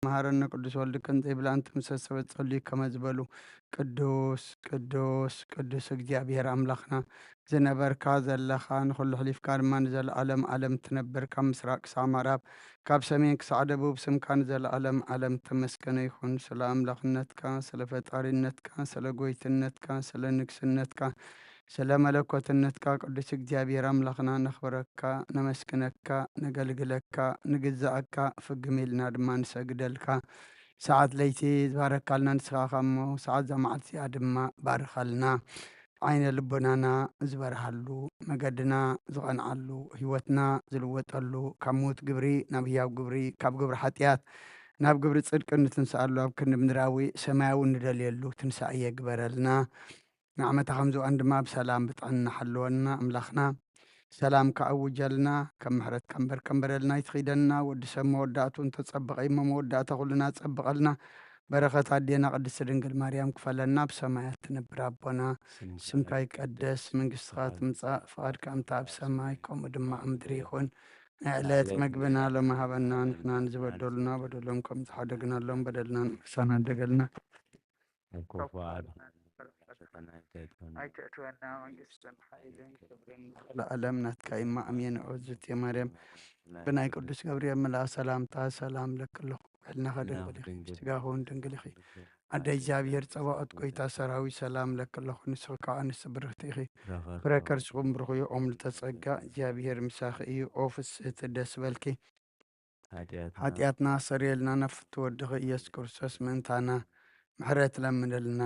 መሃረነ ቅዱስ ወልድከ እንዘይብላ እንተምሰሰበት ጸልዩ ከመ ዝበሉ ቅዱስ ቅዱስ ቅዱስ እግዚኣብሔር ኣምላኽና ዝነበርካ ዘለኻ ንኹሉ ሕሊፍካ ድማ ንዘለኣለም ኣለም ትነብር ካብ ምስራቅ ክሳዕ ምዕራብ ካብ ሰሜን ክሳዕ ደቡብ ስምካ ንዘለኣለም ኣለም ተመስገነ ይኹን። ስለ ኣምላኽነትካ ስለ ፈጣሪነትካ ስለ ጎይትነትካ ስለ ንግስነትካ ስለ መለኮትነትካ ቅዱስ እግዚኣብሔር ኣምላኽና ነኽብረካ፣ ነመስግነካ፣ ነገልግለካ፣ ንግዛኣካ፣ ፍግም ኢልና ድማ ንሰግደልካ። ሰዓት ለይቲ ዝባረካልና ንስኻ ኢኻ እሞ ሰዓት እዛ መዓልቲ እዚኣ ድማ ባርኸልና። ዓይነ ልቦናና ዝበርሃሉ፣ መገድና ዝቐንዓሉ፣ ህይወትና ዝልወጠሉ፣ ካብ ምዉት ግብሪ ናብ ህያው ግብሪ፣ ካብ ግብሪ ሓጢኣት ናብ ግብሪ ጽድቂ እንትንስኣሉ፣ ኣብ ክንዲ ምድራዊ ሰማያዊ እንደልየሉ ትንሳኤ ግበረልና። ንዓመታ ከም ዝውኣን ድማ ብሰላም ብጥዕና ሓልወና ኣምላኽና። ሰላም ከኣውጀልና፣ ከም ምሕረትካ እምበር ከንበረልና ኣይትኺደና። ወዲ ሰብ መወዳእቱ እንተጸበቐ እሞ መወዳእታ ኩልና ጸብቐልና። በረኸት ኣዴና ቅድስቲ ድንግል ማርያም ክፈለና። ብሰማያት ትነብር ኣቦና፣ ስምካ ይቀደስ፣ መንግስትኻ ትምጻእ፣ ፍቓድካ እንተ ኣብ ሰማይ ከምኡ ድማ ኣብ ምድሪ ይኹን። ንዕለት መግብና ሎሚ ሃበና፣ ንሕና ንዝበደሉና በደሎም ከም ዝሓደግናሎም በደልና ንክሳና ደገልና። ኣይተእትወና መንግስትን ሓይልን ክብርን ለዓለም ናትካ እማ ኣሜን። ኦዝት ማርያም ብናይ ቅዱስ ገብርኤል መልኣ ሰላምታ ሰላም ለክለኹ ሕልና ከደንግል ስጋኹን ድንግል ኢኺ። ኣደ እግዚኣብሔር ጸባኦት ጎይታ ሰራዊት ሰላም ለክለኹ ንስኺ ከዓ ንስ ብርኽቲ ኢኺ። ፍረ ከርስኹም ብርኹ እዩ ኦም ልተጸጋ እግዚኣብሔር ምሳኺ እዩ። ኦ ፍስህቲ ደስ በልኪ። ሓጢኣትና ኣሰርየልና ናብ ፍቱ ወድኺ ኢየሱስ ክርስቶስ ምእንታና ምሕረት ለምንልና።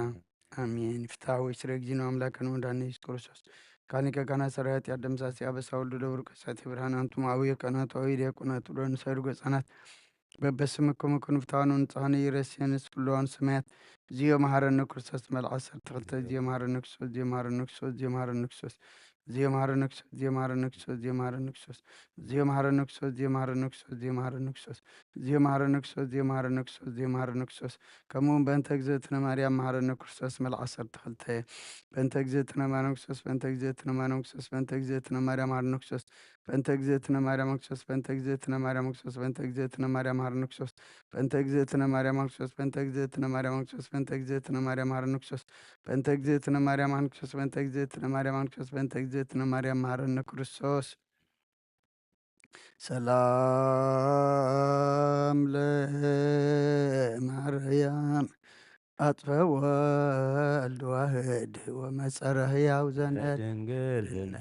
ኣሜን። ፍትሐዊ ስረ እግዚእነ አምላክነ ወመድኃኒነ ኢየሱስ ክርስቶስ ካኒከ ካና ሰራይ ኃጢአት ደምሳሲ አበሳ ወልዱ ለብሩ ቀሳቲ ብርሃን አንቱም አቡየ ቀናቱ አዊ ዲያቆናቱ ለንሰዱ ገጻናት በበስምኩም ኩኑ ፍትሐኑ ንጽሐኑ ይረስየንስ ኩለዋን ሰማያት ዚዮ መሐረነ ክርስቶስ መልዓ ሰርተ ክልተ ዚዮ መሐረነ ክርስቶስ ዚዮ መሐረነ ክርስቶስ ዚዮ መሐረነ ክርስቶስ ዚዮ መሐረነ ክርስቶስ ዚዮ መሐረነ ክርስቶስ ዚዮ መሐረነ ክርስቶስ ዚዮ መሐረነ ክርስቶስ ዚዮ መሐረነ ክርስቶስ ዚዮ መሐረነ ክርስቶስ ዚዮ መሐረነ ክርስቶስ ዚዮ መሐረነ ክርስቶስ ዚዮ መሐረነ ክርስቶስ ከምኡ እውን በእንተ እግዝእትነ ማርያም መሐረነ ክርስቶስ መልዓ ሰርተ ክልተ በእንተ እግዝእትነ ማርያም ክርስቶስ በእንተ እግዝእትነ ማርያም ክርስቶስ በእንተ እግዝእትነ ማርያም መሐረነ ክርስቶስ በእንተ እግዝእትነ ማርያም ክርስቶስ በእንተ እግዝእትነ ማርያም ክርስቶስ በእንተ እግዝእትነ ማርያም መሐረነ ክርስቶስ በእንተ እግዝእትነ ማርያም ክርስቶስ በእንተ እግዝእትነ ማርያም ክርስቶስ በእንተ እግዝእትነ ማርያም መሐረነ ክርስቶስ በእንተ እግዝእትነ ማርያም ክርስቶስ በእንተ እግዝእትነ ማርያም ክርስቶስ በእንተ እግዝእትነ ማርያም መሐረነ ክርስቶስ። ሰላም ለማርያም አጥፈ ወልድ ዋህድ ወመጸረ ህያው ዘነት ድንግልና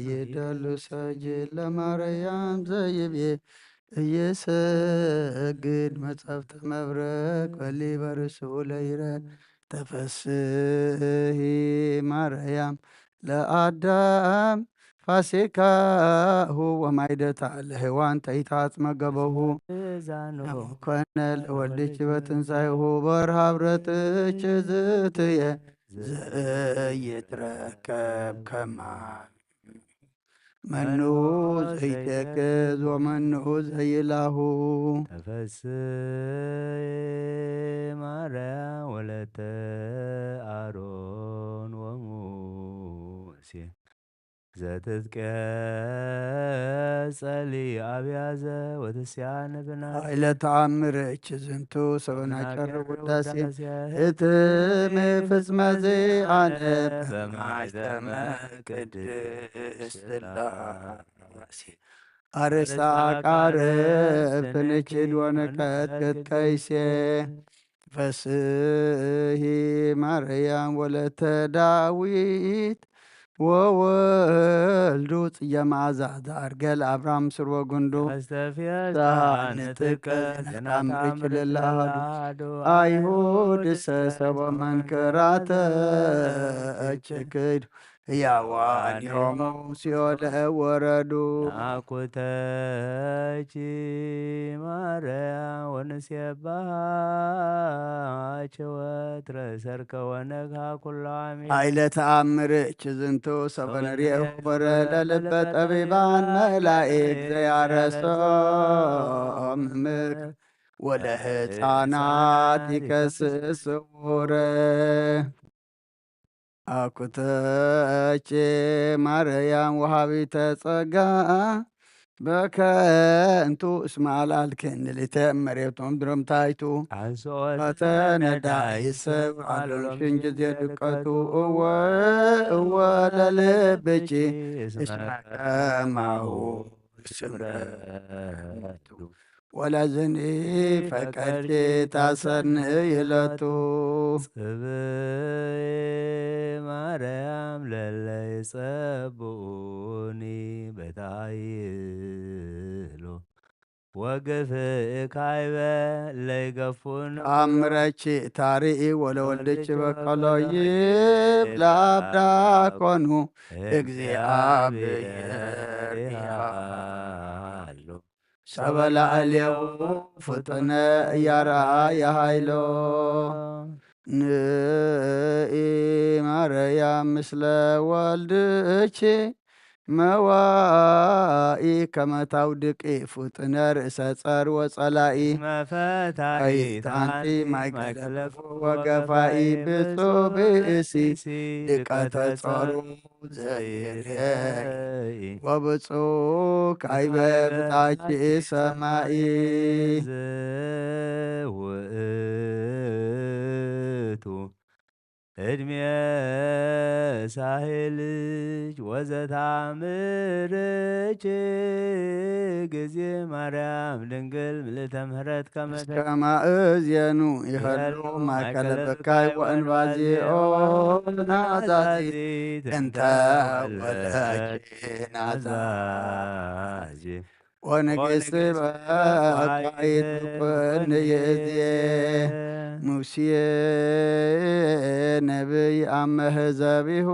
ይደሉ ሰጅል ለማርያም ዘይቤ እየሰግድ መጻብተ መብረቅ በሊ በርሱ ለይረ ተፈስሂ ማርያም ለአዳም ፋሲካሁ ወማይደታ ለሔዋን ተይታጽመ ገበሁ ኮነ ለወልድች በትንሳኤሁ በርሃ ብረትች ዝትየ ዘይትረከብ ከማ መኑ ዘይተክዝ ወመኑ ዘይላሁ ተፈስሒ ማርያም ወለተ አሮን ወሙሴ ዘትትቄጸሊ አብያዘ ወትስያነ ብና ኃይለ ተአምር እች ዝንቱ ሰበናጨር ውዳሴ እትም ፍጽመ ዚአነ በማይተመ ቅድስት ሥላሴ አርሳ አቃርብ ትንችድ ወንቀጥቅጥ ቀይሴ ፈስሂ ማርያም ወለተ ዳዊት ወወልዱ ጽየ መዓዛ ዘአርገ ለአብርሃም ስርወ ጉንዱ መስተፍየት ሳንጥቀ ዘናታምር ጭልላሃዱ ለአሃዱ አይሁድ ሰሰቦ መንክራተ እችክድ ሕያዋን ዮም ሲኦል ወረዱ። ናኩተኪ ማርያም ወንሴባሃኪ ወትረ ሰርክ ወነግሃ ኩሎ ዓሚል። ኃይለ ተአምር እች ዝንቱ ሰበነርየ ወረ ለልበ ጠቢባን መላእክት ዘያረሶም ምክር ወለህፃናት ይከስስ ስውረ። አኩተቼ ማርያም ወሃቢተ ጸጋ በከንቱ እስመ ኣልዓልክን ልዕሊተ መሬቶም ድሮምታይቱ። ኣንስኦ ተነዳይ ሰብ ኣልሎም ሽንጅ ዘድቀቱ። እወ እወ ለልብኪ እስመ ከማሁ ስምረቱ። ወለዝኒ ፈቀድኪ ታሰንይ ይለቱ። ጽብእ ማርያም ለለይ ጸብኡኒ በታይሎ ወግፍእ ካይበ ለይገፉን። ተኣምረኪ ታርኢ ወለወልድኪ በቀሎ ይብላ ብዳኮኑ። እግዚኣብሔር ይሃሉ ሰበ ላዕሌሁ ፍጡነ እያርኣየ ሃይሎ። ንኢ ማርያም ምስለ ወልድኪ መዋኢ ከመ ታውድቂ ፍጡነ ርእሰ ጸር ወጸላኢ። መፈታይት ኣንቲ ማእከለ ክፉ ወገፋኢ። ብጹእ ብእሲ ድቀተ ጸሩ ዘይርኤ ወብጹእ ካይበ ብታኪ ሰማኢ። ዝውእቱ ዕድሜ ሳሄልች ወዘታምርች ጊዜ ማርያም ድንግል ምልእተ ምሕረት ከመ እስከ ማእዜኑ ይኸሉ ማእከለ በካይ ወእንባዚኦ ናዛዚት እንተ ወለኪ ናዛዚ ወንግስቲ በቃይት ኩን ይእዜ። ሙሴ ነብይ አመ ህዘቢሁ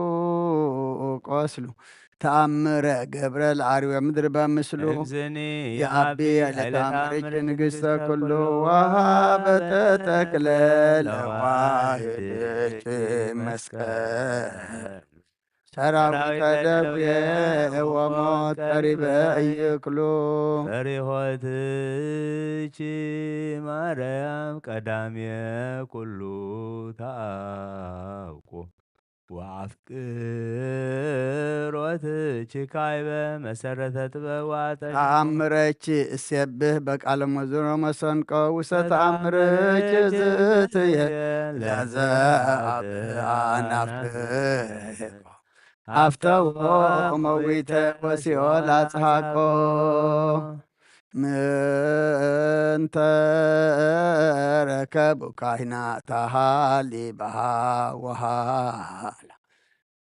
ቆስሉ ተአምረ ገብረ ለአርዌ ምድር በምስሉ። እግዝኒ የአቢ የአቢ ለተአምርች ንግስተ ኩሉ ወሃበተ ተክለ ለዋህድች መስቀል ሰራዊተ ደዌ ወሞት ቀሪበ እይክሉ። ፈሪሆትች ማርያም ቀዳሜ ኩሉ ተአውቁ ወአፍቅሮትች ካይበ መሰረተ ጥበብ ዋጠ። ተአምረች እሴብህ በቃለ መዝሙር መሰንቆ ውስተ ተአምረች ዝትየ ለዘ አብ አናፍቆ አፍተዎ መዊተ ወሲኦል አጽሃቆ። ምንተ ረከቡ ካህናት ተሃሊ በሃ ወሃላ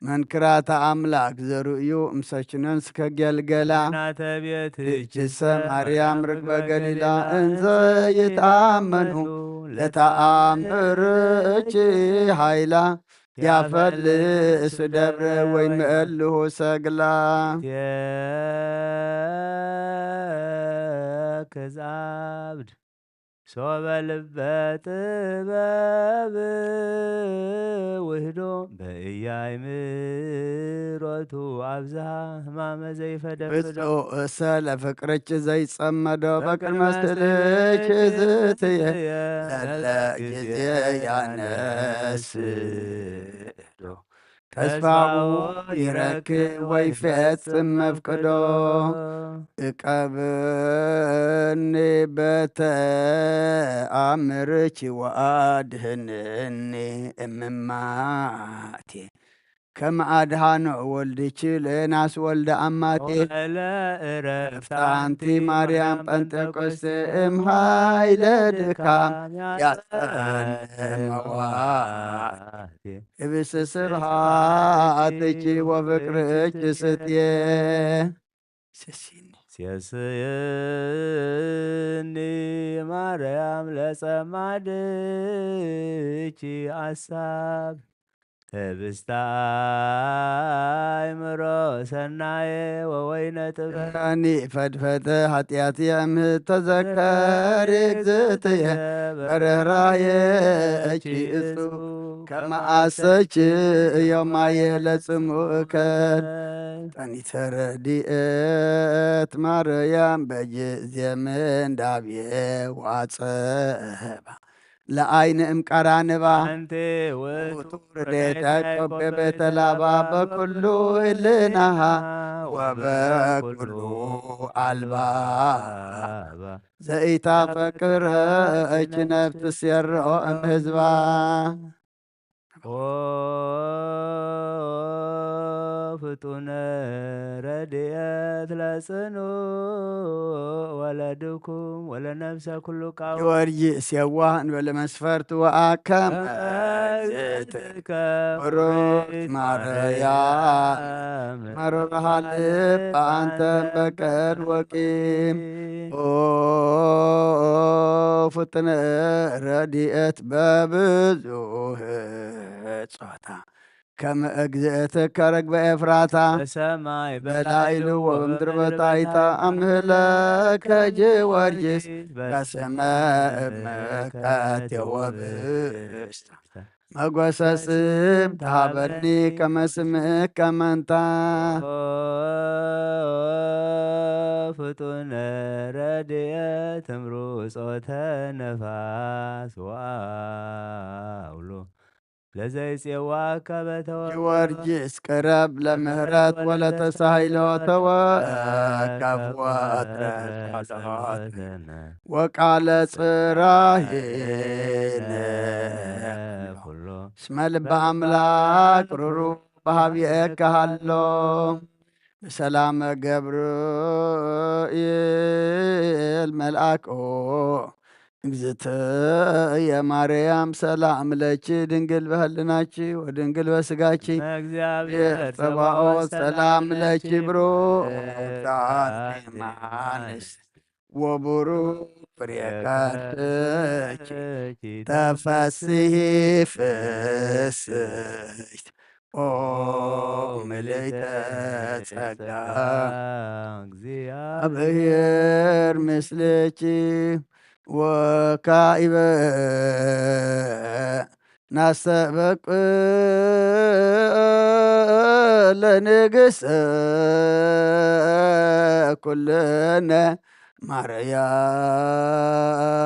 መንክራተ አምላክ ዘርእዩ እምሰችነን ስከ ገልገላ። ናተ ቤት እችሰ ማርያም ርግበ ገሊላ እንዘ ይትአመኑ ለተአምርች ሃይላ ያፈልስ ደብረ ወይ ምእልሁ ሰግላ። የክዛብድ ሶበ ልበ ጥበብ ውህዶ በእያይ ምሮቱ አብዝሃ ህማመ ዘይፈደፍዶ። ብፁዕ እሰ ለፍቅርች ዘይጸመዶ በቅድመ ስእልች ዝትየ ለለ ጊዜ ያነስዶ። ተስፋው ይረክብ ወይፈጽም መፍቅዶ። እቀብኒ በተ አምርኪ ወአድህንኒ እምማቴ ከመ አድሃኖ ወልድኪ ለዮናስ ወልደ አማቴ። ወለ እረፍታ አንቲ ማርያም ጴንጤቆስቴ እምሃይለ ድካም ያጸን መዋቴ። እብስ ስብሃትኪ ወፍቅርኪ ስትየ። ሴስኒ። ሴስኒ ማርያም ለጸማድኪ አሳብ ህብስተ አእምሮ ሰናየ ወወይነ ጥበብ። ዳኒ ፈድፈደ ኃጢአትየ እምትዘከሪ እግዝእትየ በርህራሄኪ እጹ ከመ አሰኪ እዮማየ ለጽምኡከ። ጠኒተ ረድኤት ማርያም በጊዜ ምንዳቤ ዋጸባ ለአይን እምቀራንባ። አንቲ ውእቱ ውእቱ ረድኤተ ያዕቆብ ቤተ ላባ በኩሉ ህልናሃ ወበኩሉ አልባ። ዘኢታፈቅር እች ነፍስ የርኦ እም ህዝባ። ኦ ፍጡነ ረድኤት ለጽኑ ወለድኩም ወለነፍሰ ኩሉ ቃው ጊዮርጊስ የዋህ እንበለ መስፈርት ወአከም ከመ ብሩክ ማርያም መሮርሃ ልብ አንተ በቀድ ወቂም። ኦ ፍጥነ ረድኤት በብዙህ ጾታ ከመ እግዝእትከ ረግበ ኤፍራታ በሰማይ በላይሉ ወምድር በታይታ አምህለከ ጊዮርጊስ በስመ እምከ ቴዎብስታ መጎሰ ስም ተሃበኒ ከመ ስምከ መንታ። ኦ ፍጡነ ረድኤት እምሩ ጾተ ነፋስ ወአውሎ ለዘይጼዋከ በተወ ጊዮርጊስ ቅረብ ለምህረት ወለተሳሂሎ ተወከፍ ወትረ ጸሎት ወቃለ ጽራሄነ ኩሎ እስመ ልበ አምላክ ሩሩ በሃብየከ ሃሎ። በሰላመ ገብርኤል መልአክ ኦ እግዝእትየ ማርያም ሰላም ለኪ ድንግል በህልናኪ ወድንግል በስጋኪ እግዚአብሔር ጸባኦት ሰላም ለኪ ብሩክ አንቲ እማንስ ወቡሩክ ፍሬ ከርሥኪ ተፈስሒ ፍስሕት ኦ ምልዕተ ጸጋ እግዚአብሔር እግዚአብሔር ምስሌኪ ወካኢበ ናስተበቅ ለንግሥተ ኩልነ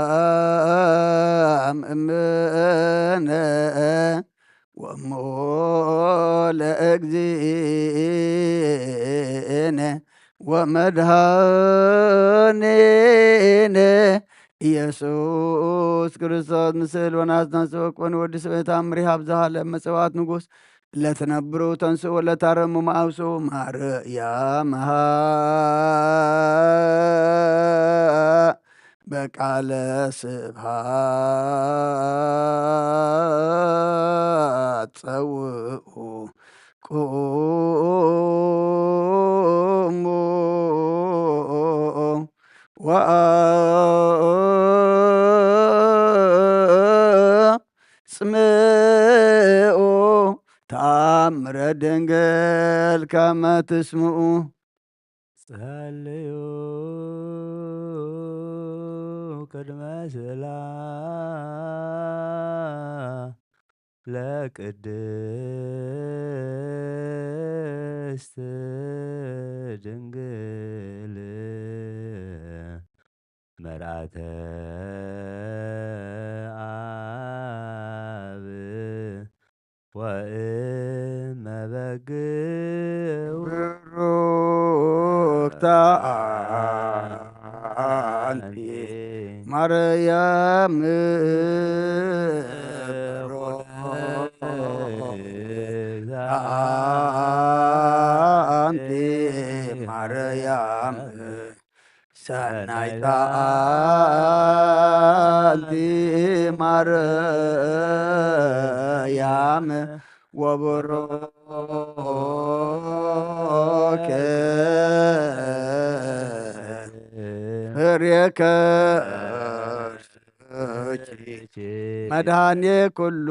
ማርያም እምነ ወሞ ለእግዚእነ ወመድኃኒነ ኢየሱስ ክርስቶስ ንስእል ወናዝናዝወቅ ወንወድስ ቤታ ምሪሃብ ዝሃለ መጽዋት ንጉስ ለትነብሩ ተንስኡ ለታረሙ መአውሱ ማርያምሃ በቃለ ስብሃት ጸውኡ ቁሙ ወአጽምኡ ተአምረ ድንግል ከመ ትስምኡ። ጸልዩ ቅድመ ስእላ ለቅድስት ድንግል መርአተ አብ ወእመ በግው ብሩክታ አንቲ ማርያም ብሩክታ አንቲ ማርያም ሰናይታ አንቲ ማርያም ወብሩክ ፍሬ ከርሥኪ መድኃኔ ኩሉ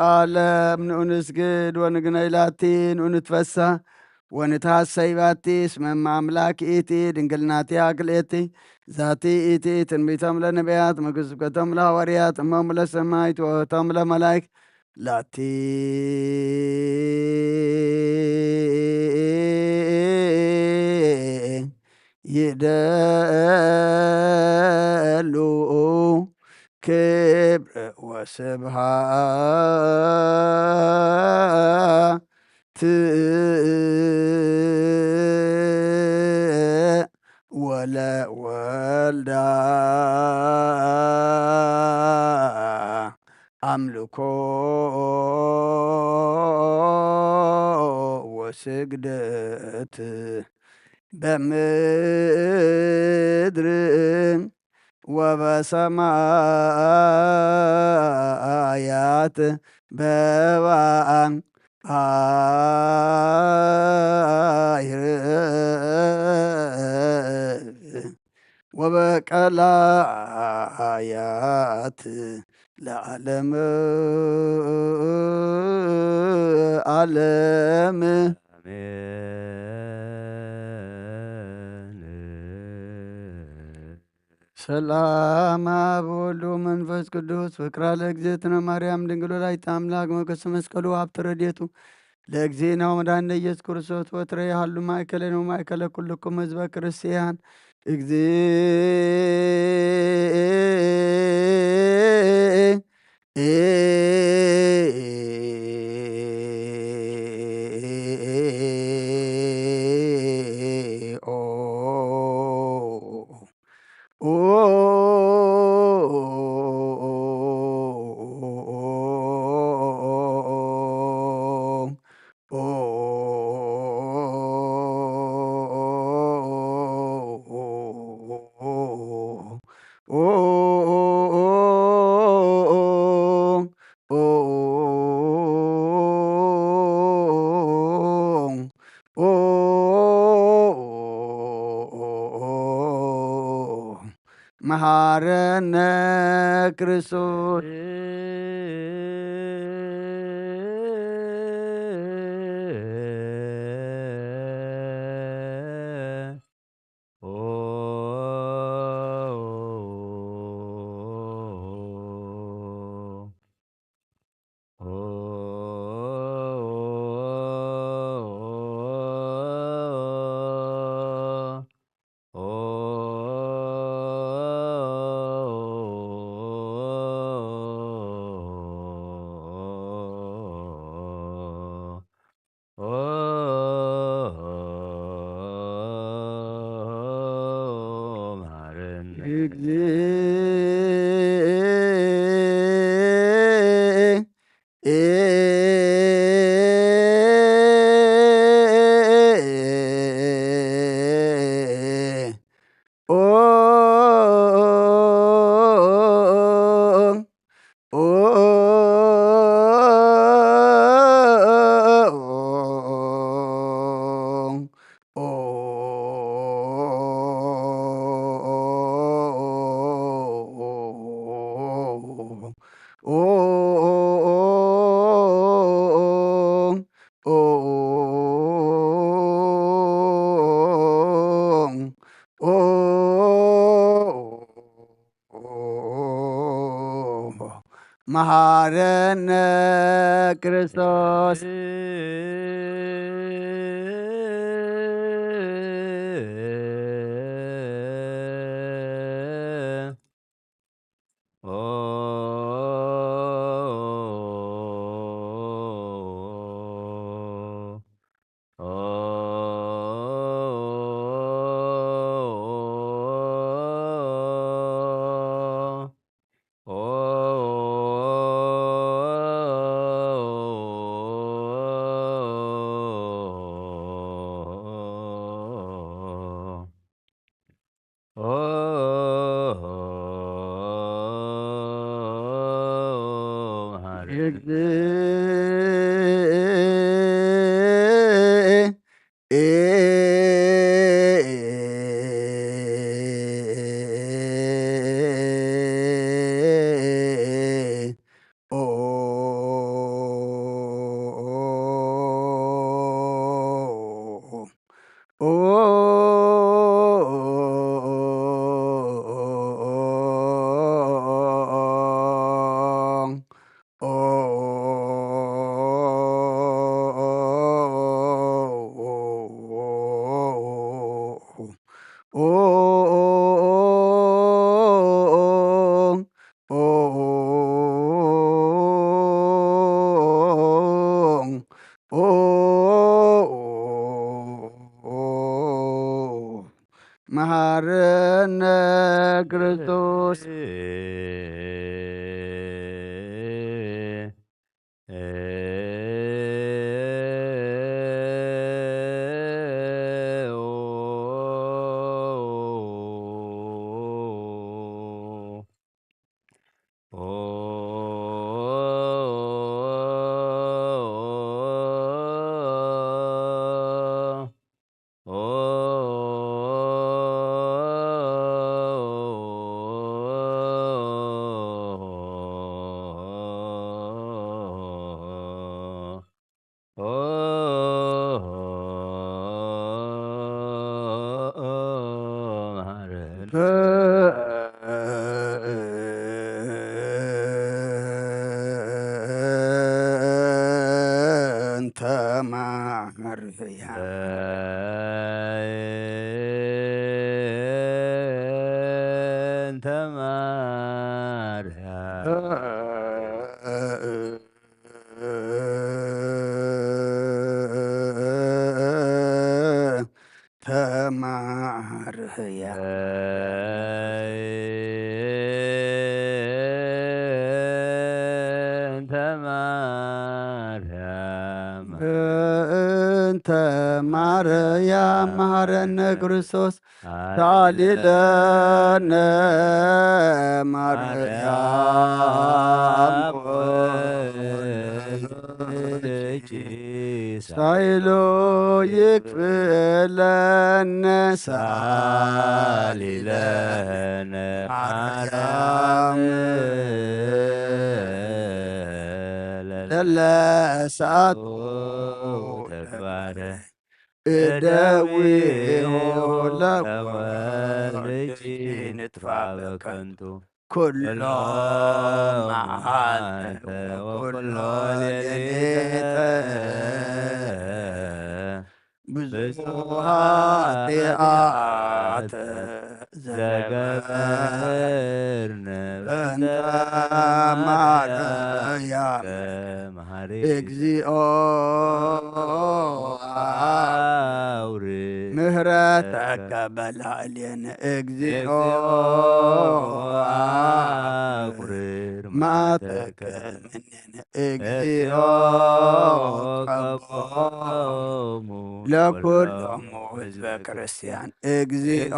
ዓለም። ንኡ ንስግድ ወንግነይ ላቲ ንኡ ንትፈሳ ወንትሐሰይ ባቲ እስመ እመ አምላክ ይእቲ ድንግል ናቲሃ ክልኤቲ። ዛቲ ይእቲ ትንቢቶም ለነቢያት መግስብከቶም ለሐዋርያት እሞም ለሰማይት ወእቶም ለመላይክ ላቲ ይደሉ ክብር ወስብሃት ወለወልዳ ኣምልኮ ወስግደት በምድር ወበሰማያት በባን ባይር ወበቀላያት ለዓለም ዓለም። ሰላም አብ ወልድ ወመንፈስ ቅዱስ ፍቅራ ለእግዝእትነ ማርያም ድንግል ወላዲተ አምላክ ሞገሰ መስቀሉ ሀብተ ረድኤቱ ለእግዚእነ ወመድኃኒነ ኢየሱስ ክርስቶስ ወትረ ይሃሉ ማእከለነ ወማእከለ ኩልኩም ህዝበ ክርስቲያን። መሃረነ ክርስቶስ። መሃረነ ክርስቶስ። በእንተ ማርያም ተማርያ በእንተ ማርያም በእንተ ማርያም መሐረነ ክርስቶስ ሳሊለነ ማርያም ወልድኪ ሳይሎ ይክፍለነ ሳሊለነ ማርያም ለለሳቱ ተግባረ እደዊሁ ለወልድኪ ንጥፋ በከንቱ ኩሎ መዓልተ ወኩሎ ሌሊተ ብዙ ኃጢአት ዘገበርነ በእንተ ማርያም መሐሪ እግዚኦ አውርድ ምህረተከ በላዕሌነ እግዚኦ አውርድ ምህረተከ እምኔነ እግዚኦ ቀቦሙ ለኩሎሙ ህዝበ ክርስቲያን እግዚኦ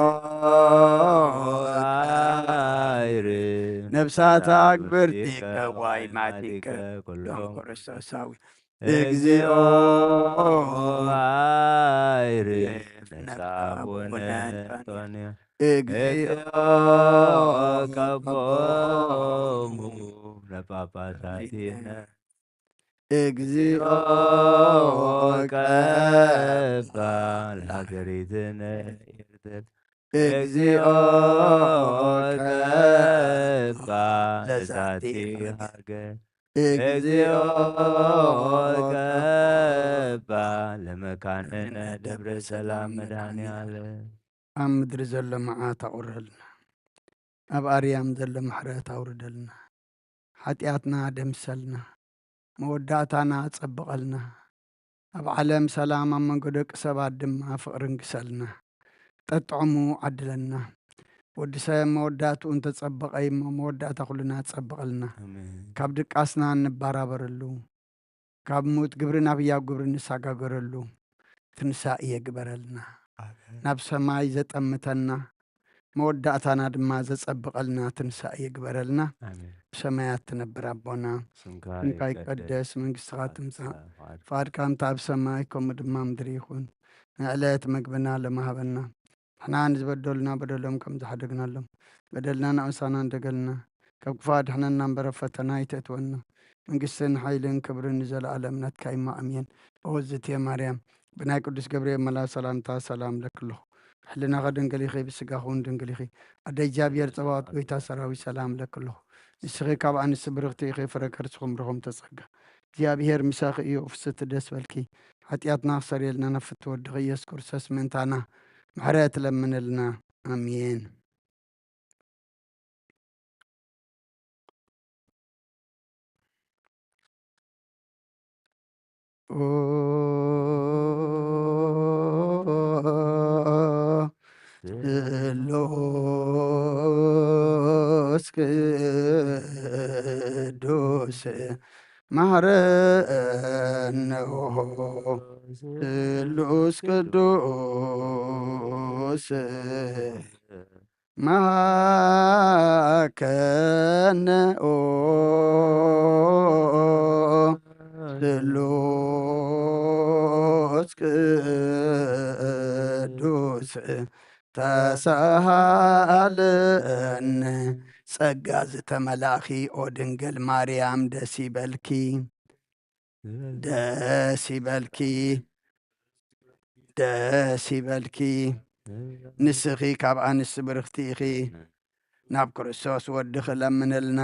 አይር ነፍሳት አግብርቲከ ዋይማቲከ ኩሎም ክርስቶሳዊ እግዚኦ አይር ነፍሳቡነ አንጦንዮ እግዚኦ ቀቦሙ ለጳጳሳቲነ እግዚኦ ቀባ ለሀገሪትነ ኤርትራ እግዚኦ ቀባ ለዛቲ ሀገር እግዚኦ ቀባ ለመካንነ ደብረ ሰላም መድኃኔ ዓለም። ኣብ ምድሪ ዘሎ መዓት ኣቑረልና፣ ኣብ ኣርያም ዘሎ ምሕረት ኣውርደልና። ሓጢኣትና ደምሰልና፣ መወዳእታና ጸብቐልና። ኣብ ዓለም ሰላም፣ ኣብ መንጎ ደቂ ሰባት ድማ ፍቕሪ ንግሰልና። ጠጥዕሙ ዓድለና። ወዲ ሰብ መወዳእትኡ እንተጸበቐ እሞ መወዳእታ ኩልና ጸብቐልና። ኣሜን። ካብ ድቃስና እንበራበረሉ፣ ካብ ምዉት ግብሪ ናብ ህያው ግብሪ እንሰጋገረሉ ትንሳኤ ይግበረልና። ኣሜን። ናብ ሰማይ ዘጠምተና፣ መወዳእታና ድማ ዘጸብቐልና ትንሳኤ ይግበረልና። ኣሜን። ብሰማያት ትነብር ኣቦና፣ ስምካ ስምካ ይቀደስ። ይቀደስ፣ መንግስትኻ ትምጻእ፣ ትምጻእ፣ ፍቓድካ ፍቓድካ ከምቲ ኣብ ሰማይ ከምኡ ድማ ምድሪ ይኹን። ንዕለት መግብና ሎሚ ሃበና። ንሕና ንዝበደሉና በደሎም ከም ዝሓደግናሎም፣ በደልና ንኣምሳና እንደገልና፣ ካብ ክፉእ ኣድሕነና እምበር ኣብ ፈተና ኣይተእትወና። መንግስትን ሓይልን ክብርን ንዘለኣለም ናትካ እዩ እሞ ኣሜን። ኦ እግዝእትየ ማርያም፣ ብናይ ቅዱስ ገብርኤል መልኣክ ሰላምታ ሰላም እለኪ ኣለኹ። ብሕልናኺ ድንግል ኢኺ፣ ብስጋኺ እውን ድንግል ኢኺ። ኣደ እግዚኣብሔር ጸባኦት፣ ጎይታ ሰራዊት፣ ሰላም እለኪ ኣለኹ። ንስኺ ካብ ኣንስቲ ብርኽቲ ኢኺ፣ ፍረ ከርስኺ እውን ብሩኽ እምተ ጸጋ። እግዚኣብሔር ምሳኺ እዩ፣ ፍስቲ ደስ በልኪ። ሓጢኣትና ክሰርየልና ናብ ፍትው ወድኺ ኢየሱስ ክርስቶስ ምእንታና ምሕረት ለምንልና። ኣሜን። ኦ ስሉስ ቅዱስ መሐረነ ኦ ስሉስ ቅዱስ መሐረነ ኦ ስሉስ ቅዱስ ተሳሃለነ። ጸጋ ዝተመላእኺ ኦ ድንግል ማርያም ደስ ይበልኪ፣ ደስ ይበልኪ፣ ደስ ይበልኪ። ንስኺ ካብ ኣንስቲ ብርኽቲ ኢኺ። ናብ ክርስቶስ ወድኺ ለምንልና።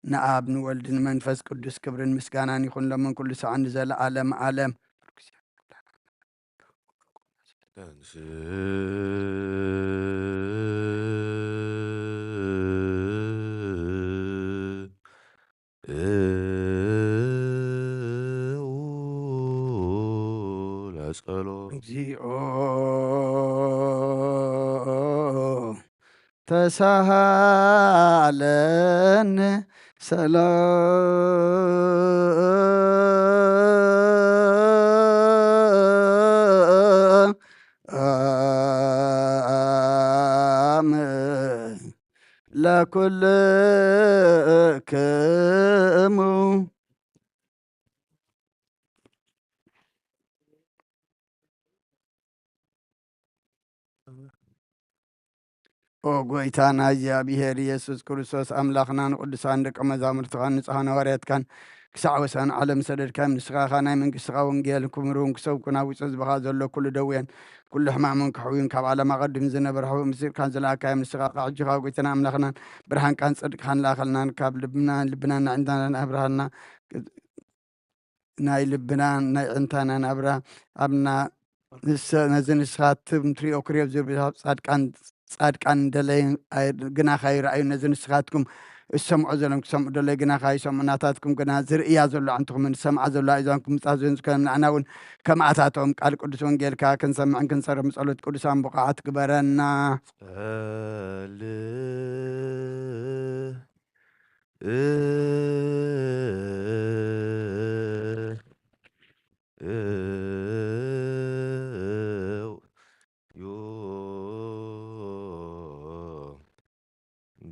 ንኣብ ንወልድ ንመንፈስ ቅዱስ ክብርን ምስጋናን ይኹን ሎምን ኩሉ ሰዓን ንዘለዓለም ዓለም። ተንስእ ለጸሎት። እግዚኦ ተሳሃለነ ሰላም ለኩልክሙ። ኦ ጎይታና እግዚኣብሔር ኢየሱስ ክርስቶስ፣ ኣምላኽና፣ ንቅዱሳን ደቀ መዛሙርትኻን ንጹሓን ሃዋርያትካን ክሳዕ ወሰን ዓለም ሰደድካዮም። ንስኻ ኸኣ ናይ መንግስትኻ ወንጌል ክምህሩን ክሰብኩን ኣብ ውሽጢ ህዝብኻ ዘሎ ኩሉ ደዌን ኩሉ ሕማምን ክሕውዩን ካብ ዓለም ኣቐዲሙ ዝነበረ ሕቡእ ምስጢርካን ዝለኣካዮም። ንስኻ ኸኣ ሕጂ ኸኣ ጎይታና ኣምላኽናን ብርሃንካን ጽድቅኻን ለኣኸልናን ካብ ልብና ልብናን ኣዒንትናን ኣብርሃልና። ናይ ልብናን ናይ ኣዒንትናን ኣብርሃ ኣብና ንሰ-፣ ነዚ ንስኻ ትም ትሪኦ ክሪኦ ዝብል ጻድቃን ጻድቃን እንደለይ ኣይ-፣ ግናኻ ይረኣዩ። ነዚ ንስኻትኩም እሰምዖ ዘሎም ክሰምዑ ደለይ ግናኻ ይሰምዑ። ናታትኩም ግና ዝርእያ ዘሎ ኣዕንትኹምን ዝሰምዓ ዘሎ ኣእዛንኩም ምጻዘን ዝኮነ ንዓና እውን ከማእታቶም ቃል ቅዱስ ወንጌልካ ክንሰምዕን ክንሰርም ብጸሎት ቅዱሳን ብቑዓት ግበረና። ጸልእ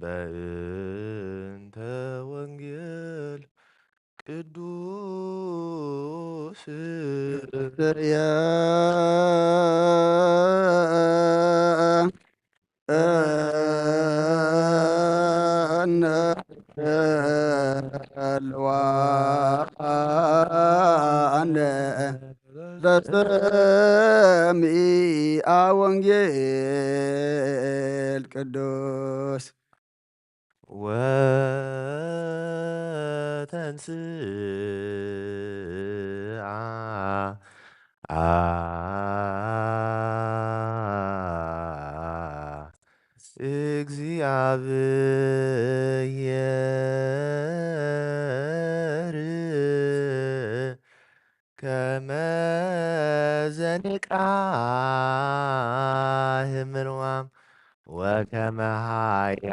በእንተ ወንጌል ቅዱስ ለሰሚአ ወንጌል ቅዱስ ወተንስአ እግዚአብሔር ከመ ዘንቃህ ምንዋም ወከመ ኃያል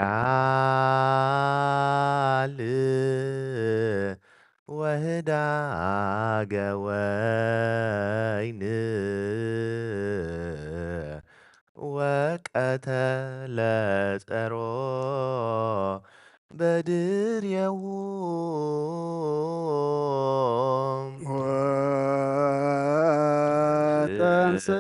ወህዳገ ወይን ወቀተለ ጸሮ በድሬሁ ወተንስአ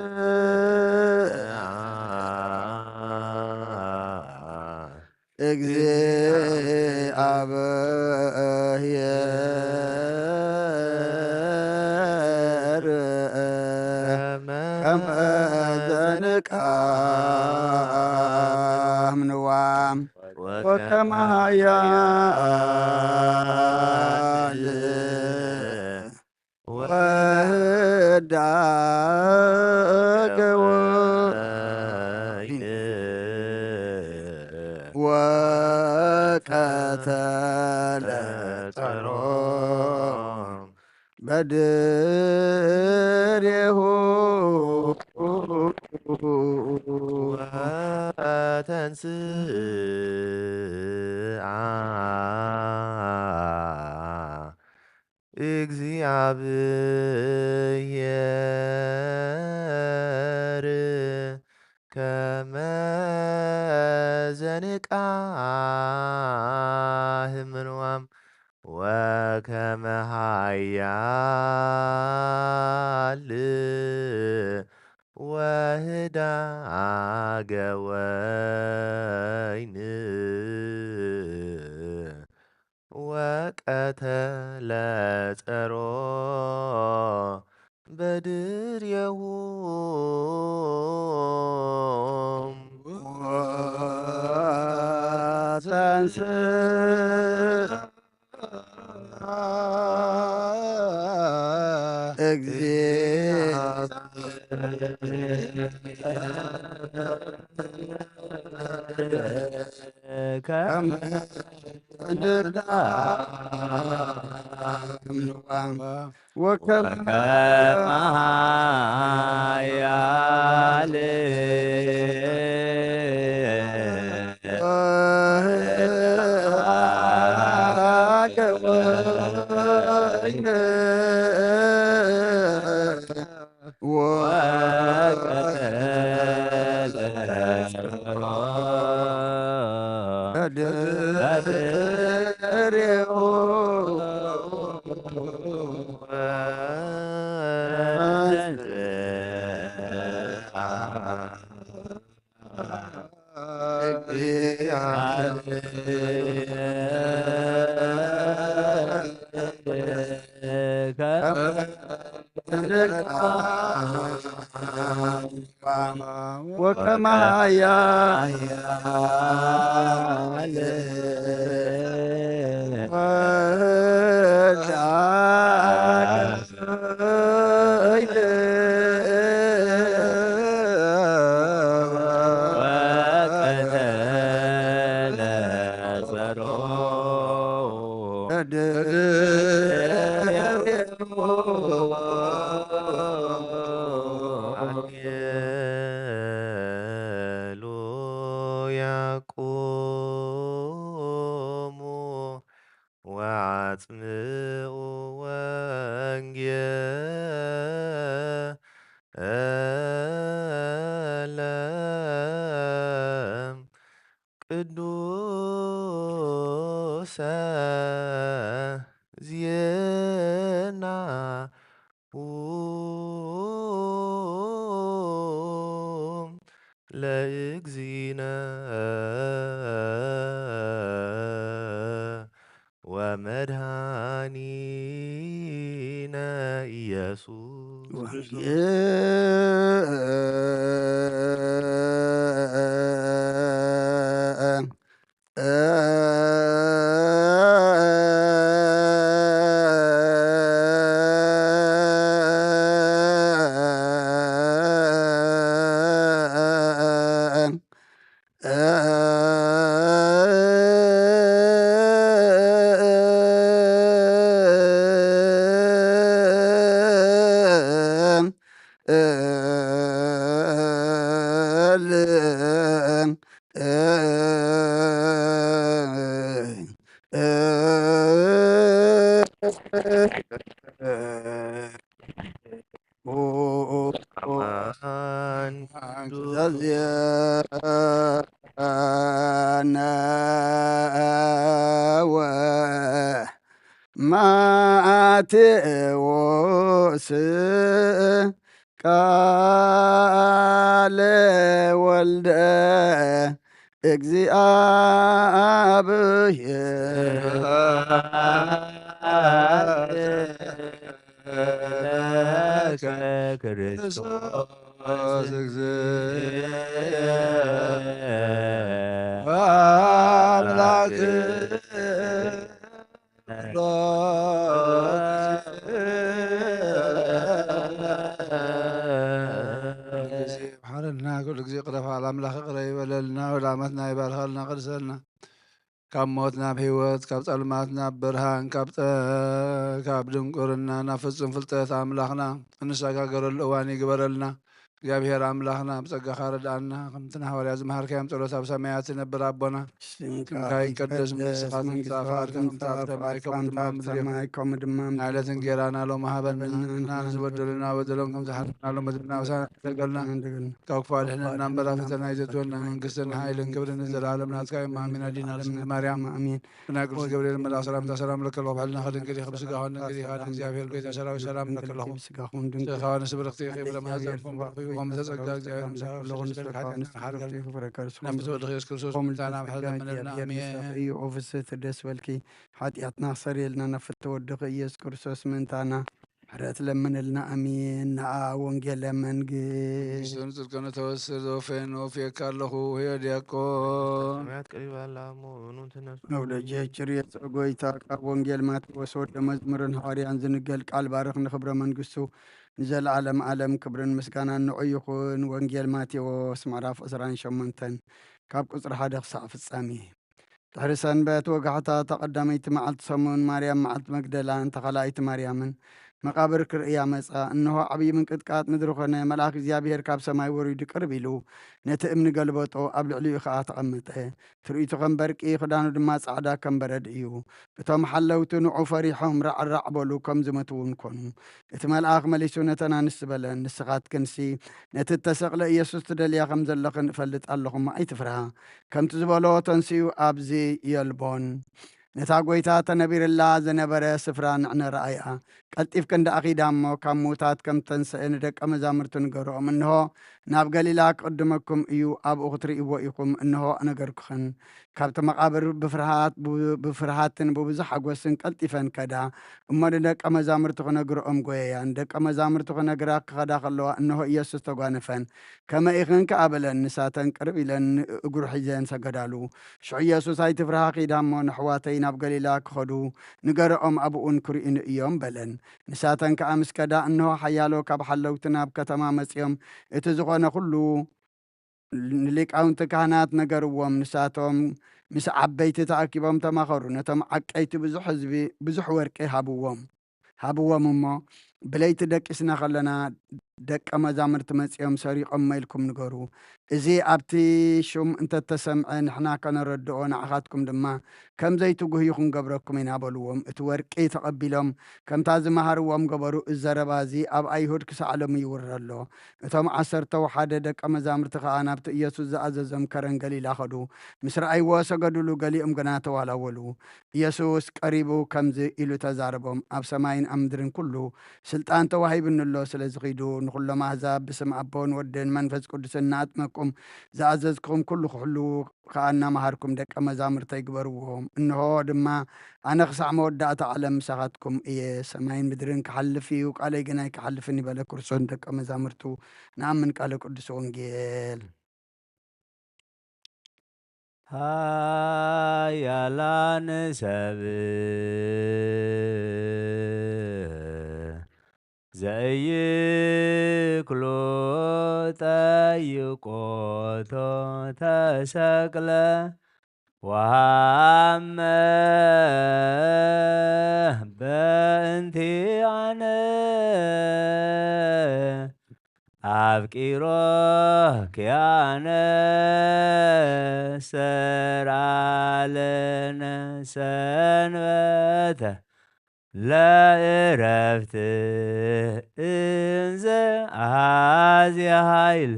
እግዚአብሔር ከመ ዘንቃህ ምንዋም ወከመ ኃያል ወህዳገ ወይን ወቀተለ ጸሮ በድሬሁ ወተንስአ እግዚአብሔር ከመ ዘንቃህ ምንዋም ወከመ ኃያል ወህዳገ ወይን ወቀተለ ጸሮ በድሬሁ ወተንስአ እግዚአብሔር ወከማያል ወከማያል ወአጽምዑ ወንጌለ ቅዱሰ ዜና ለእግዚእነ ወመድኃኒነ ኢየሱስ ክርስቶስ። ማቴዎስ ቃለ ወልደ እግዚአብሔር ክርስቶስ እግዚአብሔር አምላክ ኩሉ ግዜ ይምሓረልና፣ ኩሉ ግዜ ቅደፋል። ኣምላኽ ይቕረ ይበለልና፣ ወደ ዓመትና ይባርኸልና፣ ቅድሰልና። ካብ ሞት ናብ ህይወት፣ ካብ ጸልማት ናብ ብርሃን፣ ካብ ጠ-፣ ካብ ድንቁርና ናብ ፍጹም ፍልጠት ኣምላኽና እንሰጋገረሉ እዋን ይግበረልና። እግዚኣብሔር ኣምላኽና ብጸጋኻ ርድኣና፣ ከምቲ ንሃዋርያ ዝመሃርካዮም ጸሎት ኣብ ሰማያት ትነብር ኣቦና፣ ስምካ ይቀደስ፣ መንግስትኻ ትምጻእ፣ ፍቓድካ ከምቲ ኣብ ሰማይ ከምኡ ድማ ኣብ ምድሪ ይኹን። ሰማይ ከምኡ ድማ ኣብ ናይ ዕለት እንጌራና ሎሚ ሃበና፣ ንሕና ንዝበደሉና በደሎም ከም ዝሓለፍናሎም በደልና ምሳና ኣይትግበረልና፣ ካብ ክፉእ ኣድሕነና እምበር ኣብ ፈተና ኣይተእትወና፣ መንግስትን ሓይልን ክብርን ንዘለኣለም ናትካ እዮም። ኣሜን። ኣዲና ቅድስት ማርያም፣ ኣሜን። ብናይ ቅዱስ ገብርኤል መልኣክ ሰላምታ ሰላም ለከ ኣለኹ፣ ብሕልናኺ ድንግል ኢኺ፣ ብስጋኺ እውን ድንግል ኢኻ። ድንግል እግዚኣብሔር ጎይታ ሰራዊት ሰላም ለከ ኣለኹ። ስጋኹም ድንግል ስጋኻ ንስብርኽቲ ኢኺ፣ ብረምሃ ዘርፎም ባርኩ፣ ብቆም ተጸጋ እግዚኣብሔር ምሳኻ፣ ብሰለስተ ኃጢኣትና ሓርገልና። ናብ ፍትወ ወልድኺ ኢየሱስ ክርስቶስ ምልታና ብሕረ ለምነልና። ኣሜን። እዩ። ኦ ፍስሕቲ ደስ በልኪ፣ ሓጢኣትና ክሰርየልና ናብ ፍትወ ወድኺ ኢየሱስ ክርስቶስ ምእንታና። ምሕረት ለምንልና፣ ኣሜን። ንኣ ወንጌለ መንግስት። መንግስትን ጽድቅን እተወስድ ዘወፈየን ወፍየካ ኣለኹ። ህዮ ዲያቆን። ሰማያት ቀሪባ ኣላ እሞ እኑ ተነሱ። ነውደጀ ችርየት ጎይታ ካብ ወንጌል ማቴዎስ ወደ መዝሙርን ሃዋርያን ዝንገል ቃል ባርኽ ንክብረ መንግስቱ ንዘለዓለም ዓለም ክብርን ምስጋናን ንዑ ይኹን። ወንጌል ማቴዎስ ምዕራፍ ዕስራን ሸሞንተን ካብ ቁጽሪ ሓደ ክሳዕ ፍጻሜ። ድሕሪ ሰንበት ወጋሕታ እታ ቀዳመይቲ መዓልቲ ሰሙን ማርያም መዓልቲ መግደላን እታ ካልኣይቲ ማርያምን መቓብር ክርእያ መጻ። እንሆ ዓብዪ ምንቅጥቃጥ ምድሪ ኾነ፣ መልኣክ እግዚኣብሔር ካብ ሰማይ ወሪዱ ቅርብ ኢሉ ነቲ እምኒ ገልበጦ፣ ኣብ ልዕሊኡ ኸዓ ተቐመጠ። ትርኢቱ ከም በርቂ፣ ክዳኑ ድማ ጻዕዳ ከም በረድ እዩ። እቶም ሓለውቲ ንዑ ፈሪሖም ራዕራዕ በሉ፣ ከም ዝመቱ እውን ኮኑ። እቲ መልኣኽ መሊሱ ነተን ኣንስቲ በለን፣ ንስኻትክንሲ ነቲ እተሰቕለ ኢየሱስ ትደልያ ከም ዘለኽን እፈልጥ ኣለኹ እሞ ኣይትፍርሃ። ከምቲ ዝበሎ ተንሲኡ ኣብዚ የልቦን። ነታ ጐይታ ተነቢርላ ዝነበረ ስፍራ ንዕነ ረኣያ። ቀልጢፍክን ደኣ ኺዳ እሞ ካብ ምዉታት ከም እተንስአ ንደቀ መዛሙርቱ ንገርኦም። እንሆ ናብ ገሊላ ክቕድመኩም እዩ፣ ኣብኡ ክትርእይዎ ኢኹም። እንሆ ኣነገርኩኽን። ካብቲ መቓብር ብፍርሃት ብፍርሃትን ብብዙሕ ሓጎስን ቀልጢፈን ከዳ እሞ ንደቀ መዛሙርቱ ክነግርኦም ጐየያ። ንደቀ መዛሙርቱ ክነግራ ክኸዳ ከለዋ እንሆ ኢየሱስ ተጓነፈን። ከመይ ኢኽን ከኣ በለን። ንሳተን ቅርብ ኢለን ንእግሩ ሒዘን ሰገዳሉ። ሽዑ ኢየሱስ ኣይትፍርሃ ኺዳ እሞ ነሕዋተይ ናብ ገሊላ ክኸዱ ንገርኦም ኣብኡን ክርእዩኒ እዮም በለን። ንሳተን ከኣ ምስ ከዳ እንሆ ሓያሎ ካብ ሓለውቲ ናብ ከተማ መጺኦም እቲ ዝኾነ ኩሉ ንሊቃውንቲ ካህናት ነገርዎም። ንሳቶም ምስ ዓበይቲ ተኣኪቦም ተማኸሩ። ነቶም ዓቀይቲ ብዙሕ ህዝቢ ብዙሕ ወርቂ ሃብዎም ሃብዎም እሞ ብለይቲ ደቂስና ከለና ደቀ መዛሙርቲ መጺኦም ሰሪቖሞ ኢልኩም ንገሩ። እዚ ኣብቲ ሹም እንተተሰምዐ ንሕና ከነረድኦ ንዓኻትኩም ድማ ከም ዘይትጉህዩ ክንገብረኩም ኢና በልዎም። እቲ ወርቂ ተቐቢሎም ከምታ ዝመሃርዎም ገበሩ። እዚ ዘረባ እዚ ኣብ ኣይሁድ ክሳዕ ሎሚ ይውረ ኣሎ። እቶም ዓሰርተው ሓደ ደቀ መዛሙርቲ ከኣ ናብቲ ኢየሱስ ዝኣዘዞም ከረን ገሊላ ኸዱ። ምስ ረኣይዎ ሰገዱሉ፣ ገሊኦም ግና ተዋላወሉ። ኢየሱስ ቀሪቡ ከምዚ ኢሉ ተዛረቦም፣ ኣብ ሰማይን ኣብ ምድርን ኩሉ ስልጣን ተዋሂብኒ ኣሎ። ስለዚ ኺዱ ንኹሎም ኣህዛብ ብስም ኣቦን ወድን መንፈስ ቅዱስን እናኣጥመቅኩም ዝኣዘዝኩም ኩሉ ክሕልዉ ከኣ እናመሃርኩም ደቀ መዛሙርተይ ግበርዎም። እንሆ ድማ ኣነ ክሳዕ መወዳእታ ዓለም ምሳኻትኩም እየ። ሰማይን ምድርን ክሓልፍ እዩ፣ ቃለይ ግን ኣይክሓልፍን እዩ በለ። ክርስቶስ ንደቀ መዛሙርቱ ንኣምን ቃለ ቅዱስ ወንጌል። ሃያላን ሰብ ዘእይክሎ ጠይቆቶ ተሰቅለ ወሃመ በእንቲኣነ ኣፍቂሮ ኪያነ ሰርዓ ለነ ሰንበተ ለእረፍት እንዘ ኣሃዚ ኃይል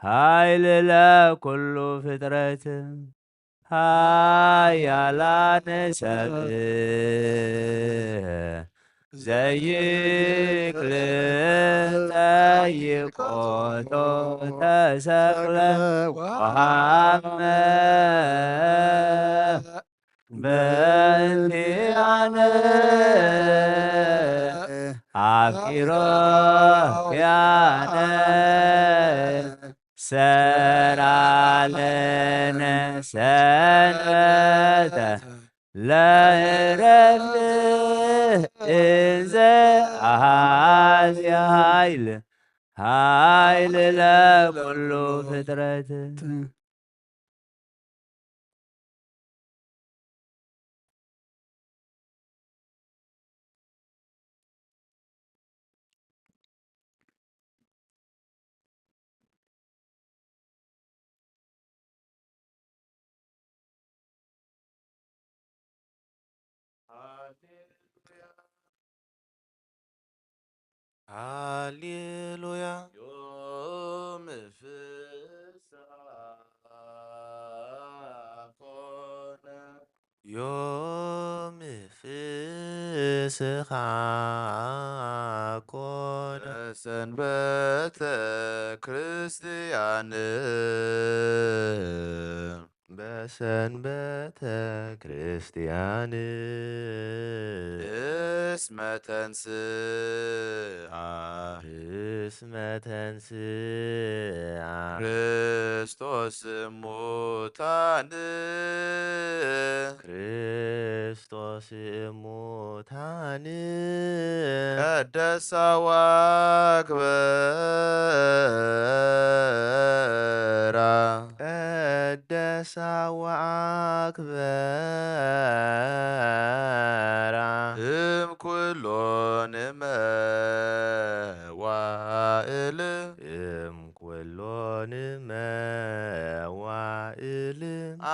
ኃይል ለኩሉ ፍጥረት ሃያላን ሰብ ዘይክል ጠይቆቶ ተሰቅለ ወሃመ በእንቲኣነ ኣፍቂሮ ያነ ሰራለነ ሰንበተ ለእረፍት እንዘ ኣሃዚ ኃይል ኃይል ለኩሉ ፍጥረት። ሃሌሉያ። ዮም ፍስሓ ኮነ። ዮም ፍስሓ ኮነ። ሰንበተ ክርስቲያን ሰንበተ ክርስቲያን እስመ ተንስአ እስመ ተንስአ ክርስቶስ እሙታን ክርስቶስ እሙታን ቀደሳ ወአክበራ ቀደሳ ወአክበራ እምኩሎን መዋእል እምኩሎን መዋእል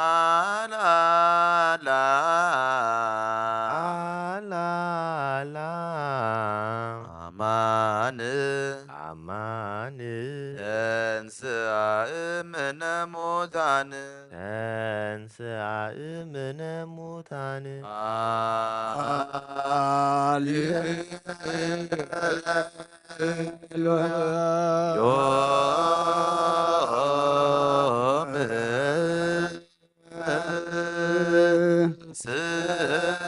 አላላ አላላ አማን አማን ተንስአ እምነ ሙታን ተንስአ እምነ ሙታን ሃሌሉያ ዮም ስብሐ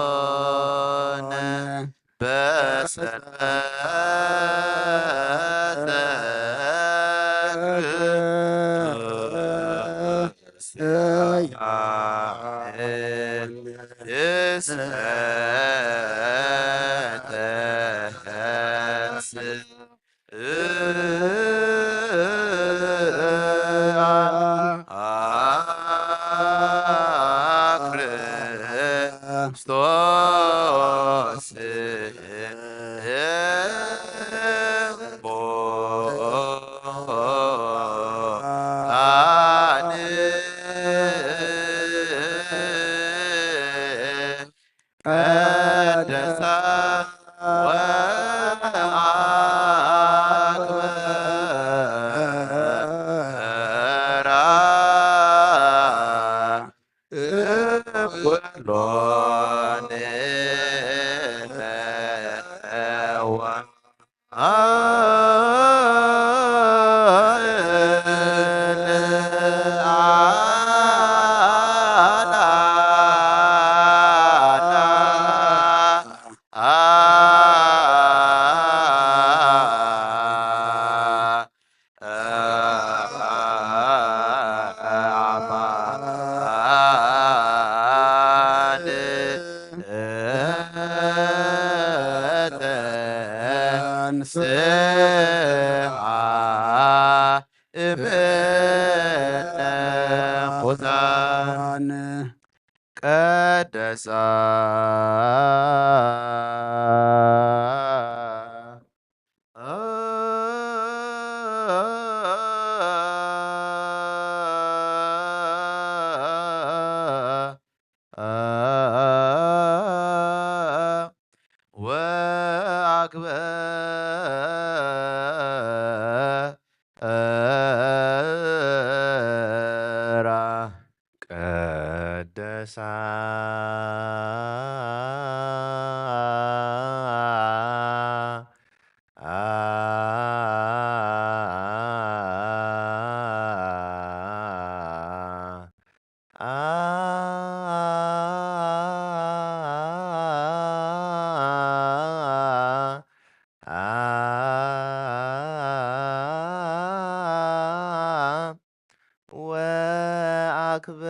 ኮነ በሰንበተ ክርስቶስ ቀደሳ ወአክበራ ኩሎን ቀደሳ ወአክበራ ቀደሳ ወአክበ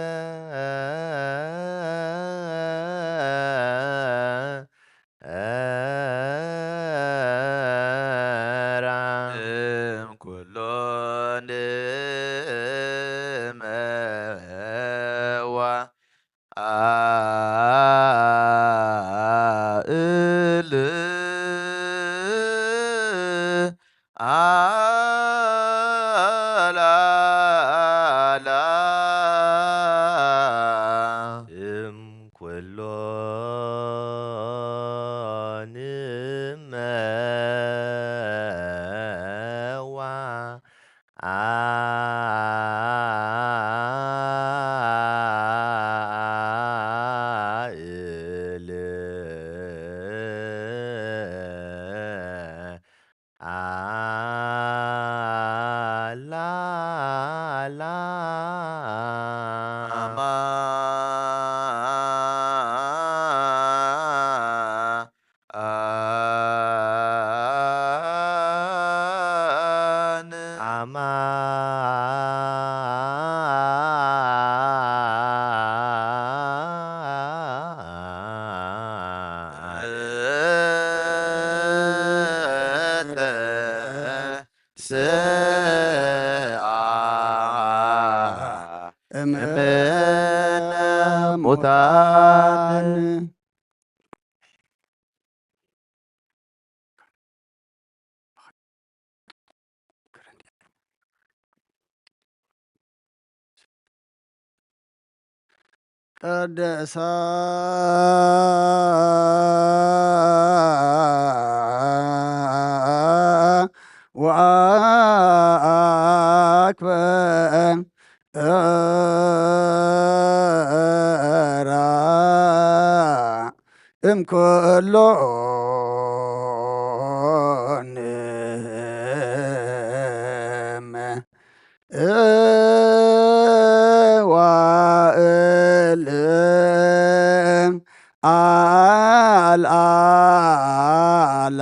ስአ እምነ ሙታን። ቀደሳ ወአክበ እራ እምኩሎንም እዋእል አልዓላ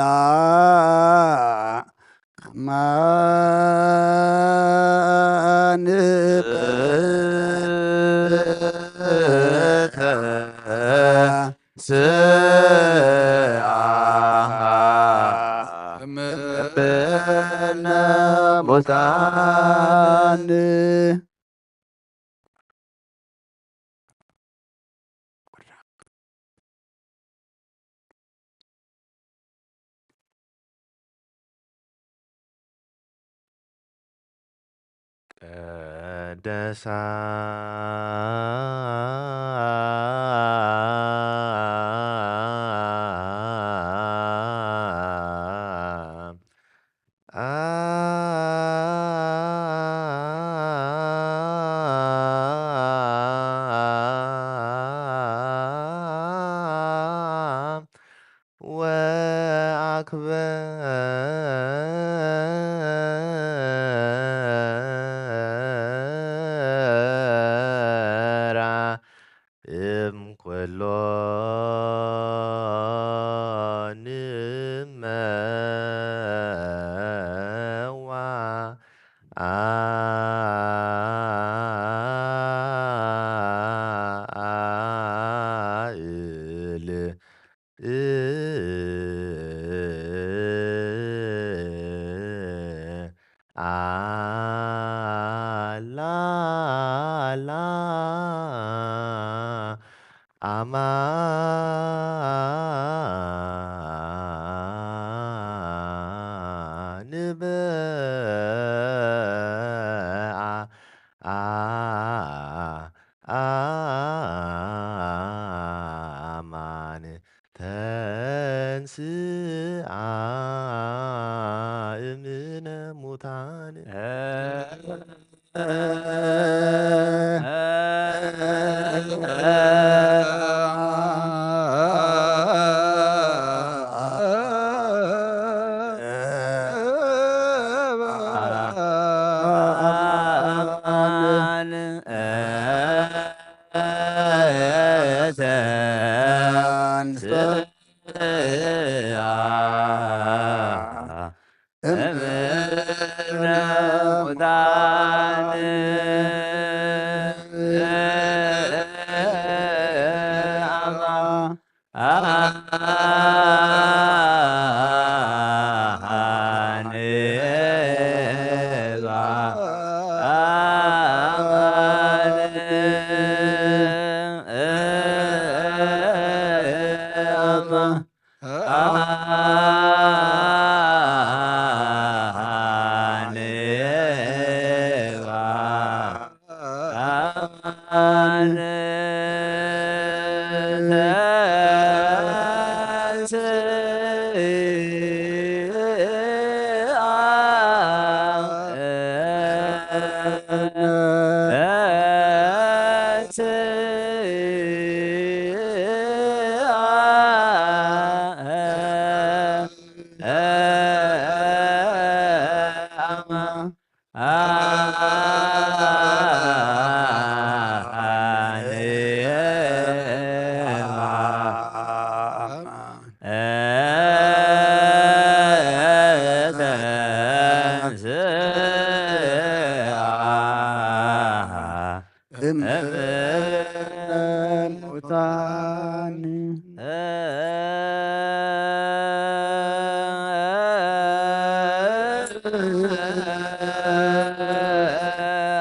ማንበተ ስአ እምነ ሙታን። ቀደሳ ወአክበራ እምኩሎንመዋ አእል አላላ አማንበአ አማን ተንስአ እምነ ሙታን።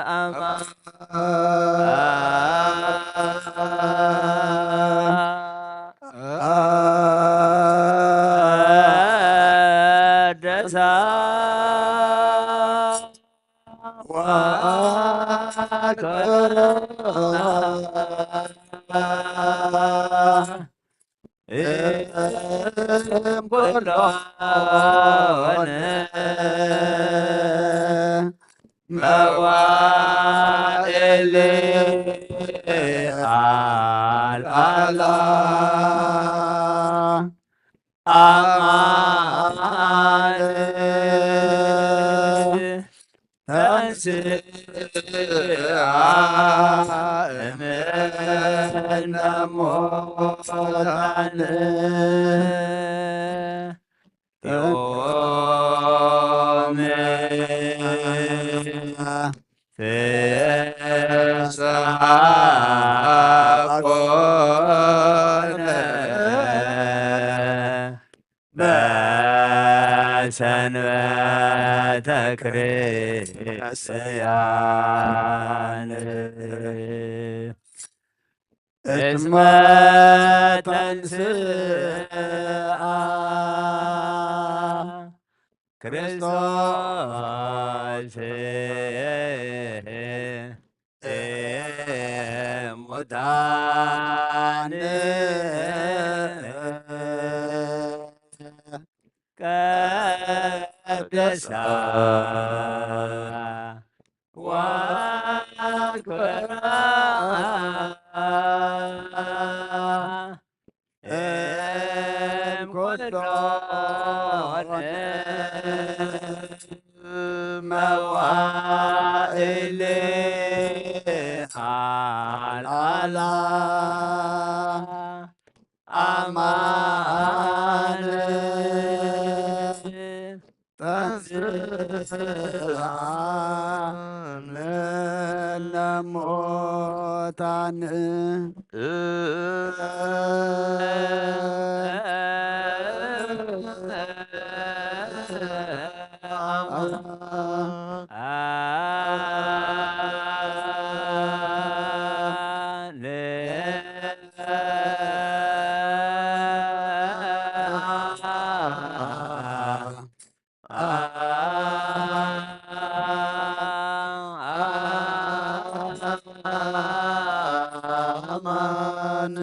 አማ ደሳ ወአክብራ እምኩሎን መዋእል አልዓላ አማን ተንሥአ እምነ ሙታን ዮም ፍስሐ ኮነ በሰንበተ ክርስቲያን እስመ ተንሥአ ክርስቶስ እሙታን ቀደሳ ወአክብራ እምኩሎን መዋእል አልዓላ አማን ተንሥአ እምነ ሙታን አማን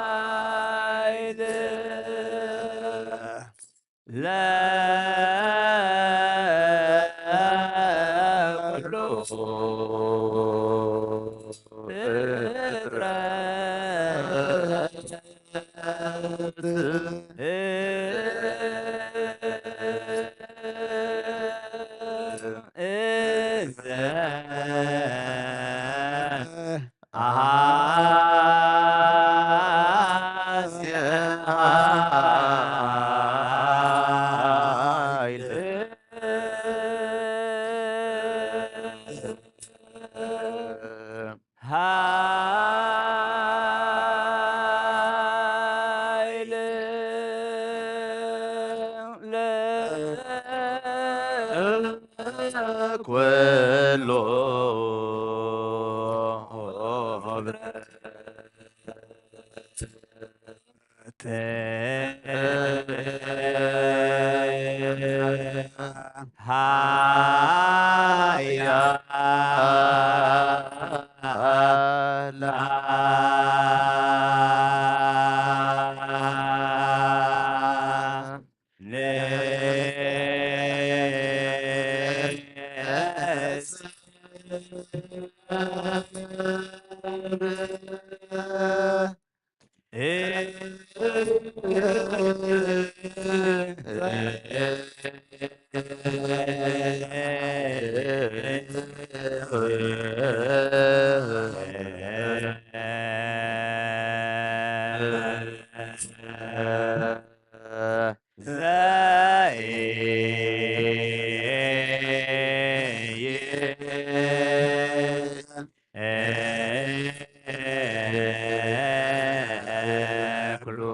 ሃይለ ለኩሉ ፍጥረት። እዘ አሐዚ ኃይል ኃይል ለኩሉ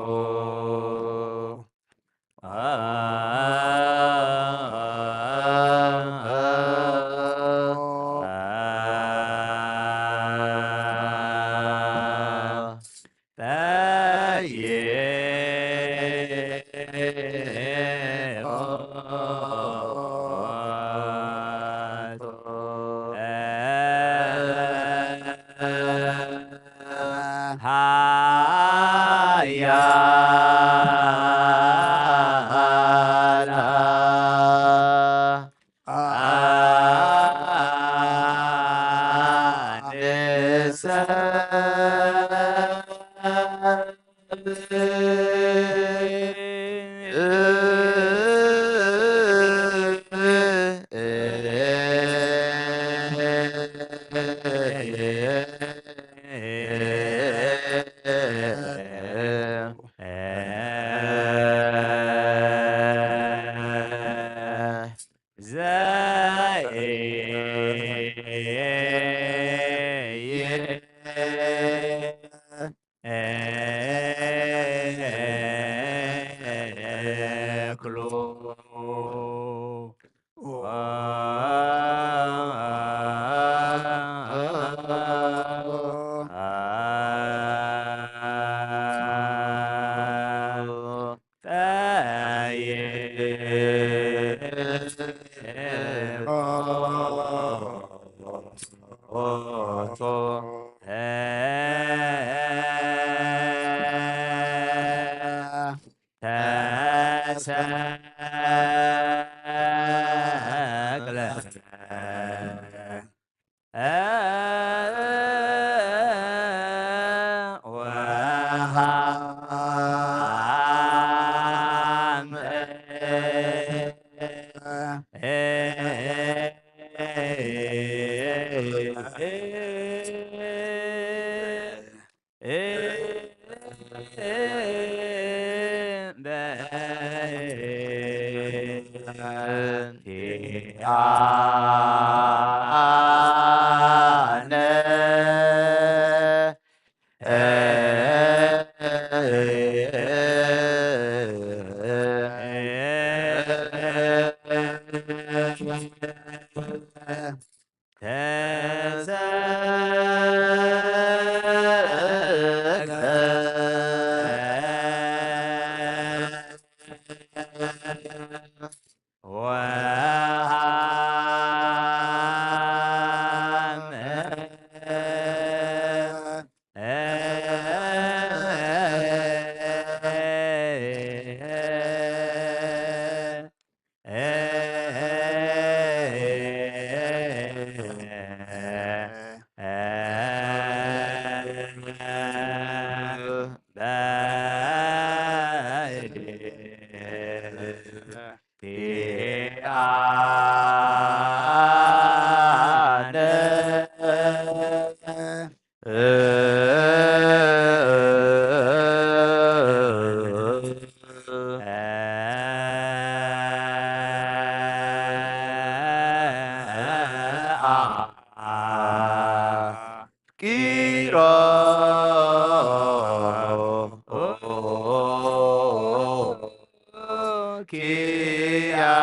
ኪያነ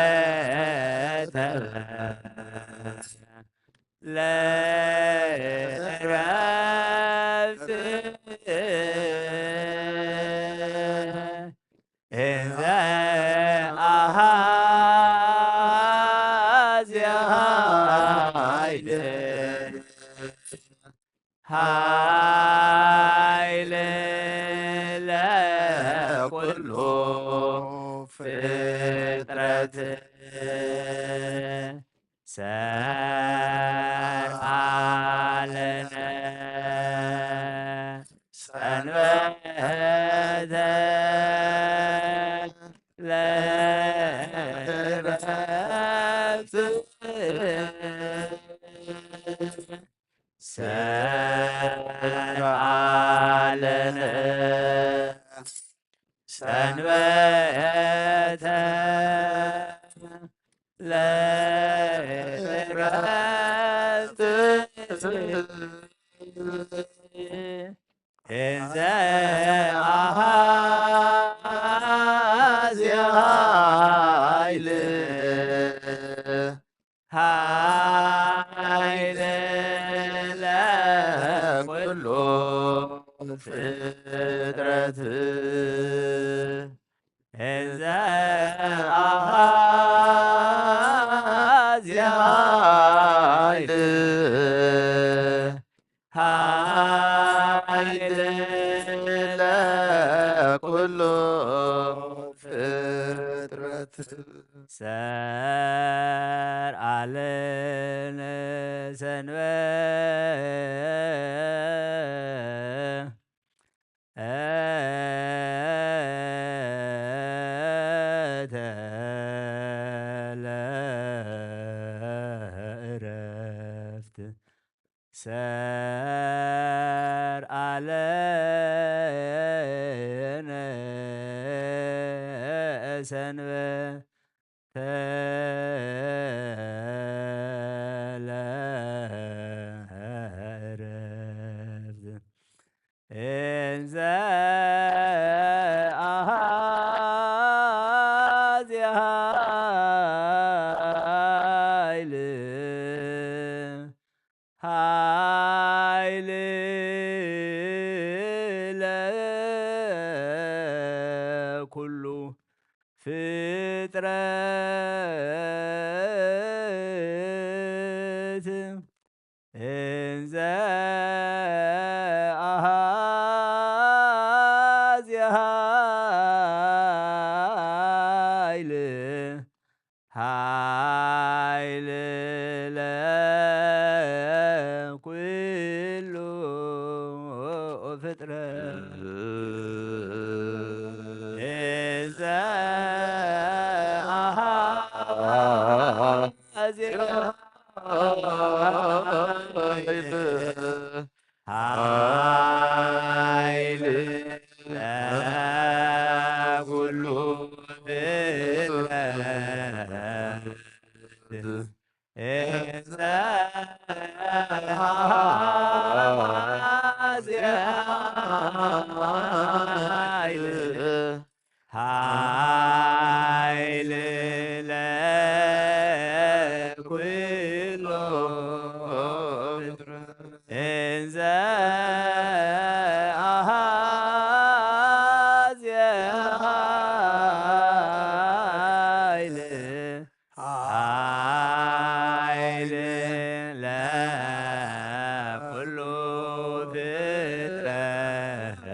ሰንበተ ለእረፍት እንዘ አሃዝ ኃይል ኃይል ለኩሉ ፍጥረት ሰርዓለነ ሰንበተ ለእረፍት ሰርዓለነ ሰንበተ ለእረፍት እንዘ አሃዝ ኃይል ኃይል ለኩሉ ፍጥረት እንዘ አሃዝ ኃይል ኃይል ለኩሉ ፍጥረት ሰርዓለነ ሰንበተ ለእረፍት ሰርዓለነ ሰንበተ ለእረፍት እንዘ አሃዝ ኃይል ኃይል ለኩሉ ፍጥረት እንዘ አሃዝ ኃይል ኃይል ለኩሉ ፍጥረት እንዘ አሃዝ ኃይል ለኩሉ ፍጥረት እንዘ አሃዝ ኃይል ኃይል ለኩሉ ፍጥረት እንዘ አሃዝ ኃይል ኃይል ለኩሉ ፍጥረት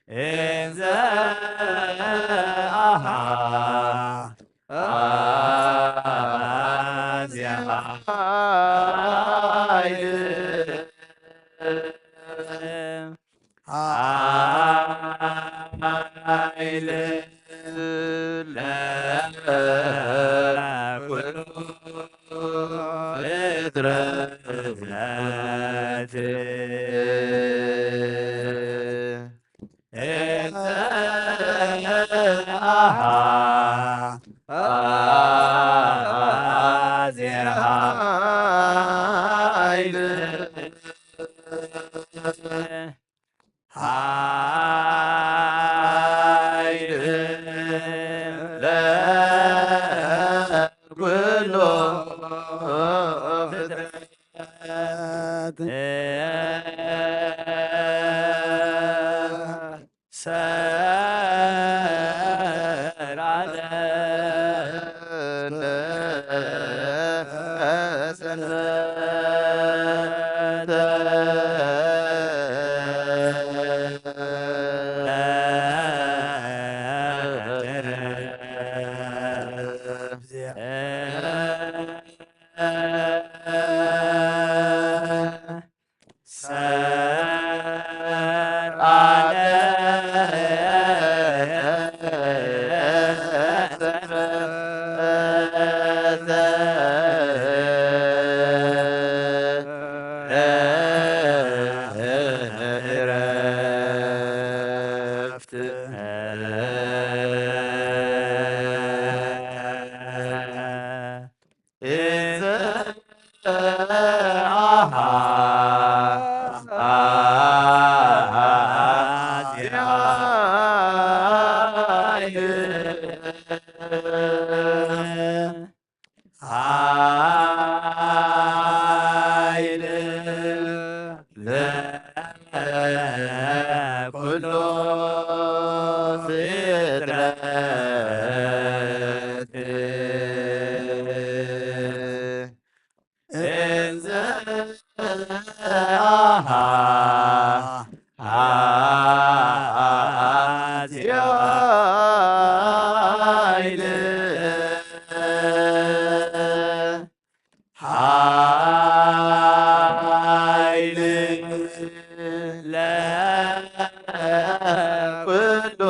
እንዘ አሃ አዜሃ ኃይል ኃይል ለኩሉ ፍጥረት እንዘ አሃ አዜሃ ኃይል ኃይል ለኩሉ ፍጥረት ሰርዐ ለነ ሰንበተ ኃይል ለኩሉ ፍጥረት እንዘ አሃ አዜሃ ኃይል ኃይል ለኩሉ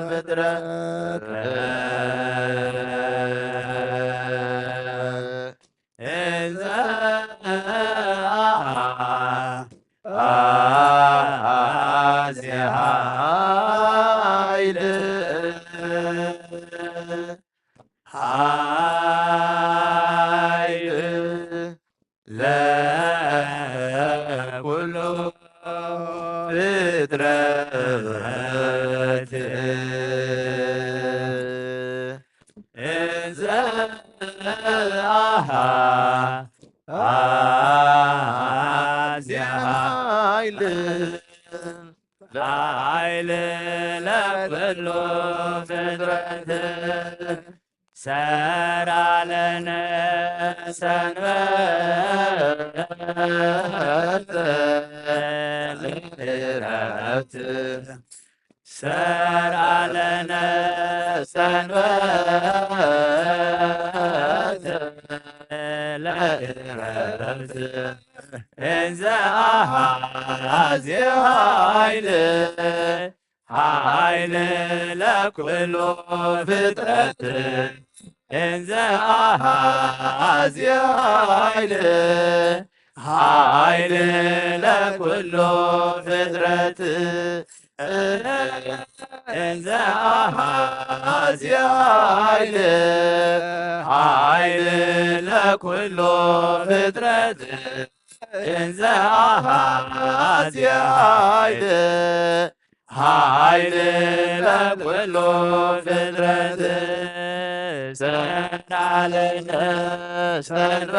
ፍጥረት እንዘ አሃ አዜሃ ኃይል ኃይል ለኩሉ ፍጥረት እንዘ አሃ አዜሃ ኃይል ኃይል ለኩሉ ፍጥረት ሰርዐ ለነ ሰንበተ ለዕረፍት ሰርዐ ለነ ሰንበተ ለዕረፍት እንዘ አሃ አዜሃ ኃይል ኃይል ለኩሉ ፍጥረት እንዘ አሃ አዜሃ ኃይል ኃይል ለኩሉ ፍጥረት እንዘ አሃ አዜሃ ኃይል ኃይል ለኩሉ ፍጥረት እንዘ አሃ አዜሃ ኃይል ኃይል ለኩሉ ፍጥረት ሰርዐ ለነ ሰንበተ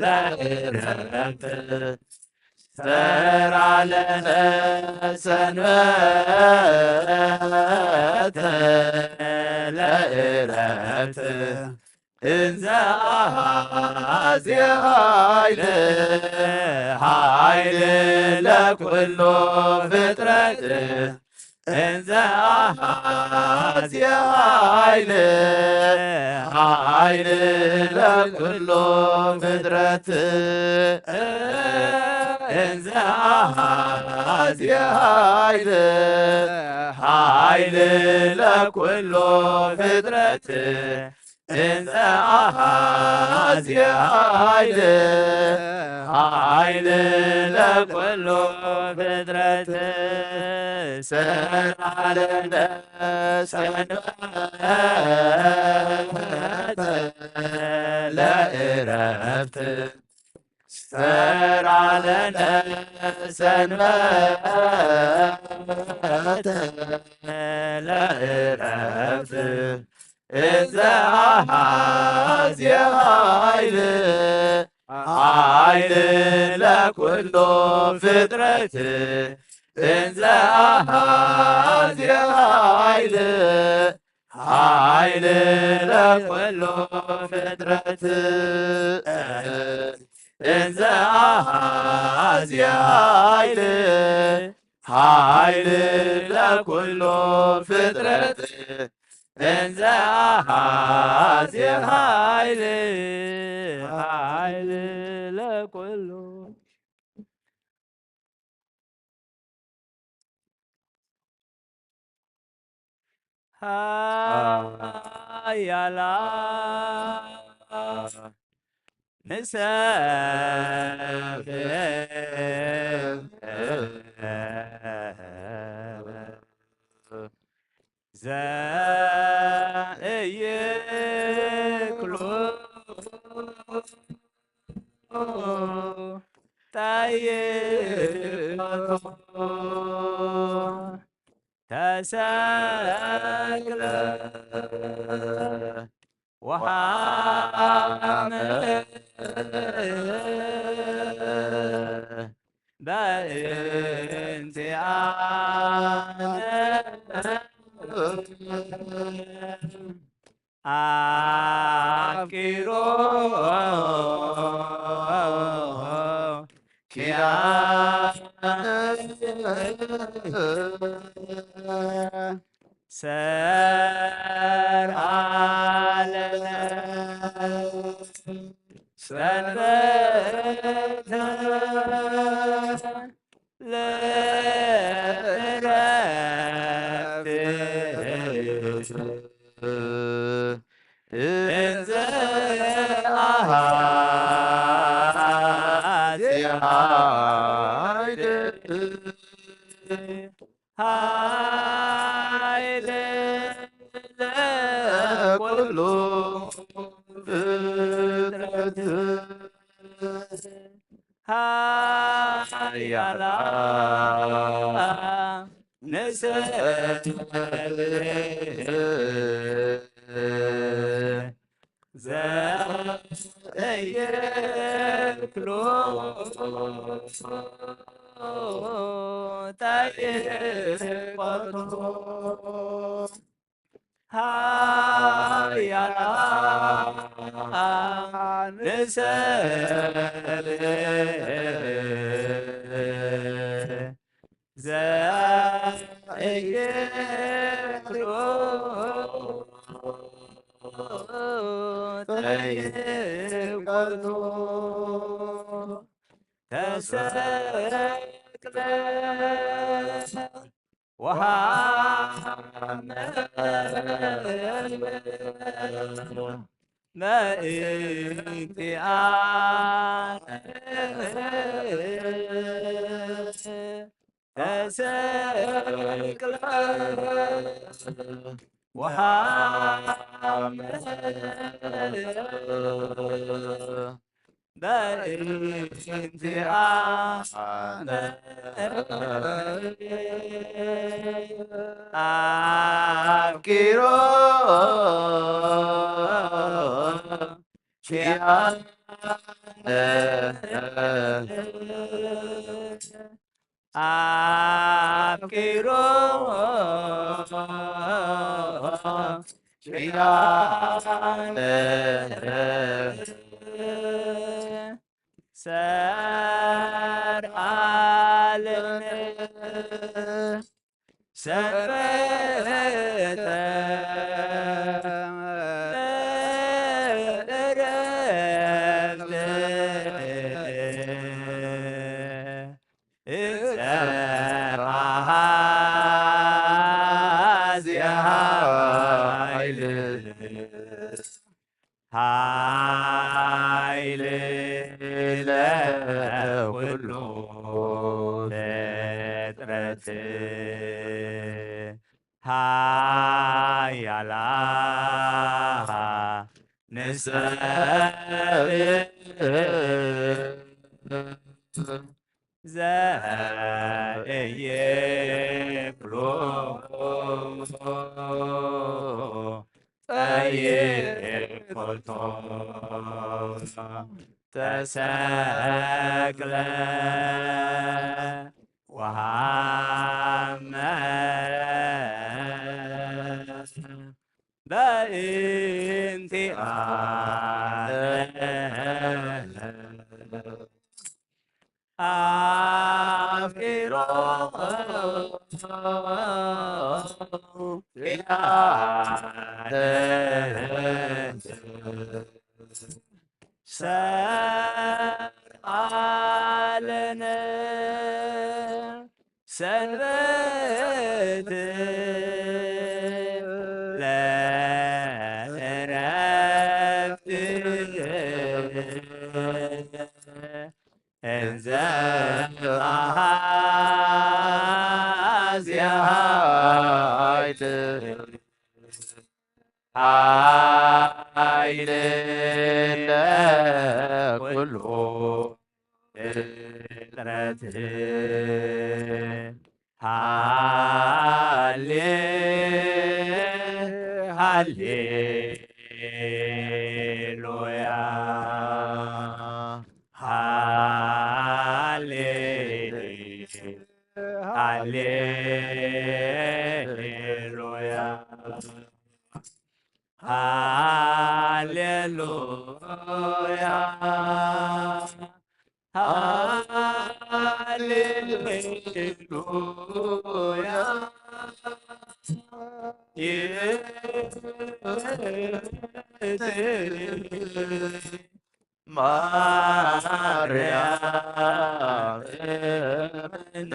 ለዕረፍት ሰርዐ ለነ ሰንበተ ለዕረፍት እንዘ አሐዜ ኃይል ኃይል ለኩሉ ፍጥረት እንዘ አሐዜ ኃይል ኃይል ለኩሉ ፍጥረት እንዘ አሐዜ ኃይል ኃይል ለኩሉ ፍጥረት እንዘ አሐዜ ኃይል ኃይል ለኩሉ ፍጥረት ሰርዐ ለነ ሰንበተ ለእረፍት ሰርዐ ለነ ሰንበተ ለእረፍት እንዘ አሐዜ ኃይል ኃይል ለኩሉ ፍጥረት እንዘ አሐዜ ኃይል ኃይል ለኩሉ ፍጥረት እንዘ አሐዜ ኃይል ኃይል ለኩሉ ፍጥረት እንዘ አሐዜ ኃይል ኃይል ለኩሉ ኃያላ ንሰብሕ ዘእይክሉ ጠይቆ ተሰቅለ ወሐመ በእንቲአነ አፍቂሮ ኪዳነ ሰርዐ ለነ ሰንበተ ለእረፍት እንዘ አሐዜ ኃይል ኃይል ለኩሉ ፍጥረት ኃያላ ንሰብሕ ዘእይክሎ ጠይቆቶ ኃያላን ንሰብሕ ዘእይክሎ ጠይቆቶ ተሰቅለ ወሐመ በእንቲአነ ተሰቅለ ወሐመ በእንቲአነ አፍቂሮ ኪያነ አፍቂሮ ኪዳነ ሰርዓልነ ሰንበተ ለእረፍት እንዘ አሐዚ ኃይል ኃይል ለኩሉ ፍጥረት ኃያላ ንሰብእ ዘኢይክሎ ጠይቆቶ ተሰቅለ ወሃመ በእንቲአነ አፍቂሮ ኪዳነ ሰርዓልነ ሰንበት ለእረፍት እንዘ አሐዚ ኃይል ኃይል ለኩሉ ፍጥረት ሃሌ ሃሌሉያ ሃሌ ሃሌሉያ ሃሌሉያ ሃሌሉያ። ማርያም እምነ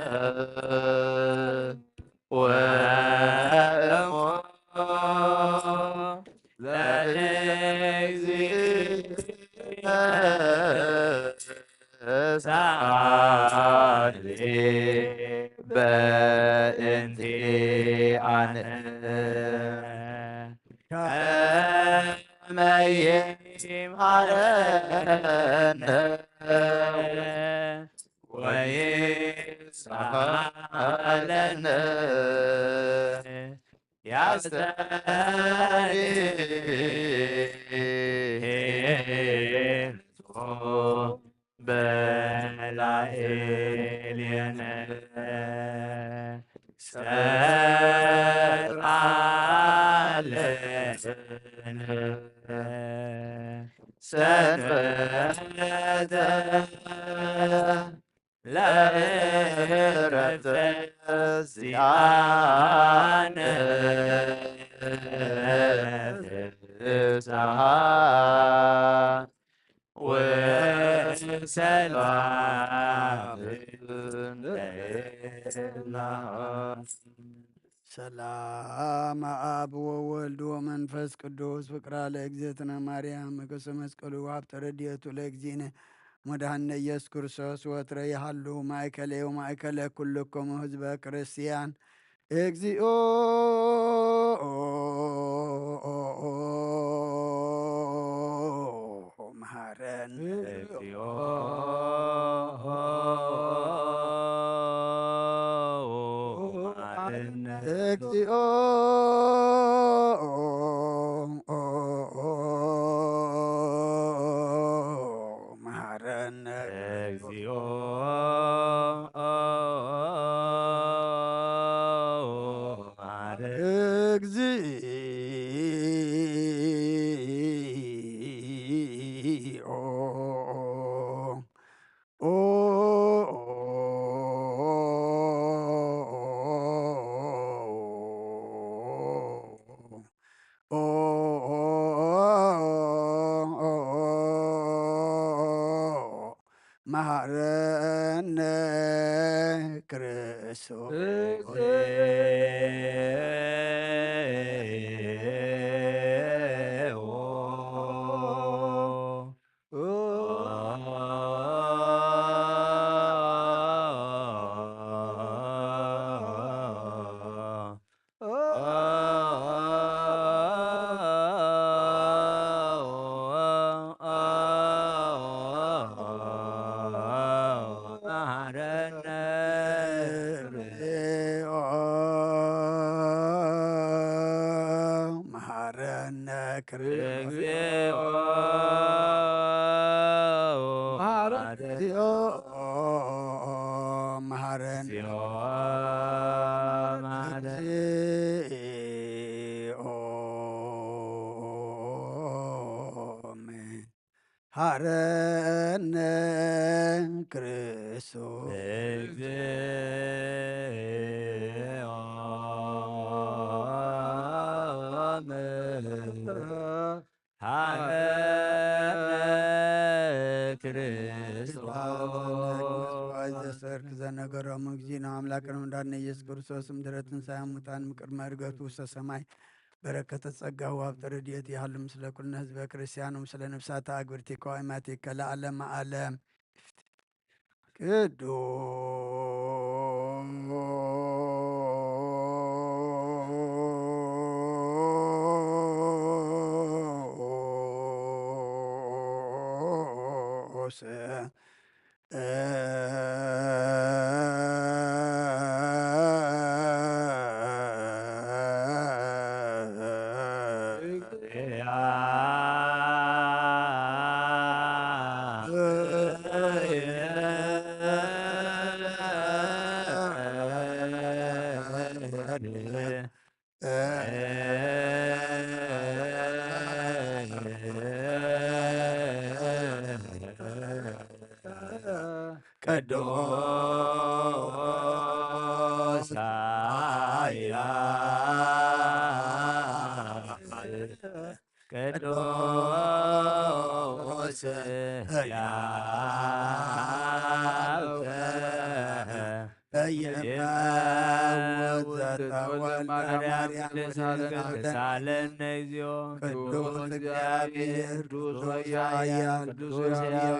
ወእሞ ለእግዚእነ ሳሊ በእንቲአነ ከመ ይምሃረነ ወይሳለነ ያስተርሔቶ በላዕሌነ ሰርዓለነ ሰንበተ ለእረፍተ ዚአነ ፍስሐ ወሰላም ለነ። ሰላም አብ ወወልድ ወመንፈስ ቅዱስ ፍቅራ ለእግዝእትነ ማርያም እግዝእተ መስቀሉ ሀብተ ረድኤቱ ለእግዚእነ መድኃኒነ ኢየሱስ ክርስቶስ ወትረ ይሃሉ ማእከለየ ወማእከለ ኩልክሙ ህዝበ ክርስቲያን። እግዚኦ መሐረነ። እግዚኦ መሐረነ። እግዚኦ መሐረነ። እግዚኦ መሐረነ። እግዚኦ እግዚኦ። መሐረነ ክርስኦ። መሐረነ። መሐረነ። መሐረነ ክርስቶስ። ዘሰርክ ዘነገሮም እግዚእነ አምላክነ ወመድኃኒነ ኢየሱስ ክርስቶስ ምድረ ትንሣኤ ሙታን ምቅድመ ዕርገቱ ውስተ ሰማይ በረከተ ጸጋሁ ሀብተ ረድኤቱ ይሃሉ ምስለ ኩልነ ህዝበ ክርስቲያን ወምስለ ነፍሳተ አግብርቲከ ወአማቲከ ለዓለመ ዓለም። ቅዱስ ቅዱስ ኃያል ቅዱስ ሕያው በየማውት ዘተወልደ ማርያም ቅድስት ሳለነ እግዚኦ ቅዱስ እግዚአብሔር ቅዱስ ኃያል ቅዱስ ሕያው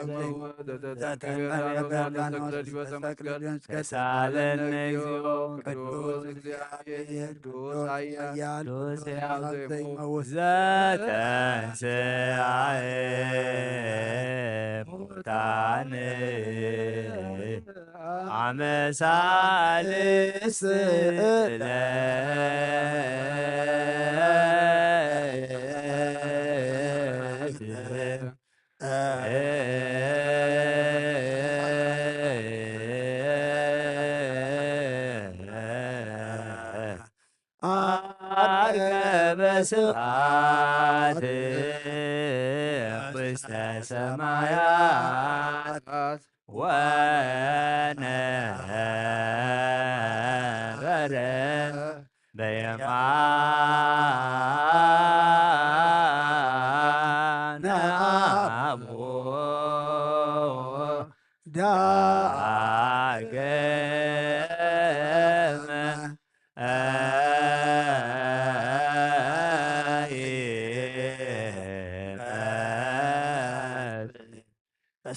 ዘተጠመቀ ዮርዳኖስ ተሰቅለ ተሳለነ እግዚኦ ቅዱስ እግዚአብሔር ቅዱስ ኃያል ቅዱስ ሕያው ዘይመውት ዘተንሥአ ሙታን አመ ሳልስ ዕለት ዐርገ በስብሐት ውስተ ሰማያት ወነበረ በየማነ አቡ ዳግመ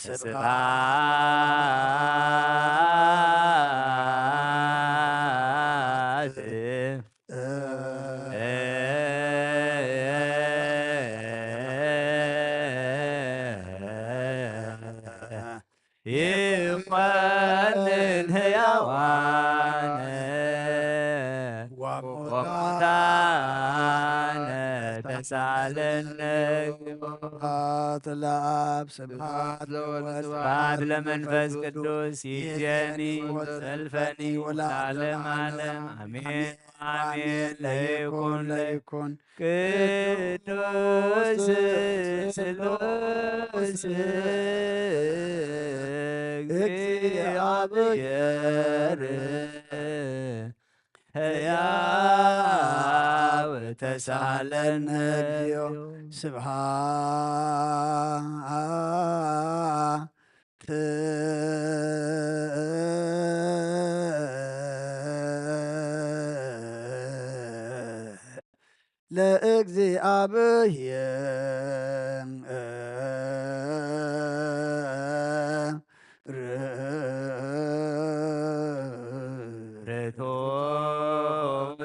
ስብሐት ይኮንን ሕያዋን ወሙታነ ተሳለነ። ስብሐት ለአብ ስብሐት ለወልድ ስብሐት ለመንፈስ ቅዱስ ይእዜኒ ወዘልፈኒ ወለዓለመ ዓለም አሜን። አሜን። ለይኩን ለይኩን ቅዱስ ስሉስ እግዚአብሔር ሕያው ተሳለነ። ስብሐት ለእግዚኣብሔር ርቱዕ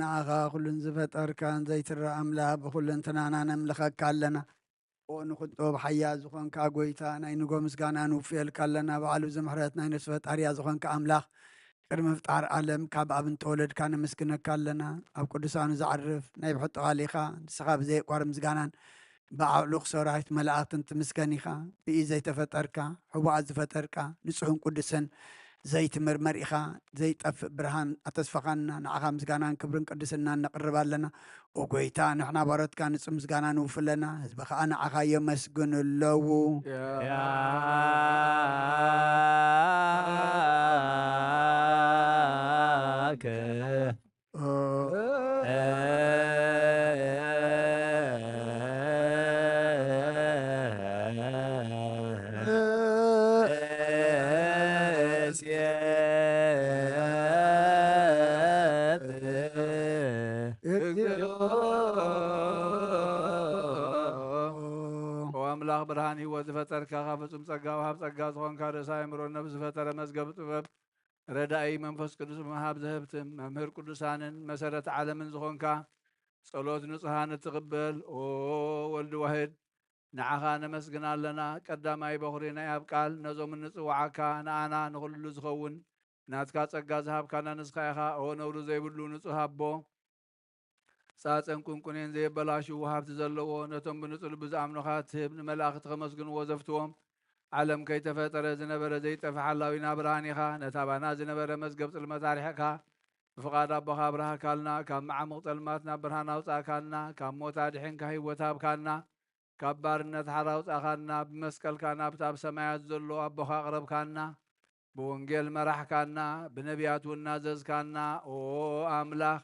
ንዓኻ ኩሉን ዝፈጠርካን ዘይትረኣ ኣምላኽ ብኹለንትናና ነምልኸካ ኣለና። ኦ ንኽጦብ ሓያ ዝኾንካ ጎይታ ናይ ንጎ ምስጋና ንውፍየልካ ኣለና። በዓሉ እዚ ምሕረት ናይ ነፍሲ ፈጣርያ ዝኾንካ ኣምላኽ ቅድሚ ምፍጣር ዓለም ካብ ኣብ እንተወለድካ ነመስግነካ ኣለና። ኣብ ቅዱሳኑ ዝዓርፍ ናይ ብሕጡ ቃል ኢኻ። ንስኻ ብዘየቋር ምስጋናን ብኣዕሉኽ ሰራዊት መላእኽትን ትምስገን ኢኻ። ብኢድ ዘይተፈጠርካ፣ ሕቡኣት ዝፈጠርካ፣ ንጹህን ቅዱስን ዘይትምርመር ኢኻ። ዘይጠፍእ ብርሃን ኣተስፋኻና። ንዓኻ ምስጋናን ክብርን ቅድስናን ነቕርብ ኣለና። ኦ ጎይታ፣ ንሕና ባሮትካ ንጹህ ምስጋና ንውፍለና፣ ህዝቢ ኸኣ ንዓኻ የመስግኑ ኣለዉ። ያከ ኦ ኣምላኽ ብርሃን ህይወት ዝፈጠርካ፣ ካብ ፍጹም ጸጋ ወሃብ ጸጋ ዝኾንካ፣ ርእሰ ኣእምሮ ነፍሲ ዝፈጠረ መዝገብ ጥበብ፣ ረዳኢ መንፈስ ቅዱስ መሃብ ዘህብትም፣ መምህር ቅዱሳንን መሰረት ዓለምን ዝኾንካ፣ ጸሎት ንጹሃን እትቕበል፣ ኦ ወልድ ዋህድ፣ ንዓኻ ነመስግን ኣለና። ቀዳማይ በኹሪ ናይ ኣብ ቃል፣ ነዞም እንጽውዓካ ንኣና ንኹሉ ዝኸውን ናትካ ጸጋ ዝሃብካና ንስኻ ኢኻ። ኦ ነውሪ ዘይብሉ ንጹህ ኣቦ፣ ጻጸን ቁንቁኔን ዘየበላሽዉ ሃብቲ ዘለዎ፣ ነቶም ብንጹህ ልቢ ዝኣምኑኻ ትህብ፣ ንመላእኽቲ ከመስግንዎ ዘፍትዎም፣ ዓለም ከይተፈጠረ ዝነበረ ዘይጠፍእ ሓላዊና ብርሃን ኢኻ። ነታ ባና ዝነበረ መዝገብ ጽልመት ኣርሒቕካ፣ ብፍቓድ ኣቦኻ ኣብርሃካልና፣ ካብ መዓሙቕ ጸልማት ናብ ብርሃን ኣውጻእካና፣ ካብ ሞት ኣድሒንካ ህይወት ሃብካና፣ ካብ ባርነት ሓራ ኣውጻእካና፣ ብመስቀልካ ናብቲ ኣብ ሰማያት ዘሎ ኣቦኻ ኣቕረብካና፣ ብወንጌል መራሕካና፣ ብነቢያት እውን ናዘዝካና። ኦ ኣምላኽ፣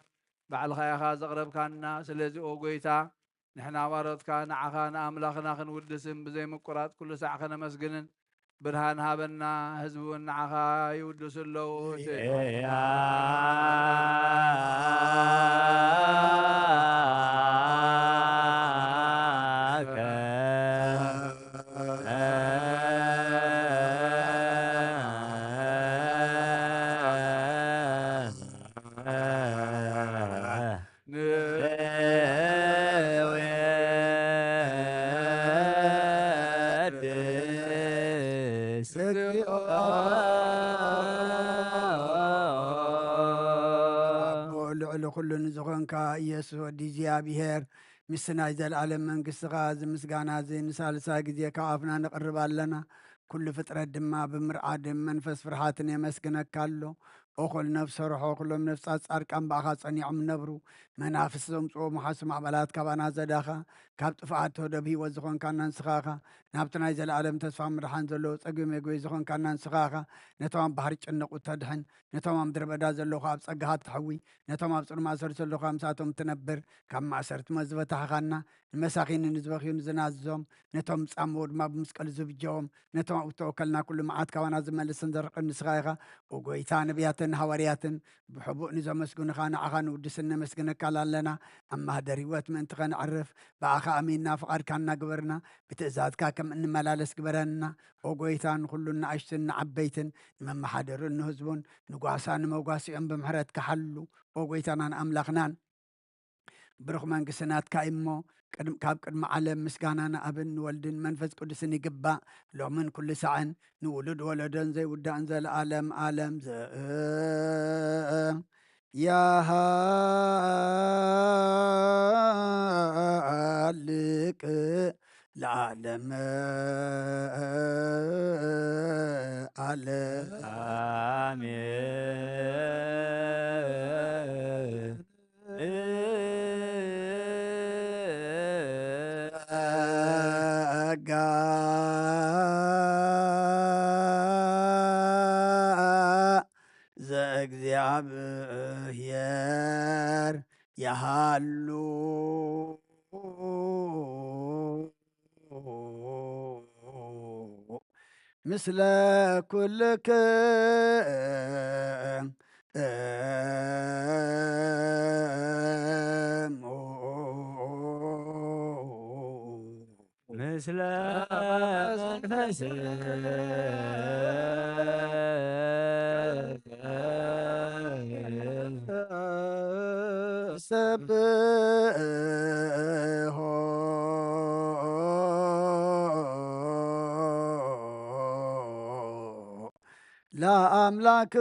ባዕልኻ ኢኻ ዘቕረብካና። ስለዚ ኦ ጎይታ፣ ንሕና ባሮትካ ንዓኻ ንኣምላኽና ክንውድስን ብዘይ ምቁራጽ ኩሉ ሳዕ ከነመስግንን ብርሃን ሃበና። ህዝቢ እውን ንዓኻ ይውድሱ ኣለዉ። እቲ ኣቦ ልዕሊ ኩሉ ንዝኾንካ ኢየሱስ ወዲ እግዚኣብሔር፣ ምስቲ ናይ ዘለኣለም መንግስትኻ እዚ ምስጋና እዚ ንሳልሳይ ግዜ ካብ ኣፍና ነቕርብ ኣለና። ኩሉ ፍጥረት ድማ ብምርዓድን መንፈስ ፍርሃትን የመስግነካ ኣሎ። ኦኾል ነፍስ ሰርሖ፣ ኩሎም ነፍሳት ጻድቃን ብኣኻ ጸኒዖም ነብሩ። መናፍስቲ ዘምጽኦ መሓሱ ማዕበላት ካባና ዘዳኻ፣ ካብ ጥፍኣት ተደብ ህይወት ዝኾንካና ንስኻ ኢኻ። ናብቲ ናይ ዘለኣለም ተስፋ ምድሓን ዘለዎ ጸግቢ መግቢ ዝኾንካና ንስኻ ኢኻ። ነቶም ኣብ ባሕሪ ጭንቑ ተድሕን፣ ነቶም ኣብ ምድረ በዳ ዘለኹ ኣብ ጸጋኻ እተሕዊ፣ ነቶም ኣብ ጽኑዕ ማእሰርቲ ዘለኹ ምሳቶም ትነብር፣ ካብ ማእሰርቲ ሞት ዝበታሕኻና፣ ንመሳኺን ንዝበኽዩ ንዝናዝዞም፣ ነቶም ዝጻምኡ ድማ ብመስቀል ዝብጀዎም፣ ነቶም ኣብ እተወከልና ኩሉ መዓት ካባና ዝመልስን ዘርሕቅን ንስኻ ኢኻ። ኦ ጎይታ፣ ነቢያትን ሃዋርያትን ብሕቡእ ንዘመስግኑኻ ንዓኻ ንውድስን ነመስግነካ ኣለና። ኣብ ማህደር ህይወት ምእንቲ ኸነዕርፍ ብኣኻ ኣሚንና ፍቓድካ እናገበርና ብትእዛዝካ ከም እንመላለስ ግበረና። ኦ ጎይታ፣ ንኹሉ ንኣሽቱን ንዓበይትን ንመመሓደሩን ንህዝቡን ንጓሳ ንመጓስኦም ብምሕረትካ ሓሉ። ኦ ጎይታናን ኣምላኽናን፣ ብሩኽ መንግስቲ ናትካ እዩ እሞ፣ ቅድም-፣ ካብ ቅድሚ ዓለም ምስጋና ንኣብን ንወልድን መንፈስ ቅዱስን ይግባእ፣ ሎምን ኩሉ ሳዕን ንውሉድ ወለዶን ዘይውዳእን ዘለኣለም ኣለም ዘ-፣ ያሃልቅ ለዓለመ ዓለም። ኣሜን። ጸጋ ዘእግዚኣብሔር ይሃሉ ምስለ ኩልክም ምስለ መንፈስ ሰብሖ ለአምላክ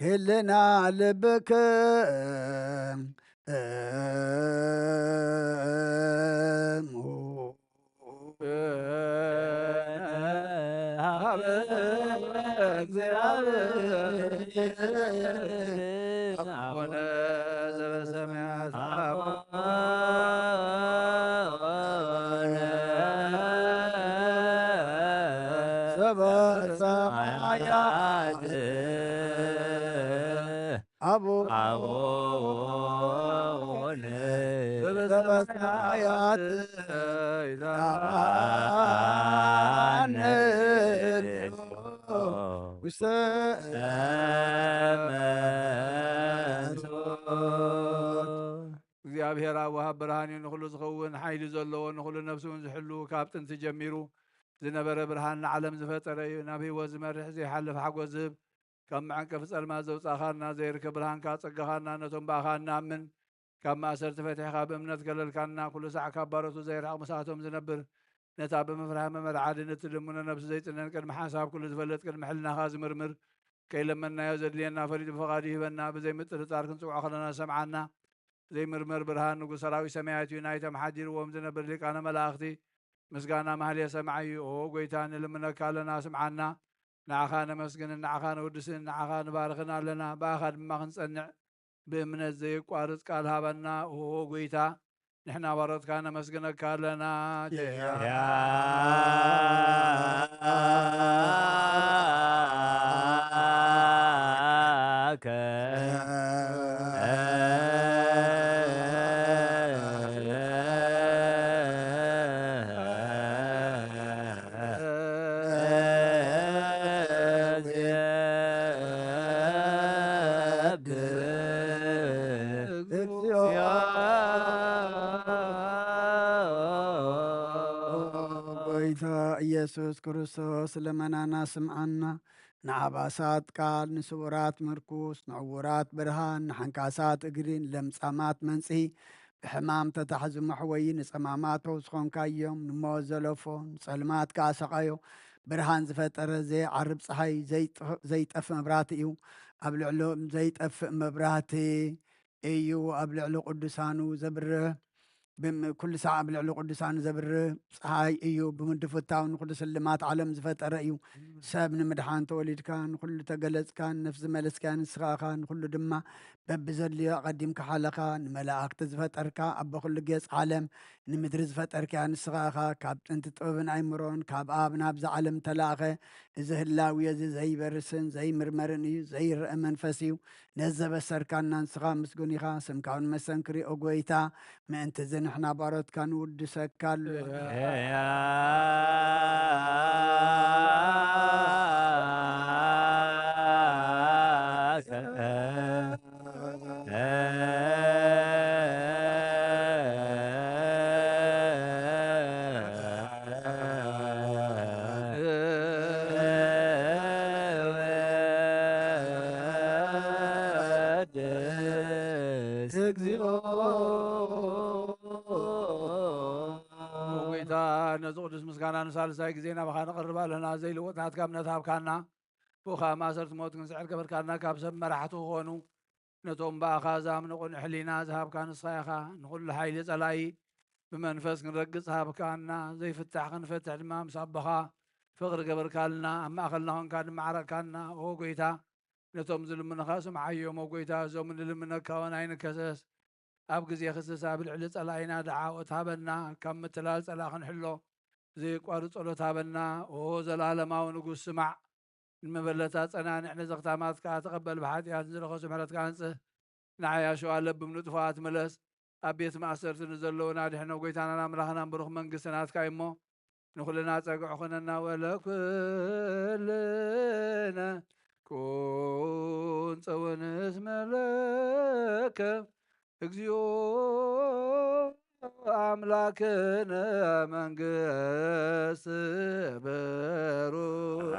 ህልና ልብክም አቡነ ዘበሰማያት ውስተ እግዚአብሔር አብ ወሃብ ብርሃን እዩ፣ ንኹሉ ዝኸውን ሓይሊ ዘለዎ፣ ንኹሉ ነፍሲ እውን ዝሕሉ፣ ካብ ጥንቲ ጀሚሩ ዝነበረ ብርሃን ንዓለም ዝፈጠረ እዩ። ናብ ህይወት ዝመርሕ ዘይሓልፍ ሓጎስ ዝህብ፣ ካብ መዐንቀፊ ጸልማት ዘውጻእኻና፣ ዘይርከብ ብርሃንካ ጸጋኻና፣ ነቶም ብኣኻ እንኣምን ካብ ማእሰርቲ ፈቲሕካ ብእምነት ገለልካና። ኩሉ ሳዕ ካብ ባሮቱ ዘይርሕቕ ምስኣቶም ዝነብር፣ ነታ ብምፍራህ መመርዓድን እትልምኖ ነብሲ ዘይጽነን ቅድሚ ሓንሳብ ኩሉ ዝፈልጥ ቅድሚ ሕልናኻ ዝምርምር፣ ከይለመንናዮ ዘድልየና ፈሊጡ ብፍቓዱ ይህበና። ብዘይምጥርጣር ክንጽውዖ ከለና ዝሰምዓና ዘይምርመር ብርሃን ንጉስ ሰራዊት ሰማያት እዩ። ናይቶም ሓዲርዎም ዝነብር ሊቃነ መላእኽቲ ምስጋና ማህሌ ሰማዒ እዩ። ኦ ጎይታ ንልምነካ ኣለና ስምዓና። ንዓኻ ነመስግንን ንዓኻ ነወድስን ንዓኻ ንባርኽን ኣለና። ብኣኻ ድማ ክንጸንዕ ብእምነት ዘየቋርጽ ቃል ሃበና። ኦ ጎይታ ንሕና ባሮትካ ነመስግነካ ኣለና። ጎይታ ኢየሱስ ክርስቶስ ልመናና ስምዓና። ንዓባሳት ቃል፣ ንስውራት ምርኩስ፣ ንዕውራት ብርሃን፣ ንሓንካሳት እግሪ፣ ንለምጻማት መንጽሂ፣ ብሕማም ተታሕዙ መሕወዪ፣ ንጸማማት ፈውሲ ኾንካዮም፣ ንሞት ዘለፎ፣ ንጸልማት ከኣ ሰቓዮ፣ ብርሃን ዝፈጠረ፣ ዘይዓርብ ጸሓይ፣ ዘይጥፍ-፣ ዘይጠፍእ መብራህቲ እዩ። ኣብ ልዕሊ ዘይጠፍእ መብራህቲ እዩ፣ ኣብ ልዕሊ ቅዱሳኑ ዘብርህ፣ ብም-፣ ኩሉ ሳዕ ኣብ ልዕሊ ቅዱሳኑ ዘብርህ ጸሓይ እዩ። ብምድፍታው ንኹሉ ስልማት ዓለም ዝፈጠረ እዩ። ሰብ ንምድሓን ተወሊድካ፣ ንኹሉ ተገለጽካ፣ ንነፍሲ ዝመለስካያ ንስኻ ኢኻ፣ ንኹሉ ድማ በብዘድልዮ ኣቐዲምካ ሓለኻ። ንመላእኽቲ ዝፈጠርካ፣ ኣቦ ኩሉ ጌጽ ዓለም፣ ንምድሪ ዝፈጠርካያ ንስኻ ኢኻ። ካብ ጥንቲ ጥበብን ኣይምሮን ካብ ኣብ ናብዛ ዓለም ተላእኸ። እዚ ህላዌ እዚ ዘይበርስን ዘይምርመርን እዩ፣ ዘይረአ መንፈስ እዩ። ነዚ ዘበሰርካና ንስኻ ምስጉን ኢኻ። ስምካ እውን መሰንክር እዩ፣ ኦ ጎይታ። ምእንቲ እዚ ንሕና ባሮትካ ንውድሰካ ኣሎ። እግዚኦ። ጎይታ፣ ነዚ ቅዱስ ምስጋና ንሳልሳይ ግዜ ናባኻ ነቕርብ ኣለና። ዘይልወጥ ናትካ እምነት ሃብካና። ብኡ ኸኣ ማእሰርቲ ሞት ክንስዕር ገበርካና። ካብ ሰብ መራሕቲ ክኾኑ፣ ነቶም ብኣኻ ዝኣምኑ ቅኑዕ ሕሊና ዝሃብካ ንስኻ ኢኻ። ንኹሉ ሓይሊ ጸላኢ ብመንፈስ ክንረግጽ ሃብካና፣ ዘይፍታሕ ክንፈትሕ ድማ ምስ ኣቦኻ ፍቕሪ ገበርካልና፣ ኣብ ማእኸልና ኾንካ ድማ ዓረቕካና። ኦ ጎይታ፣ ነቶም ዝልምኑኻ ስምዓዮም። ኦ ጎይታ፣ እዞም ንልምነካ እውን ኣይንከሰስ። ኣብ ግዜ ክስሳ ብልዕሊ ጸላኢና ደዓወት ሃበና፣ ካብ ምትላል ጸላኢ ክንሕሎ ዘየቋርጽ ጸሎት ሃበና። ኦ ዘላለማዊ ንጉስ ስማዕ፣ ንመበለታት ጸናንዕ፣ ነዘኽታማት ከኣ ተቐበል፣ ብሓጢኣት ንዝረኸሱ ምሕረትካ ኣንጽህ። ንዓያሹ ኣለብም ንጥፉኣት ምለስ፣ ኣብ ቤት ማእሰርቲ ንዘለዉና ኣድሕኖ። ጎይታናን ኣምላኽናን ብሩኽ መንግስቲ ናትካ እዩ እሞ፣ ንኹልና ጸግዒ ኹነና። ወለኩልነ ኩን ጽውን እስመ ለከ እግዚኦ ኣምላክነ መንግስት ብሩክ።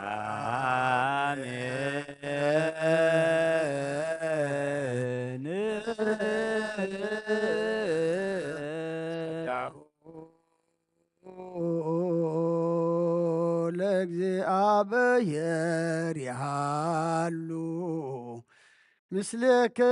ለእግዚኣብሔር ይሃሉ ምስሌክሙ።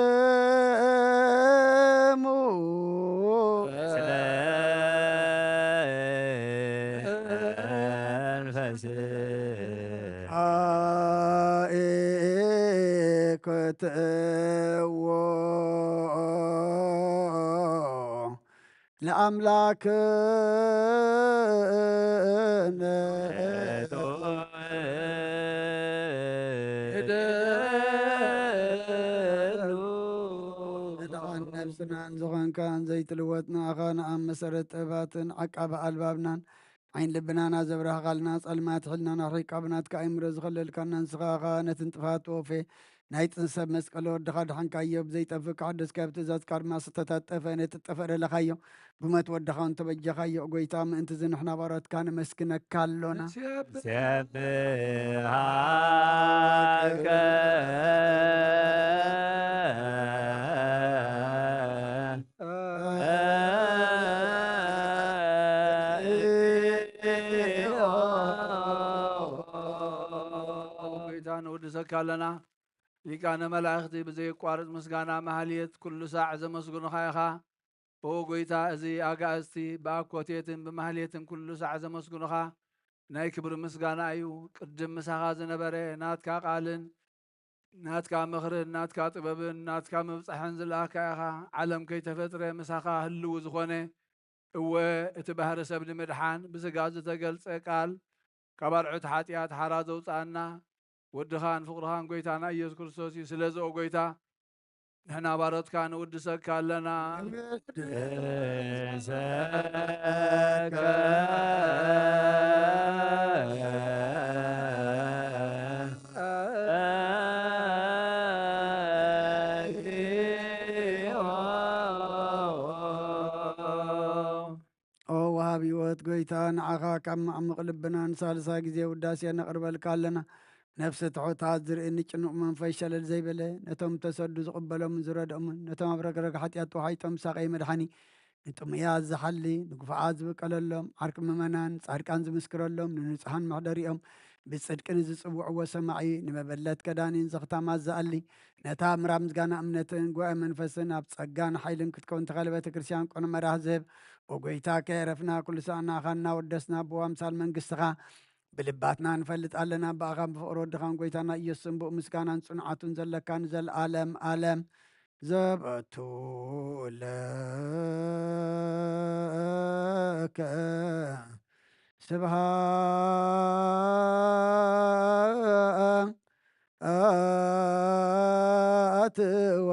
ለኣምላክነ ህደኑ። ነብስናን ዝኾንካን ዘይትልወጥ ንኣኻ ንኣብ መሰረት ጥበባትን ዓቃቢ ኣልባብናን ዓይን ልብናና ዘብራህኻልና ጸልማት ሕልናና ኣርሒቕካ ብናትካ ኣእምሮ ዝኸለልካና ንስኻ ኸኣ ነቲ ንጥፋት ወፌ ናይ ጽንሰብ መስቀል ወድኻ ድሓንካዮ፣ ብዘይጠፍእ ክሓደስካዮ፣ ብትእዛዝካ ድማ ዝተታጠፈ ነቲ ጠፈእ ደለኻዮ። ብሞት ወድኻ እውን ተበጀኻዮ። ጎይታ፣ ምእንቲ እዚ ንሕና ባሮትካ ነመስግነካ ኣሎና። ንሴብሖከ። ጎይታ፣ ንውድሰካ ኣለና። ሊቃነ መላእኽቲ ብዘየቋርጽ ምስጋና ማህልየት ኩሉ ሳዕ ዘመስግኑኻ ኢኻ። ኦ ጎይታ፣ እዚ ኣጋእዝቲ ብኣኮቴትን ብማህሌትን ኩሉ ሳዕ ዘመስግኑኻ ናይ ክብሪ ምስጋና እዩ። ቅድም ምሳኻ ዝነበረ ናትካ ቃልን ናትካ ምኽርን ናትካ ጥበብን ናትካ ምብጻሕን ዝለኣኽካ ኢኻ። ዓለም ከይተፈጥረ ምሳኻ ህልው ዝኾነ፣ እወ፣ እቲ ባህሪ ሰብ ንምድሓን ብስጋ ዝተገልጸ ቃል፣ ካብ ኣርዑት ሓጢኣት ሓራ ዘውጽኣና ወድኻን ፍቕርኻን ጎይታና ኢየሱስ ክርስቶስ እዩ። ስለዚ ኦ ጎይታ፣ ንሕና ባሮትካ ንውድሰካ ኣለና። ንውድሰከ። ኦ ወሃብ ህይወት ጎይታ፣ ንዓኻ ካብ ማዕሙቕ ልብና ንሳልሳይ ግዜ ውዳሴ ነቕርበልካ ኣለና። ነፍሲ ትሑታት ዝርኢ፣ ንጭኑቕ መንፈስ ሸለል ዘይበለ፣ ነቶም ተሰዱ ዝቕበሎምን ዝረድኦምን፣ ነቶም ኣብ ረግረግ ሓጢኣት ተዋሒጦም ዝሳቐዩ መድሓኒ፣ ንጥሙያት ዝሓሊ፣ ንግፉዓት ዝብቀለሎም፣ ዓርኪ ምእመናን ጻድቃን ዝምስክረሎም፣ ንንጹሓን መሕደሪኦም፣ ብጽድቂ ንዝጽውዕዎ ሰማዒ፣ ንመበለት ከዳኒን ዘኽታማት ዝኣሊ፣ ነታ ምራብ ምስጋና እምነትን ጉባኤ መንፈስን ኣብ ጸጋን ሓይልን ክትከውን ተኸለ ቤተ ክርስቲያን ቅኑዕ መራህ ዝህብ፣ ኦ ጎይታ፣ ከየረፍና ኩሉ ሳዕ ንኣኻ እናወደስና ብዋምሳል መንግስትኻ ብልባትና ንፈልጥ ኣለና። ብኣኻን ብፍቕሪ ወድኻን ጎይታና ኢየሱስን ብኡ ምስጋናን ጽንዓቱን ዘለካ ንዘለኣለም ኣለም ዘበቱ ለከ ስብሃት ወ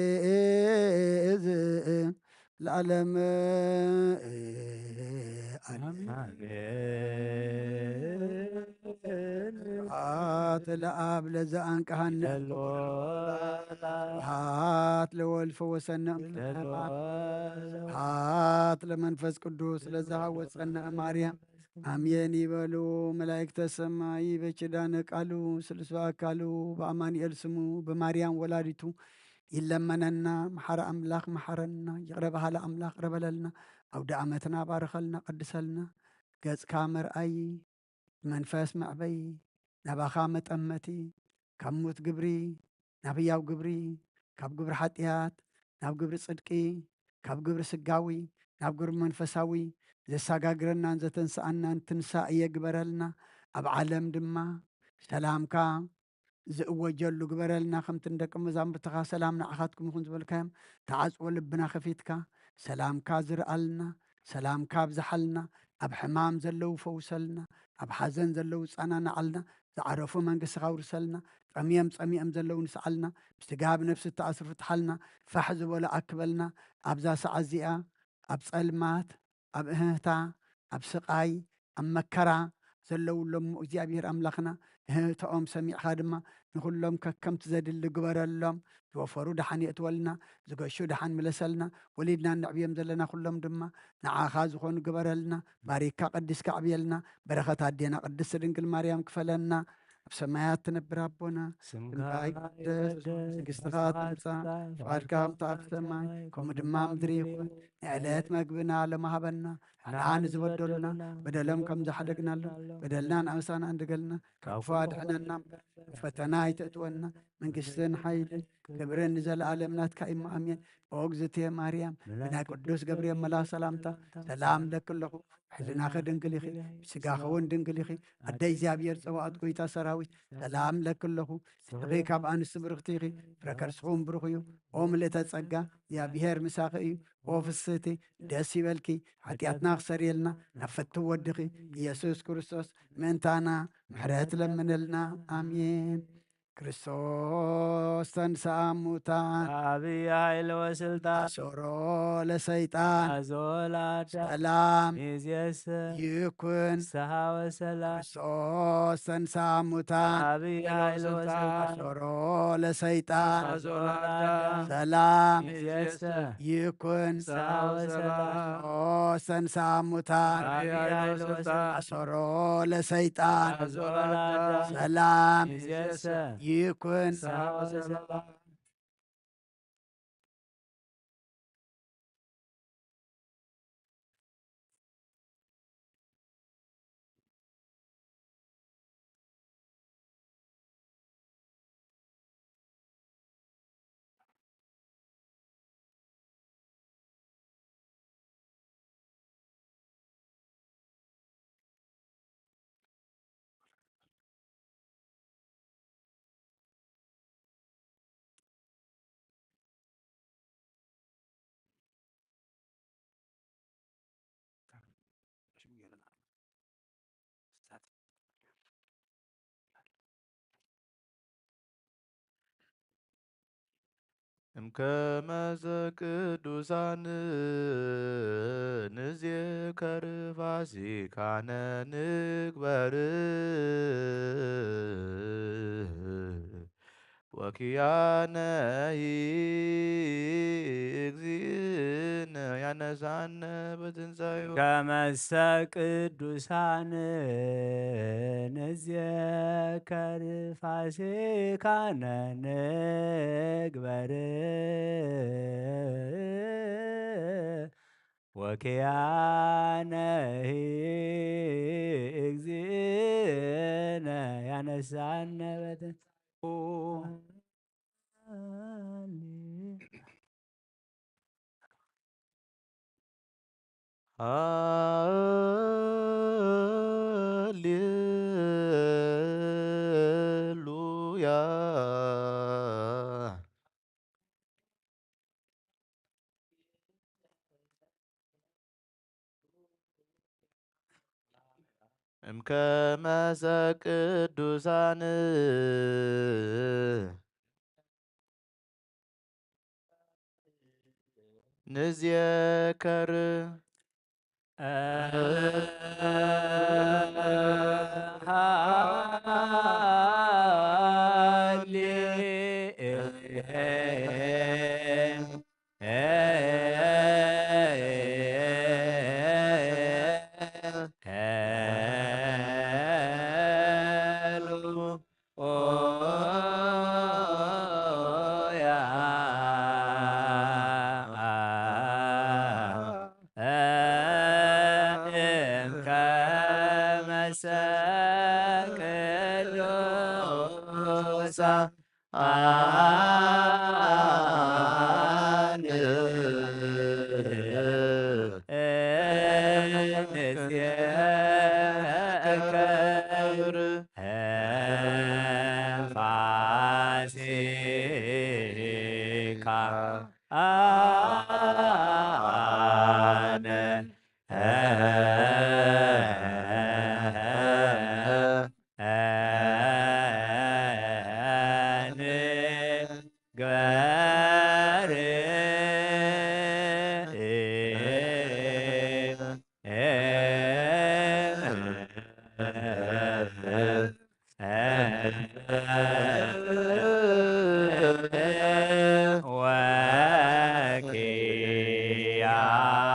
ኢሂዝ ለዓለም ኣሜን። ስብሐት ለአብ ለዘአንቀሐነ፣ ስብሐት ለወልድ ፈወሰነ፣ ስብሐት ለመንፈስ ቅዱስ ለዘሃወፀነ ማርያም። አሜን ይበሉ መላእክተ ሰማይ፣ በኪዳነ ቃሉ ስሉስ በአካሉ በአማኑኤል ስሙ በማርያም ወላዲቱ ይለመነና። መሓሪ ኣምላኽ መሓረና፣ ይቕረ በሃሊ ኣምላኽ ይቕረ በለልና። ኣውደ ዓመትና ባርኸልና፣ ቀድሰልና። ገጽካ መርኣዪ፣ መንፈስ መዕበዪ፣ ናባኻ መጠመቲ፣ ካብ ሙት ግብሪ ናብ ህያው ግብሪ፣ ካብ ግብሪ ሓጢኣት ናብ ግብሪ ጽድቂ፣ ካብ ግብሪ ስጋዊ ናብ ግብሪ መንፈሳዊ ዘሰጋግረናን ዘተንስኣናን ትንሳኤ ግበረልና። ኣብ ዓለም ድማ ሰላምካ ዝእወጀሉ ግበረልና። ከምቲ ንደቂ መዛሙርትኻ "ሰላም ንዓኻትኩም ይኹን" ዝበልካዮም፣ ተዓጽዎ ልብና ከፊትካ ሰላምካ ዝርኣልና፣ ሰላምካ ኣብዝሓልና፣ ኣብ ሕማም ዘለዉ ፈውሰልና፣ ኣብ ሓዘን ዘለዉ ጸናንዓልና፣ ዝዓረፉ መንግስትኻ ኣውርሰልና፣ ጠምዮም ጸሚኦም ዘለዉ ንስዓልና፣ ብስጋ ብነፍሲ እተኣስሩ ፍትሓልና፣ ፋሕ ዝበሉ ኣክበልና። ኣብዛ ሰዓት እዚኣ ኣብ ጸልማት፣ ኣብ እህህታ፣ ኣብ ስቓይ፣ ኣብ መከራ ዘለዉ ኣለዉ እሞ እግዚኣብሔር ኣምላኽና እህህትኦም ሰሚዕኻ ድማ ንኹሎም ከከምቲ ዘድሊ ግበረሎም። ዝወፈሩ ደሓን የእትወልና፣ ዝገሹ ደሓን ምለሰልና፣ ወሊድና እነዕብዮም ዘለና ኩሎም ድማ ንዓኻ ዝኾኑ ግበረልና። ባሪካ ቀዲስካ ኣዕብየልና። በረኸት ኣዴና ቅድስቲ ድንግል ማርያም ክፈለና። ኣብ ሰማያት ትነብር ኣቦና፣ ስምካ ስምካ ይትቀደስ፣ ይትቀደስ፣ መንግስትኻ መንግስትኻ ትምጻእ፣ ትምጻእ፣ ፍቓድካ ከምቲ ኣብ ሰማይ ከምኡ ድማ ኣብ ምድሪ ይኹን። ናይ ዕለት መግብና ሎሚ ሃበና። ንዓና ንዝበደሉና በደሎም ከም ዝሓደግናሉ በደልና ንኣበሳና እንድገልና፣ ካብ ክፉ ኣድሕነና፣ ፈተና ኣይተእትወና። መንግስትን ሓይልን ክብርን ንዘለኣለም ናትካ እዩ። ኣሜን። ኦ እግዝእትየ ማርያም፣ ብናይ ቅዱስ ገብርኤል መልኣኽ ሰላምታ ሰላም እለኪ ኣለኹ። ሕልናኺ ድንግል ኢኺ፣ ስጋኺ እውን ድንግል ኢኺ። ኣደ እግዚኣብሔር ጸባኦት፣ ጎይታ ሰራዊት፣ ሰላም እለኪ ኣለኹ። ንስኺ ካብ ኣንስቲ ብርኽቲ ኢኺ፣ ፍረ ከርስኺ እውን ብሩኽ እዩ። ኦ ምልእተ ጸጋ፣ እግዚኣብሔር ምሳኺ እዩ። ኦ ፍስህቲ፣ ደስ ይበልኪ፣ ሓጢኣትና ክሰርየልና ናብ ፍትው ወድኺ ኢየሱስ ክርስቶስ ምእንታና ምሕረት ለምንልና። ኣሜን። ክርስቶስ ተንሥአ እሙታን፣ ዓብይ ኃይል ወስልጣን፣ አሰሮ ለሰይጣን፣ አዞ ለአዳም፣ ሰላም ይእዜሰ፣ ይኩን። ፍስሐ ወሰላም። ክርስቶስ ተንሥአ እሙታን፣ ዓብይ ኃይል ወስልጣን፣ አሰሮ ለሰይጣን፣ አዞ ለአዳም፣ ሰላም ይእዜሰ፣ ይኩን። ፍስሐ ወሰላም። ክርስቶስ ተንሥአ እሙታን፣ ዓብይ ኃይል ወስልጣን፣ አሰሮ ለሰይጣን፣ አዞ ለአዳም፣ ሰላም ይእዜሰ፣ ይኩን። ፍስሐ ወሰላም። እምከመዘ ቅዱሳን ንዜከር ፋሲካነ ንግበር ወኪያነሂ እግዚእነ ያነሳነ በትንሳኤሁ። ከመሰ ቅዱሳን ንዜከር ፋሲካነ ንግበር ወኪያነሂ እግዚእነ ያነሳነ በትንሳኤሁ። ሃሌሉያ። እምከመሰ ቅዱሳን ንዜከር ካነ ንግበር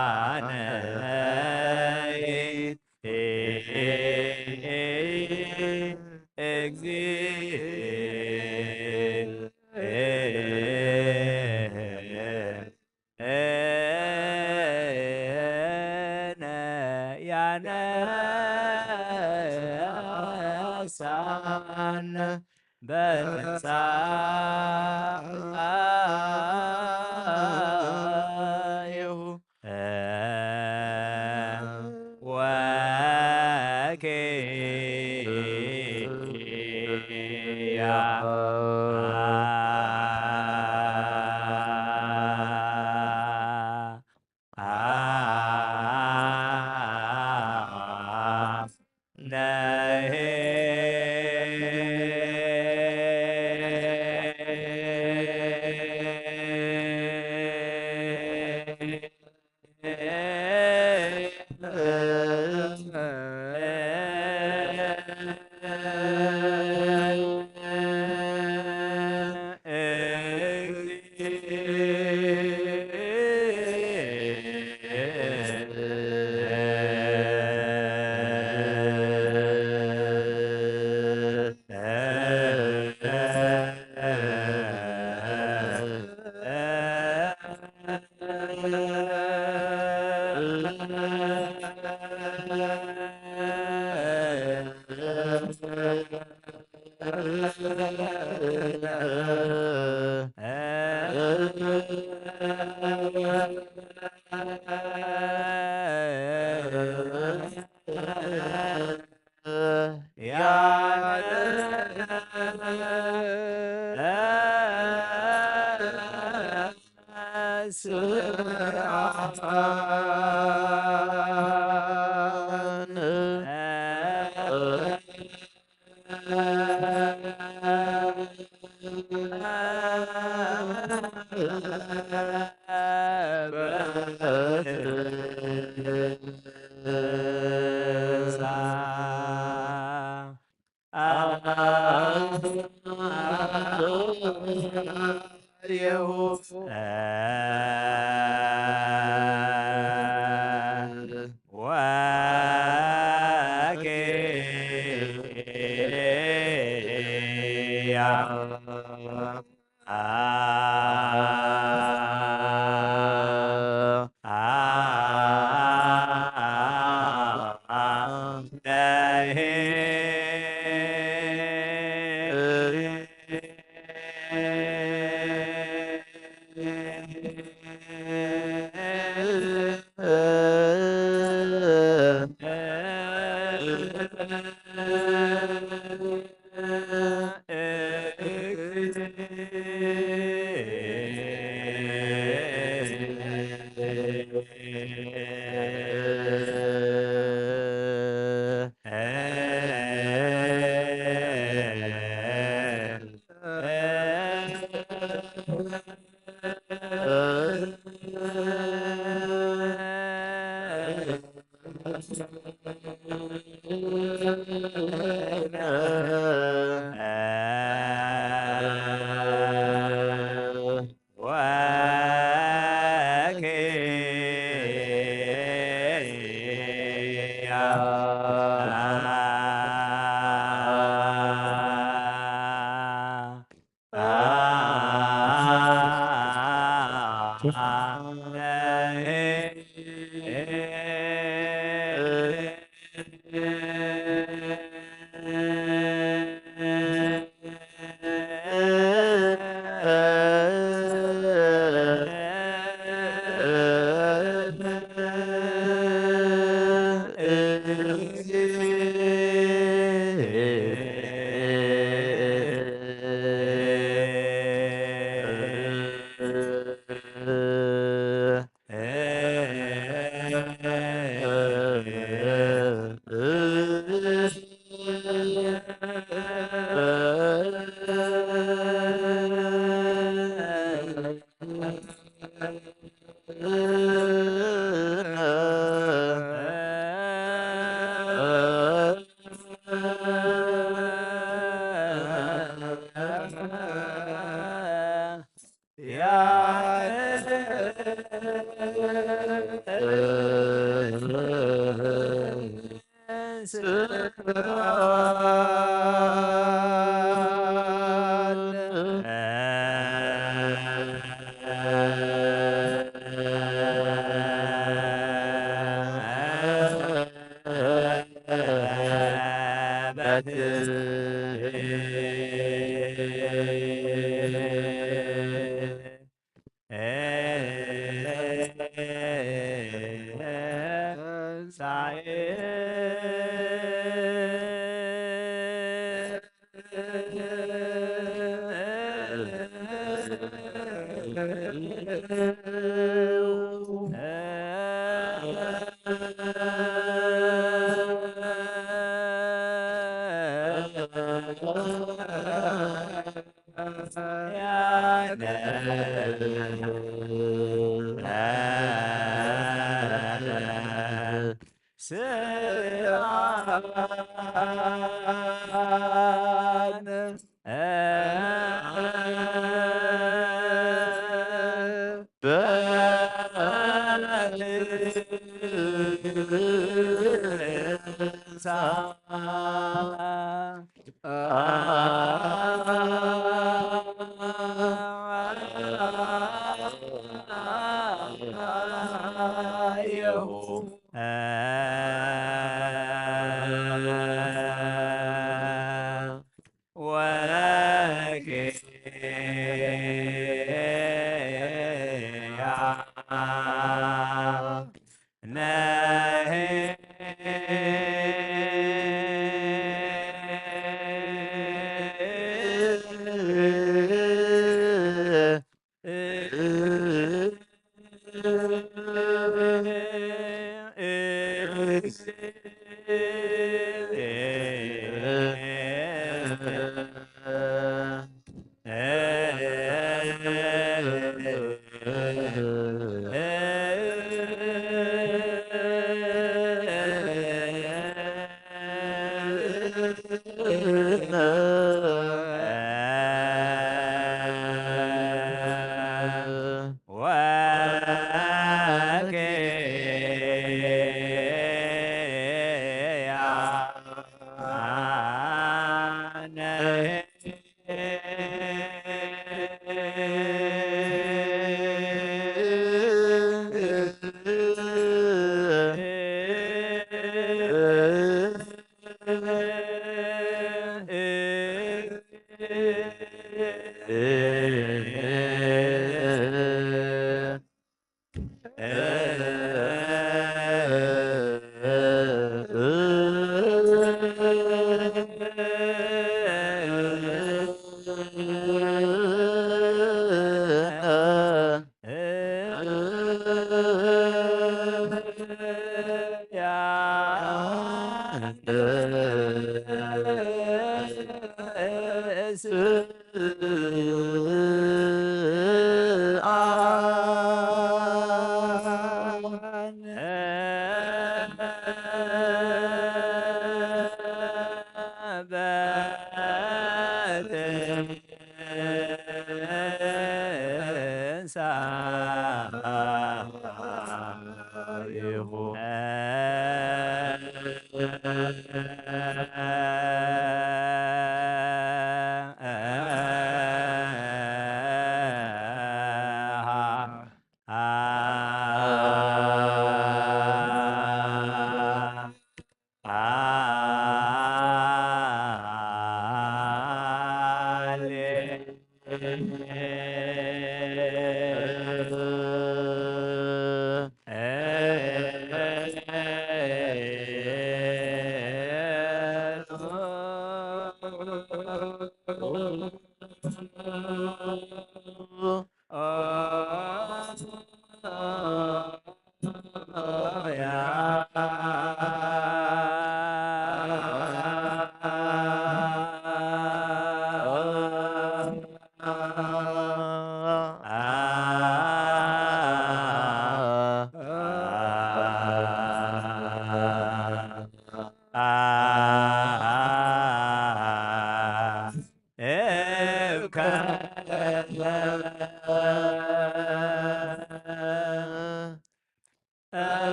ወኪያነ እግዚእነ ያነሳነ በጻዩ ወኪያ ነሄ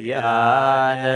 ያነ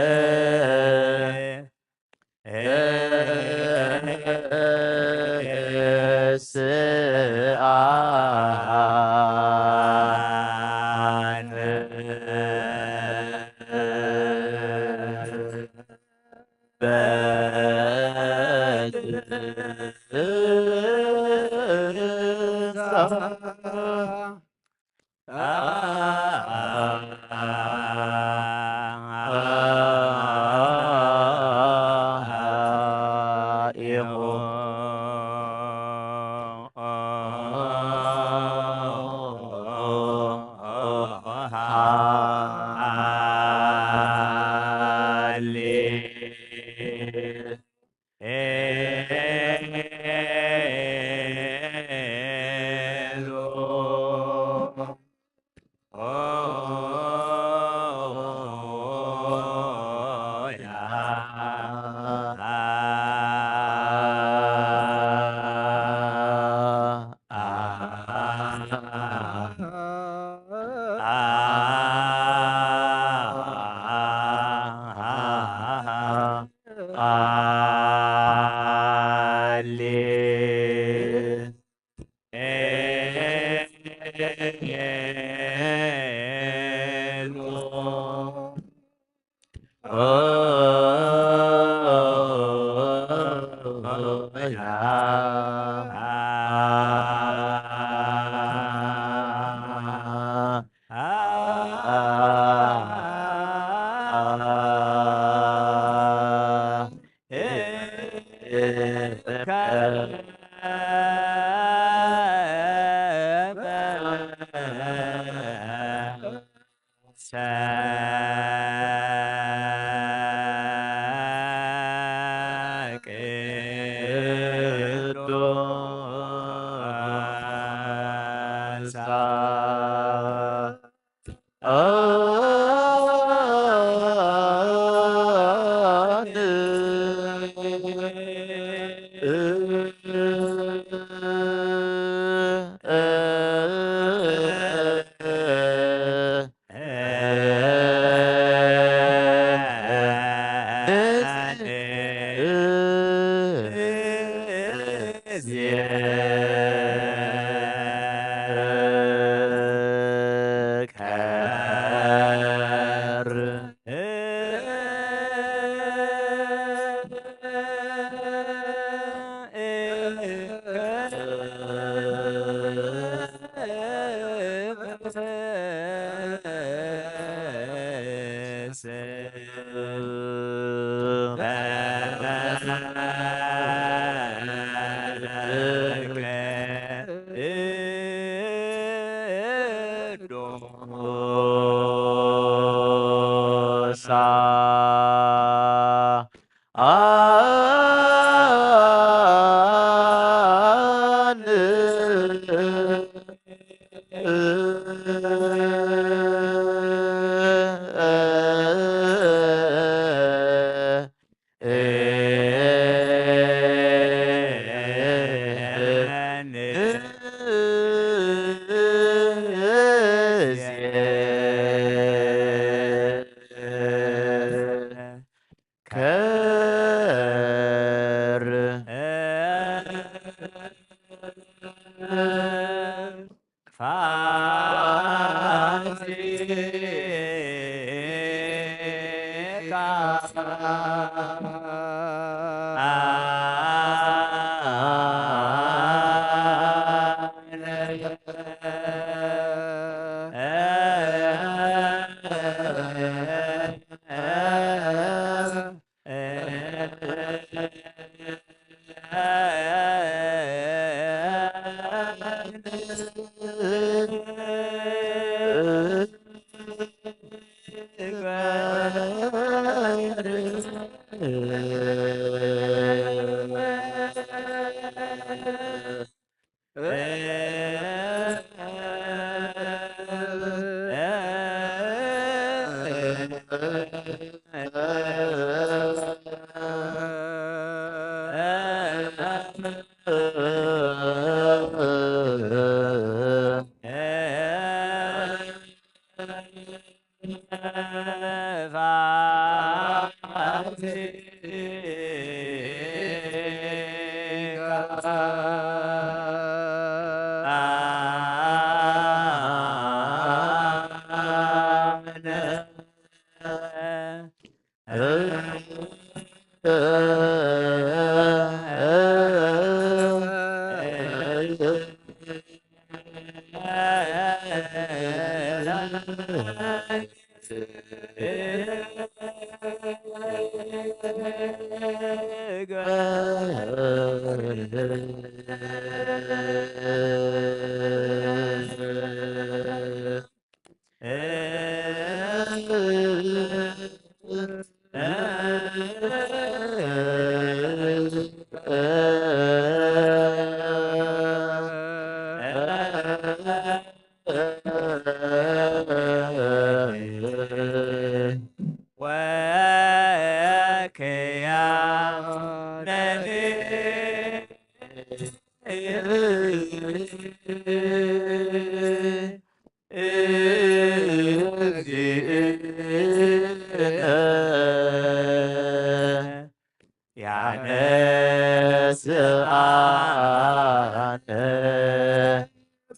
ያነስኣነ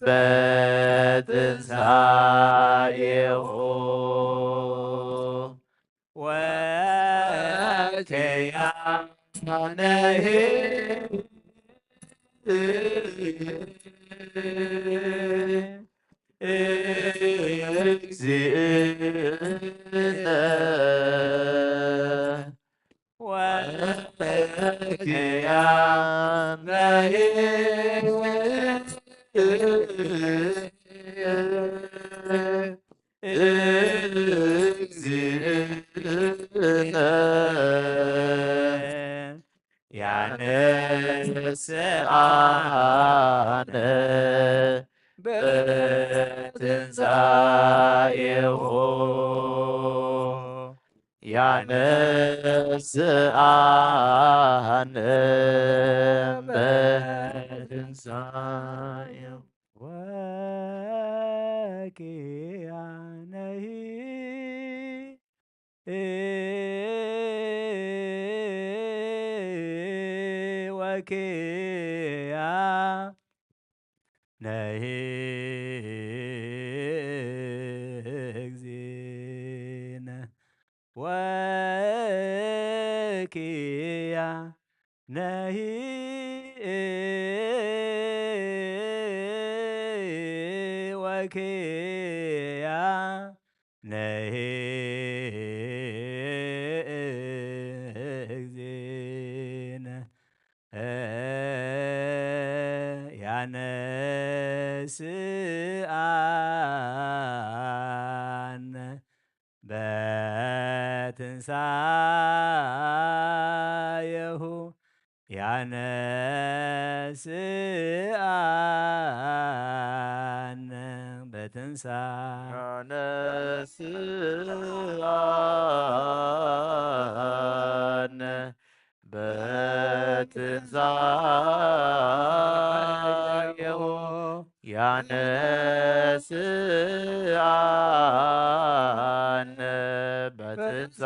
በ ትንሳኤሁ ወኪያነሂ እግዚእነ ወኪያነሂ እግዚእነ ያነስኣነ በትንሳኤሁ ያነስኣነ በትንሳኤሁ ወኪያነሂ ወኪያነሂ እግዚእነ ወኪያነሂ ወኪያነሂ እግዚእነ ያነስኣነ በትንሳኤሁ ያነስኣነ በትንሳ ያነስኣነ በትንሳኤሁ ያነስኣነ በትንሳ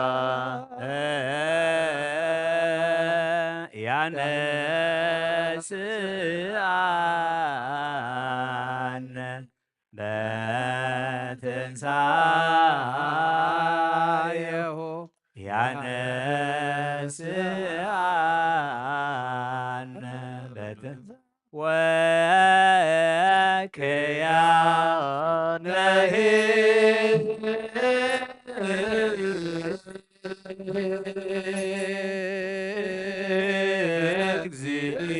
ያነስኣነ በትንሳኤሁ ያነስኣነ በትንሳ ወኪያነሂ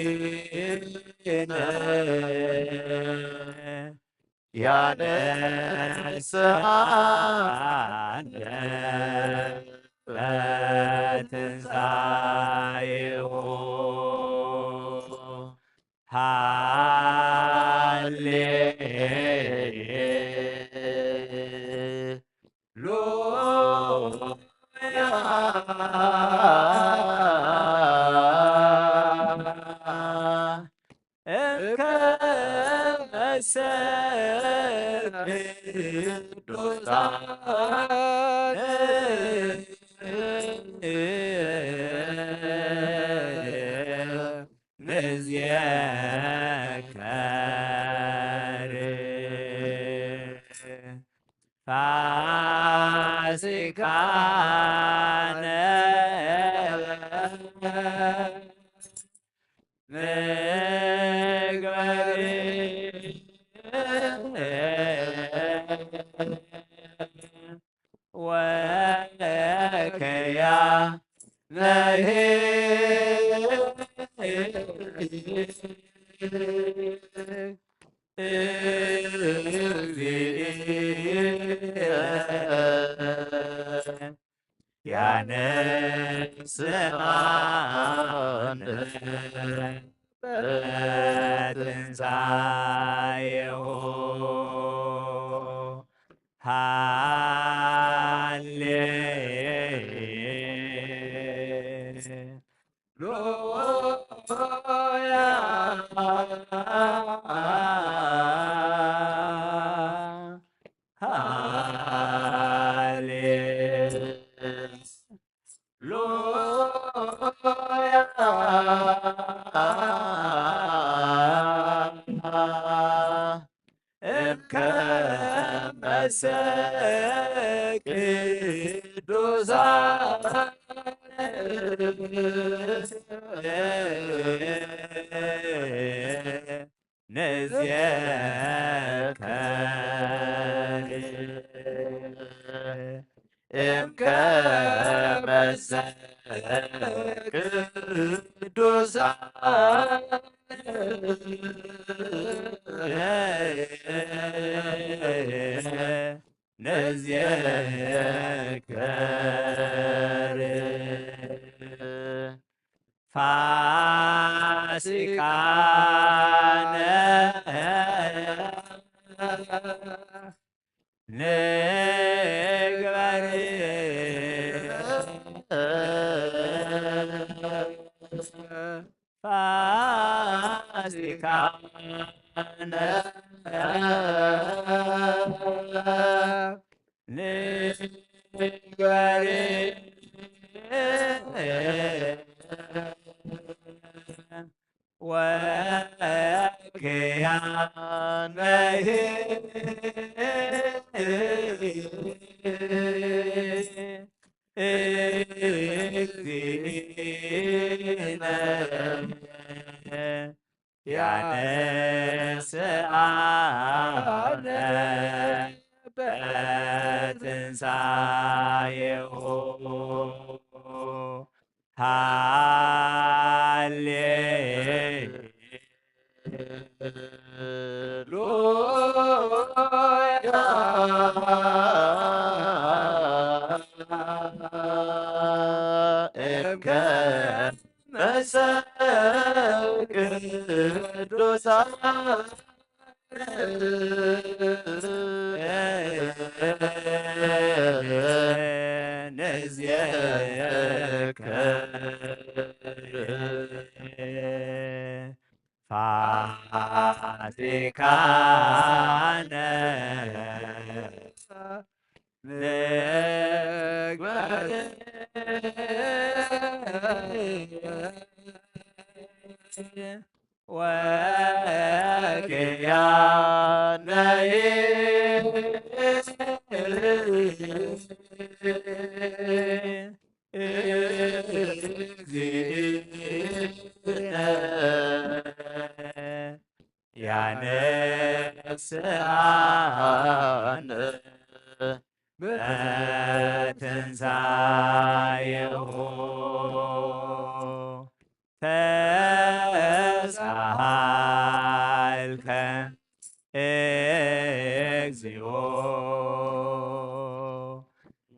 እግዚእነ ያነስኣነ በትንሳኤሁ ሃሌ ሉያ እንከ መሰል ቅዱሳን ንዝየከር ፋሲካነ ንግበር ወኪያነሂ እግዚእነ ያነስኣነ በትንሳኤሁ ሃሌ ሉያ ሃሌ ሉያ ከመሰ ቅዱሳን ንዝየከር እምከመሰ ቅዱሳን ንዝየከር ፋሲካነ ንግበር ፋሲካነ ንግበር ወኪያነሂ እግዚእነ ያነስአነ በትንሳኤሁ። ሃሌሉያ። እምከመሰ ቅዱሳን ንዝየከር ፋሲካነ ንግበር ወኪያነሂ እግዚእነ ያነስአነ በትንሳኤሁ። ተሳሃልከ እግዚኦ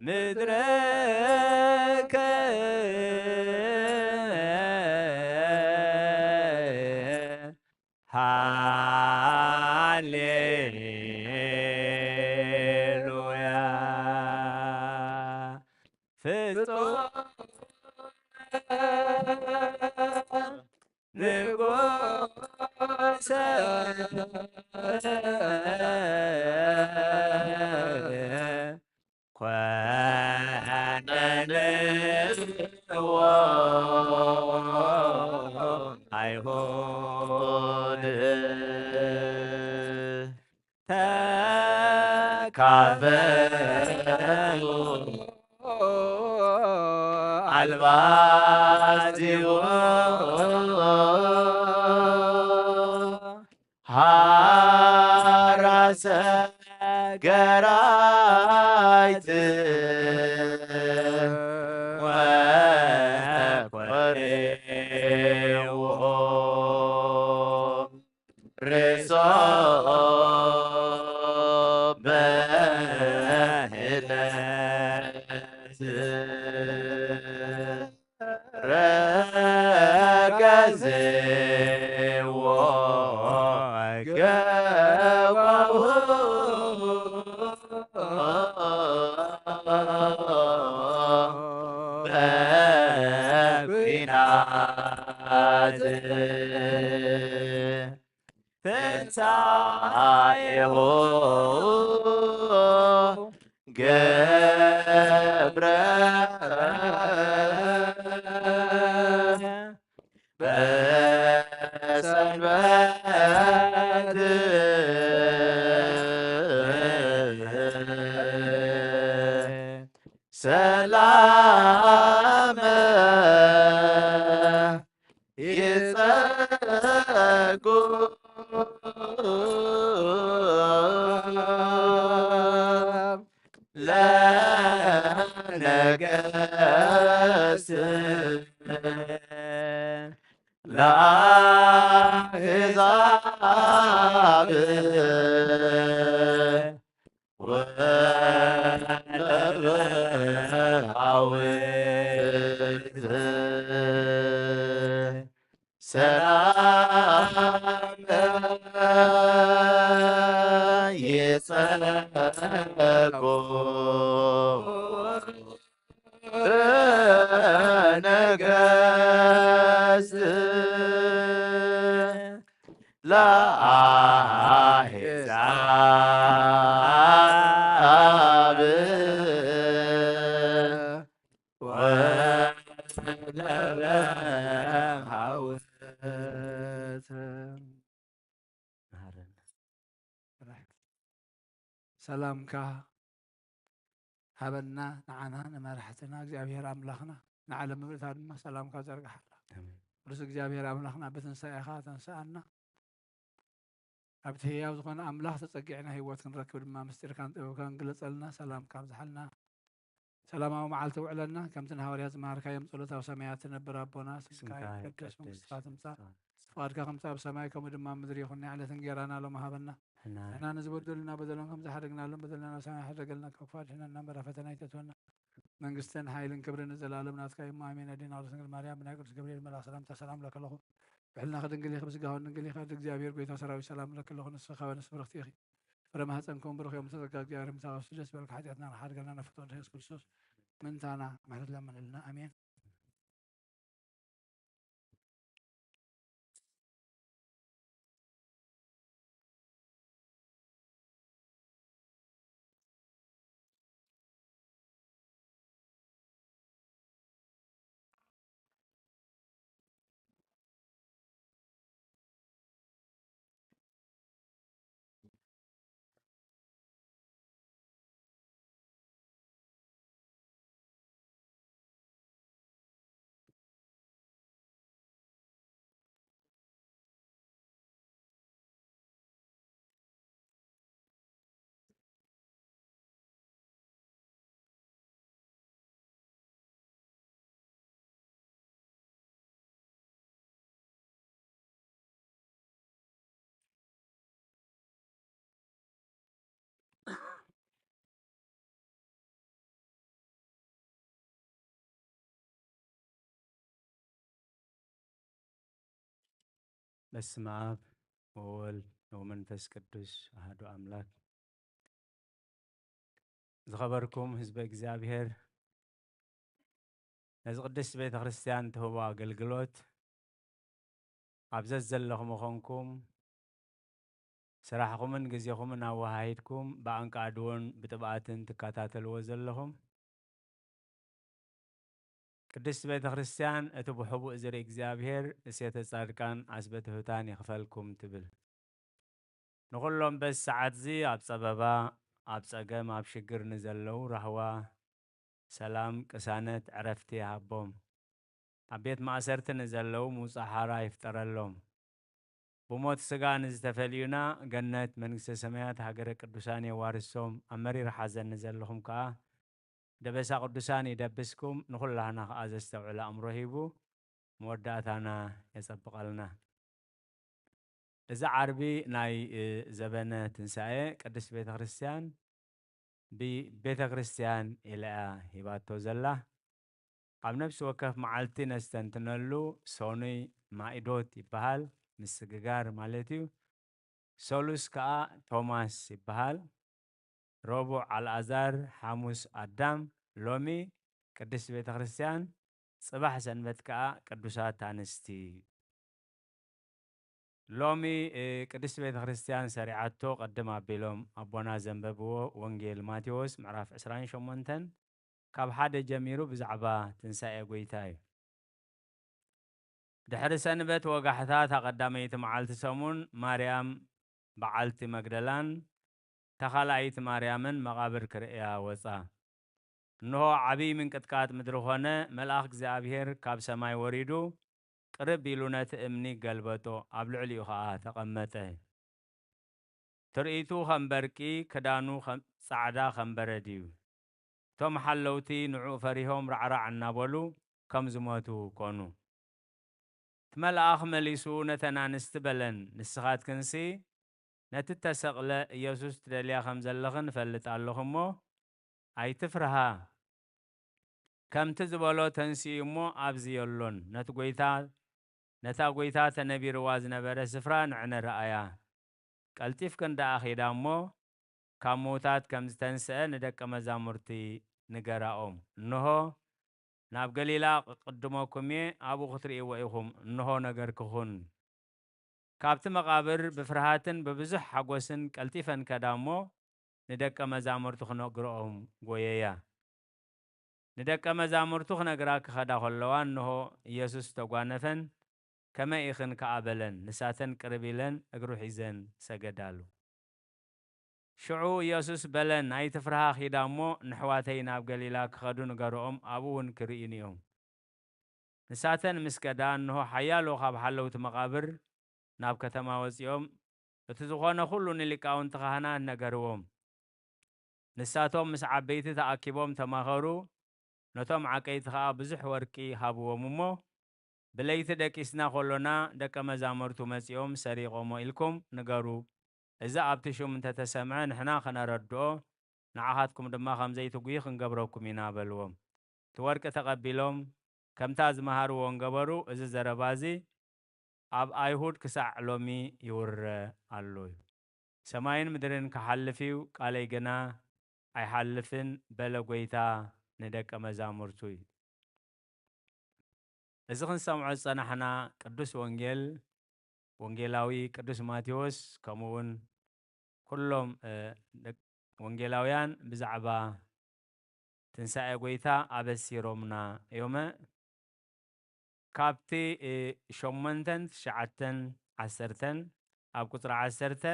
ምድረከ ሃሌሉያ። ፍጹም ንጉሰ ኮነ ንስዎ ኣይሁድ ተካፈሉ ኣልባዚዎ ሃራሰ ገራይት ወኮሬዎ ርእሶ በህለት ረገዝዎ ገባሁ በኲናት ትንሣኤሁ ገብረ በሰንበት ንገስ ለአሕዛብ ወለረሃውት ሰላም ይጸልኩ ንገስ ለአሕዛብ ወለረሃውት። መሃረና። ሰላምካ ሃበና፣ ንዓና ንመራሕትና እግዚኣብሔር ኣምላኽና፣ ንዓለም ምልእታ ድማ ሰላምካ ዘርግሓላ። ኣሜን። ቅዱስ እግዚኣብሔር ኣምላኽና ብትንሳኤኻ ተንስኣና። ኣብቲ ህያው ዝኾነ ኣምላኽ ተጸጊዕና ህይወት ክንረክብ ድማ ምስጢርካን ጥበብካን ግለጸልና። ሰላምካ ኣብዝሓልና። ሰላማዊ መዓልቲ ውዕለልና። ከምቲ ንሃዋርያት ዝመሃርካዮም ጸሎት ኣብ ሰማያት ትነብር ኣቦና፣ ስምካ ስምካ ይቀደስ፣ ይቀደስ፣ መንግስትካ ትምጻእ፣ ትምጻእ። ፍቓድካ ከምቲ ኣብ ሰማይ ከምኡ ድማ ኣብ ምድሪ ይኹን። ናይ ዕለት እንጌራና ሎም ሃበና። ሕና ንሕና ንዝበደሉና በደሎም ከም ዝሓደግናሎም በደልና ናብ ሰማይ ሓደገልና፣ ካብ ክፉ ኣድሕነና እምበር ኣብ ፈተና ኣይተእትወና። መንግስትን ሓይልን ክብርን ንዘለኣለም ናትካ እዩ እሞ ኣሜን። ኣዴና ቅድስት ድንግል ማርያም ብናይ ቅዱስ ገብርኤል መልኣኽ ሰላምታ ሰላም ለክለኹ። ብሕልና ክድንግል ኢኺ፣ ብስጋ እውን ድንግል ኢኺ። ኣደ እግዚኣብሔር ጎይታ ሰራዊት ሰላም ለክለኹ። ንስኺ ካብ ኣንስቲ ብርኽቲ ኢኺ። ፍረ ማህፀንኩም ብሩኽ እዮም። ተጸጋ እግዚኣብሔር ምሳኻ ደስ በልካ። ሓጢኣትና ንሓድገልና ነፍቶ ወደ የሱስ ክርስቶስ ምንታና ምሕረት ለምንልና። ኣሜን። በስመ አብ ወወልድ ወመንፈስ ቅዱስ አሐዱ አምላክ። ዝኸበርኩም ህዝበ እግዚኣብሔር፣ ነዚ ቅድስት ቤተ ክርስቲያን ትህቦ ኣገልግሎት ኣብ ዘዘለኹም ኾንኩም ስራሕኹምን ግዜኹምን ኣወሃሂድኩም ብኣንቃድዎን ብጥብኣትን ትከታተልዎ ዘለኹም፣ ቅድስት ቤተ ክርስቲያን እቲ ብሕቡእ ዝርኢ እግዚኣብሔር፣ እሴተ ጻድቃን ዓስበ ትሑታን ይኽፈልኩም ትብል። ንኹሎም በዚ ሰዓትዚ ኣብ ጸበባ፣ ኣብ ጸገም፣ ኣብ ሽግር ንዘለዉ ራህዋ፣ ሰላም፣ ቅሳነት፣ ዕረፍቲ ይሃቦም። ኣብ ቤት ማእሰርቲ ንዘለዉ ምውጻእ ሓራ ይፍጠረሎም። ብሞት ስጋ ንዝተፈልዩና ገነት መንግስተ ሰማያት ሃገረ ቅዱሳን የዋርሶም። ኣብ መሪር ሓዘን ንዘለኹም ከኣ ደበሳ ቅዱሳን ይደብስኩም። ንኹላህና ከኣ ዘስተውዕል ኣእምሮ ሂቡ መወዳእታና የጸብቐልና። እዚ ዓርቢ ናይ፣ እ፣ ዘበነ ትንሳኤ ቅድስት ቤተ ክርስቲያን ብቤተ ክርስቲያን ኢላ እያ ሂባቶ ዘላ። ኣብ ነፍሲ ወከፍ መዓልቲ ነስተንትነሉ። ሰኑይ ማኢዶት ይበሃል፣ ምስግጋር ማለት እዩ። ሰሉስ ከኣ ቶማስ ይበሃል። ረቡዕ ኣልኣዛር፣ ሓሙስ ኣዳም። ሎሚ ቅድስት ቤተ ክርስቲያን፣ ጽባሕ ሰንበት ከኣ ቅዱሳት ኣንስቲ። ሎሚ፣ እ፣ ቅድስት ቤተ ክርስቲያን ሰሪዓቶ ቅድም ኣቢሎም ኣቦና ዘንበብዎ ወንጌል ማቴዎስ ምዕራፍ ዕስራን ሸሞንተን ካብ ሓደ ጀሚሩ ብዛዕባ ትንሳኤ ጐይታ እዩ። ድሕሪ ሰንበት ወጋሕታ እታ ቀዳመይቲ መዓልቲ ሰሙን ማርያም በዓልቲ መግደላን እታ ካልኣይቲ ማርያምን መቓብር ክርእያ ወጻ። እንሆ ዓብዪ ምንቅጥቃጥ ምድሪ ኾነ፣ መልኣኽ እግዚኣብሔር ካብ ሰማይ ወሪዱ ቅርብ ኢሉ ነቲ እምኒ ገልበጦ፣ ኣብ ልዕሊኡ ኸኣ ተቐመጠ። ትርኢቱ ኸም በርቂ፣ ክዳኑ ኸም ጻዕዳ ከም በረድ እዩ። እቲ እቶም ሓለውቲ ንዕኡ ፈሪሆም ራዕራዕ እናበሉ ከም ዝሞቱ ኮኑ። እቲ መልኣኽ መሊሱ ነተን ኣንስቲ በለን፣ ንስኻትክንሲ ነቲ እተሰቕለ ኢየሱስ ትደልያ ከም ዘለኽን እፈልጥ ኣለኹ እሞ፣ ኣይትፍርሃ። ከምቲ ዝበሎ ተንሲኡ እሞ ኣብዚ የሎን። ነቲ ጐይታ፣ ነታ ጐይታ ተነቢርዋ ዝነበረ ስፍራ ንዕነ ረኣያ። ቀልጢፍክን ደኣ ኺዳ እሞ፣ ካብ ምዉታት ከም ዝተንስአ ንደቀ መዛሙርቲ ንገራኦም። እንሆ፣ ናብ ገሊላ ክቕድመኩም እየ፣ ኣብኡ ክትርእይዎ ኢኹም። እንሆ፣ ነገር ክኹን። ካብቲ መቓብር ብፍርሃትን ብብዙሕ ሓጎስን ቀልጢፈን ከዳ እሞ፣ ንደቀ መዛሙርቱ ክነግርኦም ጐየያ። ንደቀ መዛሙርቱ ክነግራ ክኸዳ ከለዋ፣ እንሆ፣ ኢየሱስ ተጓነፈን፣ ከመይ ኢኽን ከኣ በለን። ንሳተን ቅርብ ኢለን እግሩ ሒዘን ሰገዳሉ። ሽዑ ኢየሱስ በለን፣ ኣይትፍርሃ፣ ኺዳ እሞ ንሕዋተይ ናብ ገሊላ ክኸዱ ንገርኦም፣ ኣብኡ እውን ክርእዩኒ እዮም። ንሳተን ምስ ከዳ፣ እንሆ፣ ሓያሎ ካብ ሓለውቲ መቓብር ናብ ከተማ ወጺኦም፣ እቲ ዝኾነ ኩሉ ንሊቃውንቲ ካህናት ነገርዎም። ንሳቶም ምስ ዓበይቲ ተኣኪቦም ተማኸሩ፣ ነቶም ዓቀይቲ ኸኣ ብዙሕ ወርቂ ሃብዎም እሞ፣ ብለይቲ ደቂስና ከሎና ደቀ መዛሙርቱ መጺኦም ሰሪቖሞ ኢልኩም ንገሩ። እዚ ኣብቲ ሹም እንተ ተሰምዐ ንሕና ኸነረድኦ፣ ንዓኻትኩም ድማ ከም ዘይትጉዩ ክንገብረኩም ኢና በልዎም። እቲ ወርቂ ተቐቢሎም ከምታ ዝመሃርዎ እንገበሩ። እዚ ዘረባ እዚ ኣብ ኣይሁድ ክሳዕ ሎሚ ይውረ ኣሎ እዩ። ሰማይን ምድርን ክሓልፍ እዩ፣ ቃለይ ግና ኣይሓልፍን በለ ጐይታ ንደቀ መዛሙርቱ እዩ። እዚ ክንሰምዖ ዝጸናሕና ቅዱስ ወንጌል፣ ወንጌላዊ ቅዱስ ማቴዎስ ከምኡ እውን ኩሎም፣ እ፣ ደቅ-፣ ወንጌላውያን ብዛዕባ ትንሳኤ ጐይታ ኣበሲሮምና እዮመ። ካብቲ፣ እ፣ ሸሞንተን ትሽዓተን ዓሰርተን ኣብ ቁጽሪ ዓሰርተ፣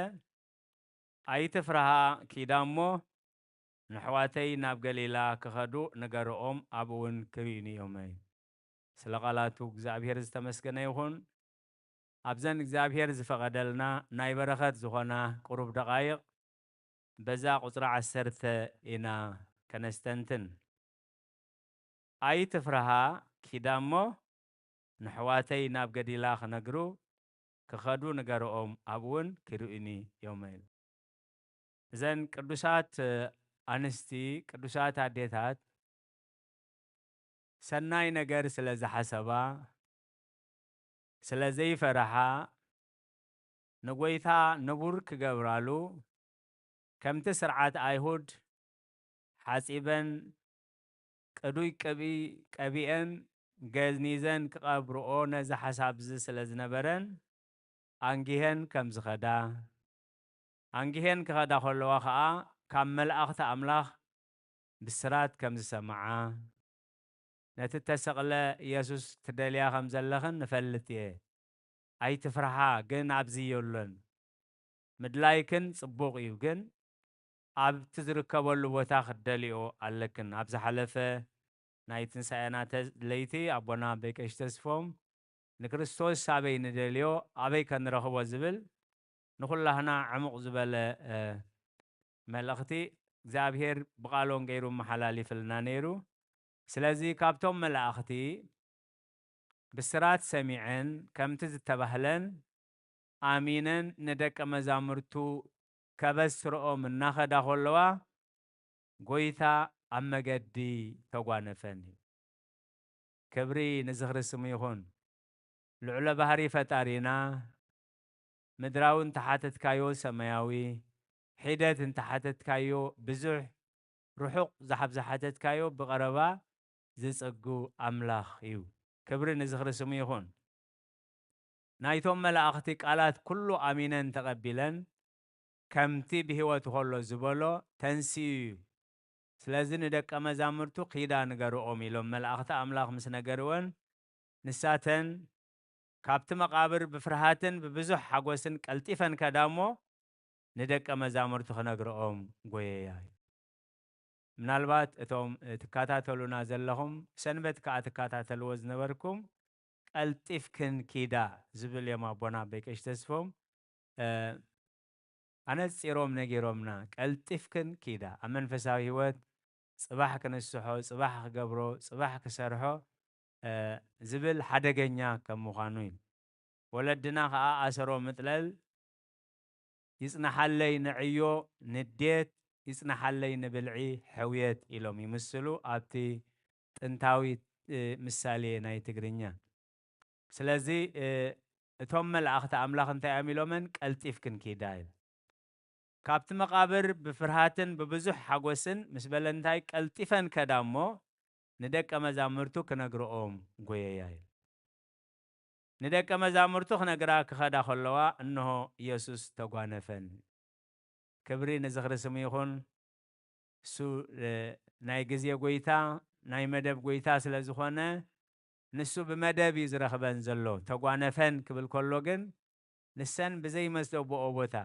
ኣይትፍርሃ፣ ኪዳ እሞ ንኣሕዋተይ ናብ ገሊላ ክኸዱ ንገርኦም፣ ኣብኡ እውን ክርእዩኒ እዮም። ስለ ቃላቱ እግዚኣብሔር ዝተመስገነ ይኹን። ኣብዘን እግዚኣብሔር ዝፈቐደልና ናይ በረኸት ዝኾና ቁሩብ ደቓይቕ፣ በዛ ቁጽሪ ዓሰርተ ኢና ከነስተንትን። ኣይትፍርሃ፣ ኪዳ እሞ ንኣሕዋተይ ናብ ገሊላ ክነግሩ ክኸዱ ንገርኦም፣ ኣብኡ እውን ክርእዩኒ እዮም ኢሉ። እዘን ቅዱሳት ኣንስቲ፣ ቅዱሳት ኣዴታት፣ ሰናይ ነገር ስለ ዝሓሰባ፣ ስለ ዘይፈርሓ፣ ንጐይታ ንቡር ክገብራሉ፣ ከምቲ ስርዓት ኣይሁድ ሓጺበን ቅዱይ ቅብኢ ቀቢኤን ገኒዘን ክቐብርኦ ነዚ ሓሳብ እዚ ስለ ዝነበረን፣ ኣንጊሀን ከም ዝኸዳ፣ ኣንጊሀን ክኸዳ ከለዋ ኸኣ ካብ መላእኽቲ ኣምላኽ ብስራት ከም ዝሰምዓ፣ ነቲ እተሰቕለ ኢየሱስ ትደልያ ከም ዘለኽን እፈልጥ እየ። ኣይትፍርሓ፣ ግን ኣብዚ የሎን። ምድላይክን ጽቡቕ እዩ፣ ግን ኣብቲ ዝርከበሉ ቦታ ክትደልዮ ኣለክን። ኣብ ዝሓለፈ ናይ ትንሳኤና ተ-፣ ለይቲ ኣቦና ኣቦይ ቀሺ ተስፎም ንክርስቶስ ኣበይ ንደልዮ፣ ኣበይ ከንረኽቦ ዝብል ንኹላህና ዕሙቕ ዝበለ፣ እ፣ መልእኽቲ እግዚኣብሔር ብቓሎም ገይሩ መሓላሊፍልና ነይሩ። ስለዚ ካብቶም መላእኽቲ ብስራት ሰሚዐን ከምቲ ዝተባህለን ኣሚነን ንደቀ መዛሙርቱ ከበስርኦም እናኸዳ ከለዋ፣ ጐይታ ኣብ መገዲ ተጓነፈን እዩ። ክብሪ ንዝኽሪ ስሙ ይኹን። ልዑለ ባህሪ ፈጣሪና፣ ምድራዊ እንተሓተትካዮ ሰማያዊ፣ ሒደት እንተሓተትካዮ ብዙሕ፣ ርሑቕ ዝሓብ ዝሓተትካዮ ብቐረባ ዝጽጉ ኣምላኽ እዩ። ክብሪ ንዝኽሪ ስሙ ይኹን። ናይቶም መላእኽቲ ቃላት ኩሉ ኣሚነን ተቐቢለን፣ ከምቲ ብህይወቱ ከሎ ዝበሎ ተንሲኡ እዩ። ስለዚ ንደቀ መዛሙርቱ ኪዳ ንገርኦም ኢሎም መላእኽቲ ኣምላኽ ምስ ነገርወን፣ ንሳተን ካብቲ መቓብር ብፍርሃትን ብብዙሕ ሓጎስን ቀልጢፈን ከዳ እሞ ንደቀ መዛሙርቱ ክነግርኦም ጎየያ እዩ። ምናልባት እቶም ትከታተሉና ዘለኹም፣ ሰንበት ከኣ ትከታተልዎ ዝነበርኩም፣ ቀልጢፍክን ኪዳ ዝብል እዮም ኣቦና ኣቦይ ቀሺ ተስፎም፣ እ፣ ኣነጺሮም ነጊሮምና። ቀልጢፍክን ኪዳ። ኣብ መንፈሳዊ ህይወት ጽባሕ ክንስሖ፣ ጽባሕ ክገብሮ፣ ጽባሕ ክሰርሖ፣ እ፣ ዝብል ሓደገኛ ከም ምዃኑ እዩ። ወለድና ከኣ ኣሰሮ ምጥለል ይጽናሓለይ ንዕዮ ንዴት፣ ይጽናሓለይ ንብልዒ ሕውየት ኢሎም ይምስሉ ኣብቲ ጥንታዊ፣ እ፣ ምሳሌ ናይ ትግርኛ። ስለዚ፣ እ፣ እቶም መላእኽቲ ኣምላኽ እንታይ እዮም ኢሎመን? ቀልጢፍክን ኪዳ ኢሉ። ካብቲ መቓብር ብፍርሃትን ብብዙሕ ሓጎስን ምስ በለ እንታይ ቀልጢፈን ከዳ እሞ ንደቀ መዛሙርቱ ክነግርኦም ጎየያ ኢሉ። ንደቀ መዛሙርቱ ክነግራ ክኸዳ ከለዋ እንሆ ኢየሱስ ተጓነፈን። ክብሪ ንዝኽሪ ስሙ ይኹን። እሱ፣ እ፣ ናይ ግዜ ጎይታ፣ ናይ መደብ ጎይታ ስለ ዝኾነ ንሱ ብመደብ እዩ ዝረኽበን ዘሎ። ተጓነፈን ክብል ከሎ ግን ንሰን ብዘይመዝደቦኦ ቦታ፣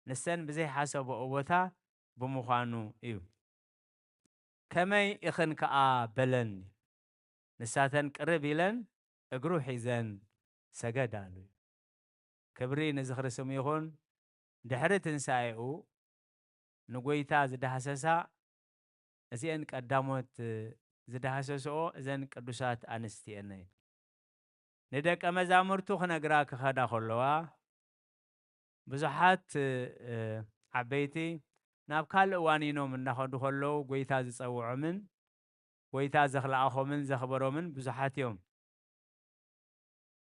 ንሰን ብዘይሓሰቦኦ ቦታ ብምዃኑ እዩ። ከመይ ኢኽን ከኣ በለን። ንሳተን ቅርብ ኢለን እግሩ ሒዘን ሰገዳሉ። ክብሪ ንዝኽሪ ስሙ ይኹን። ድሕሪ ትንሳኤኡ ንጎይታ ዝዳህሰሳ እዚአን ቀዳሞት ዝዳህሰስኦ እዘን ቅዱሳት ኣንስቲ እየን። ንደቀ መዛሙርቱ ክነግራ ክኸዳ ከለዋ ብዙሓት፣ እ፣ ዓበይቲ ናብ ካልእ ዋኒኖም እንዳኸዱ ከለዉ ጎይታ ዝጸውዖምን ጎይታ ዘኽልኣኾምን ዘኽበሮምን ብዙሓት እዮም።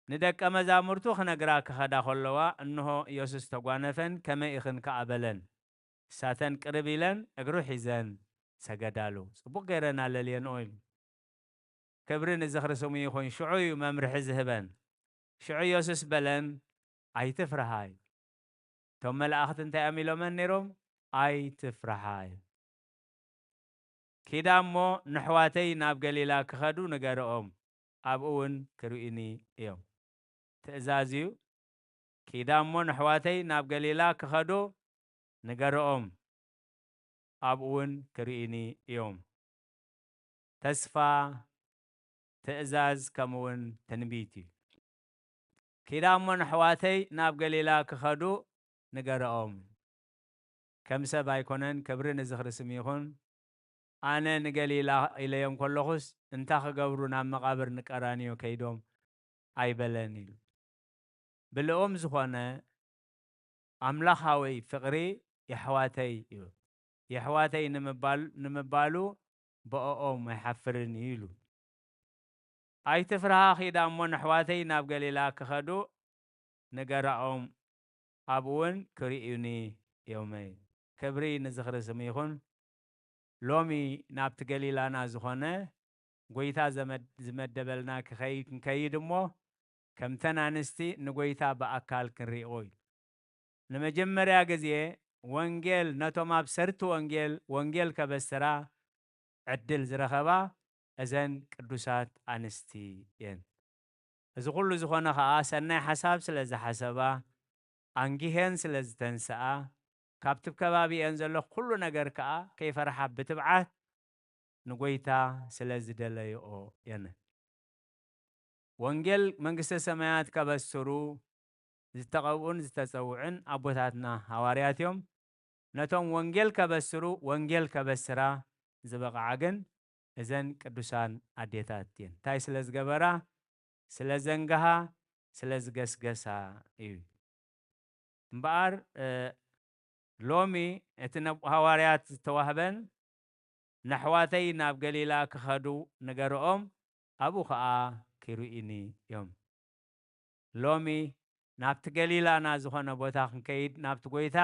ንደቀ መዛሙርቱ ክነግራ ክኸዳ ከለዋ እንሆ ኢየሱስ ተጓነፈን፣ ከመይ ኢኽን ከኣ በለን። እሳተን ቅርብ ኢለን እግሩ ሒዘን ሰገዳሉ። ጽቡቕ ገይረን ኣለልየንኦ ኢሉ። ክብሪ ንዝኽሪ ስሙ ይኹን። ሽዑ እዩ መምርሒ ዝህበን። ሽዑ ኢየሱስ በለን፣ "ኣይትፍርሃ" እዩ። እቶም መላእኽቲ እንታይ እዮም ኢሎመን ነይሮም? "ኣይትፍርሃ" እዩ። "ኪዳ እሞ ንሕዋተይ ናብ ገሊላ ክኸዱ ንገርኦም፣ ኣብኡ እውን ክርእዩኒ እዮም።" ትእዛዝ እዩ። "ኪዳ እሞ ንሕዋተይ ናብ ገሊላ ክኸዱ ንገርኦም፣ ኣብኡ እውን ክርእዩኒ እዮም።" ተስፋ፣ ትእዛዝ፣ ከምኡ እውን ትንቢት እዩ። "ኪዳ እሞ ንሕዋተይ ናብ ገሊላ ክኸዱ ንገርኦም።" ከም ሰብ ኣይኮነን፣ ክብሪ ንዝኽሪ ስም ይኹን። "ኣነ ንገሊላ ኢለዮም ከለኹስ፣ እንታ ክገብሩ ናብ መቓብር ንቀራንዮ ከይዶም ኣይበለን" ኢሉ። ብልኦም ዝኾነ ኣምላኻዊ ፍቕሪ የሕዋተይ እዩ። የሕዋተይ ንምባል-፣ ንምባሉ ብእኦም ኣይሓፍርን እዩ ኢሉ። "ኣይትፍርሃ፣ ኺዳ እሞ ነሕዋተይ ናብ ገሊላ ክኸዱ ንገራኦም፣ ኣብኡ እውን ክርእዩኒ እዮም።" ክብሪ ንዝኽሪ ስሙ ይኹን። ሎሚ ናብቲ ገሊላና ዝኾነ ጎይታ ዘመድ-፣ ዝመደበልና ክኸይ-፣ ክንከይድ እሞ፣ ከምተን ኣንስቲ ንጎይታ ብኣካል ክንሪኦ እዩ። ንመጀመርያ ግዜ ወንጌል ነቶም ኣብ ሰርቲ ወንጌል፣ ወንጌል ከበስራ ዕድል ዝረኸባ እዘን ቅዱሳት ኣንስቲ እየን። እዚ ኩሉ ዝኾነ ኸኣ ሰናይ ሓሳብ ስለ ዝሓሰባ፣ ኣንጊሄን ስለ ዝተንስኣ፣ ካብቲ ከባቢኤን ዘሎ ኩሉ ነገር ከኣ ከይፈርሓ ብትብዓት ንጎይታ ስለ ዝደለይኦ እየን። ወንጌል መንግስተ ሰማያት ከበስሩ ዝተቐብኡን ዝተጸውዑን ኣቦታትና ሃዋርያት እዮም። ነቶም ወንጌል ከበስሩ ወንጌል ከበስራ ዝበቕዓ ግን እዘን ቅዱሳን ኣዴታት እየን። እንታይ ስለ ዝገበራ? ስለ ዘንገሃ፣ ስለ ዝገስገሳ እዩ። እምበኣር፣ እ፣ ሎሚ እቲ ናብ ሃዋርያት ዝተዋህበን "ነሕዋተይ ናብ ገሊላ ክኸዱ ንገርኦም፣ ኣብኡ ኸኣ ክርእዩኒ እዮም።" ሎሚ ናብቲ ገሊላና ዝኾነ ቦታ ክንከይድ፣ ናብቲ ጎይታ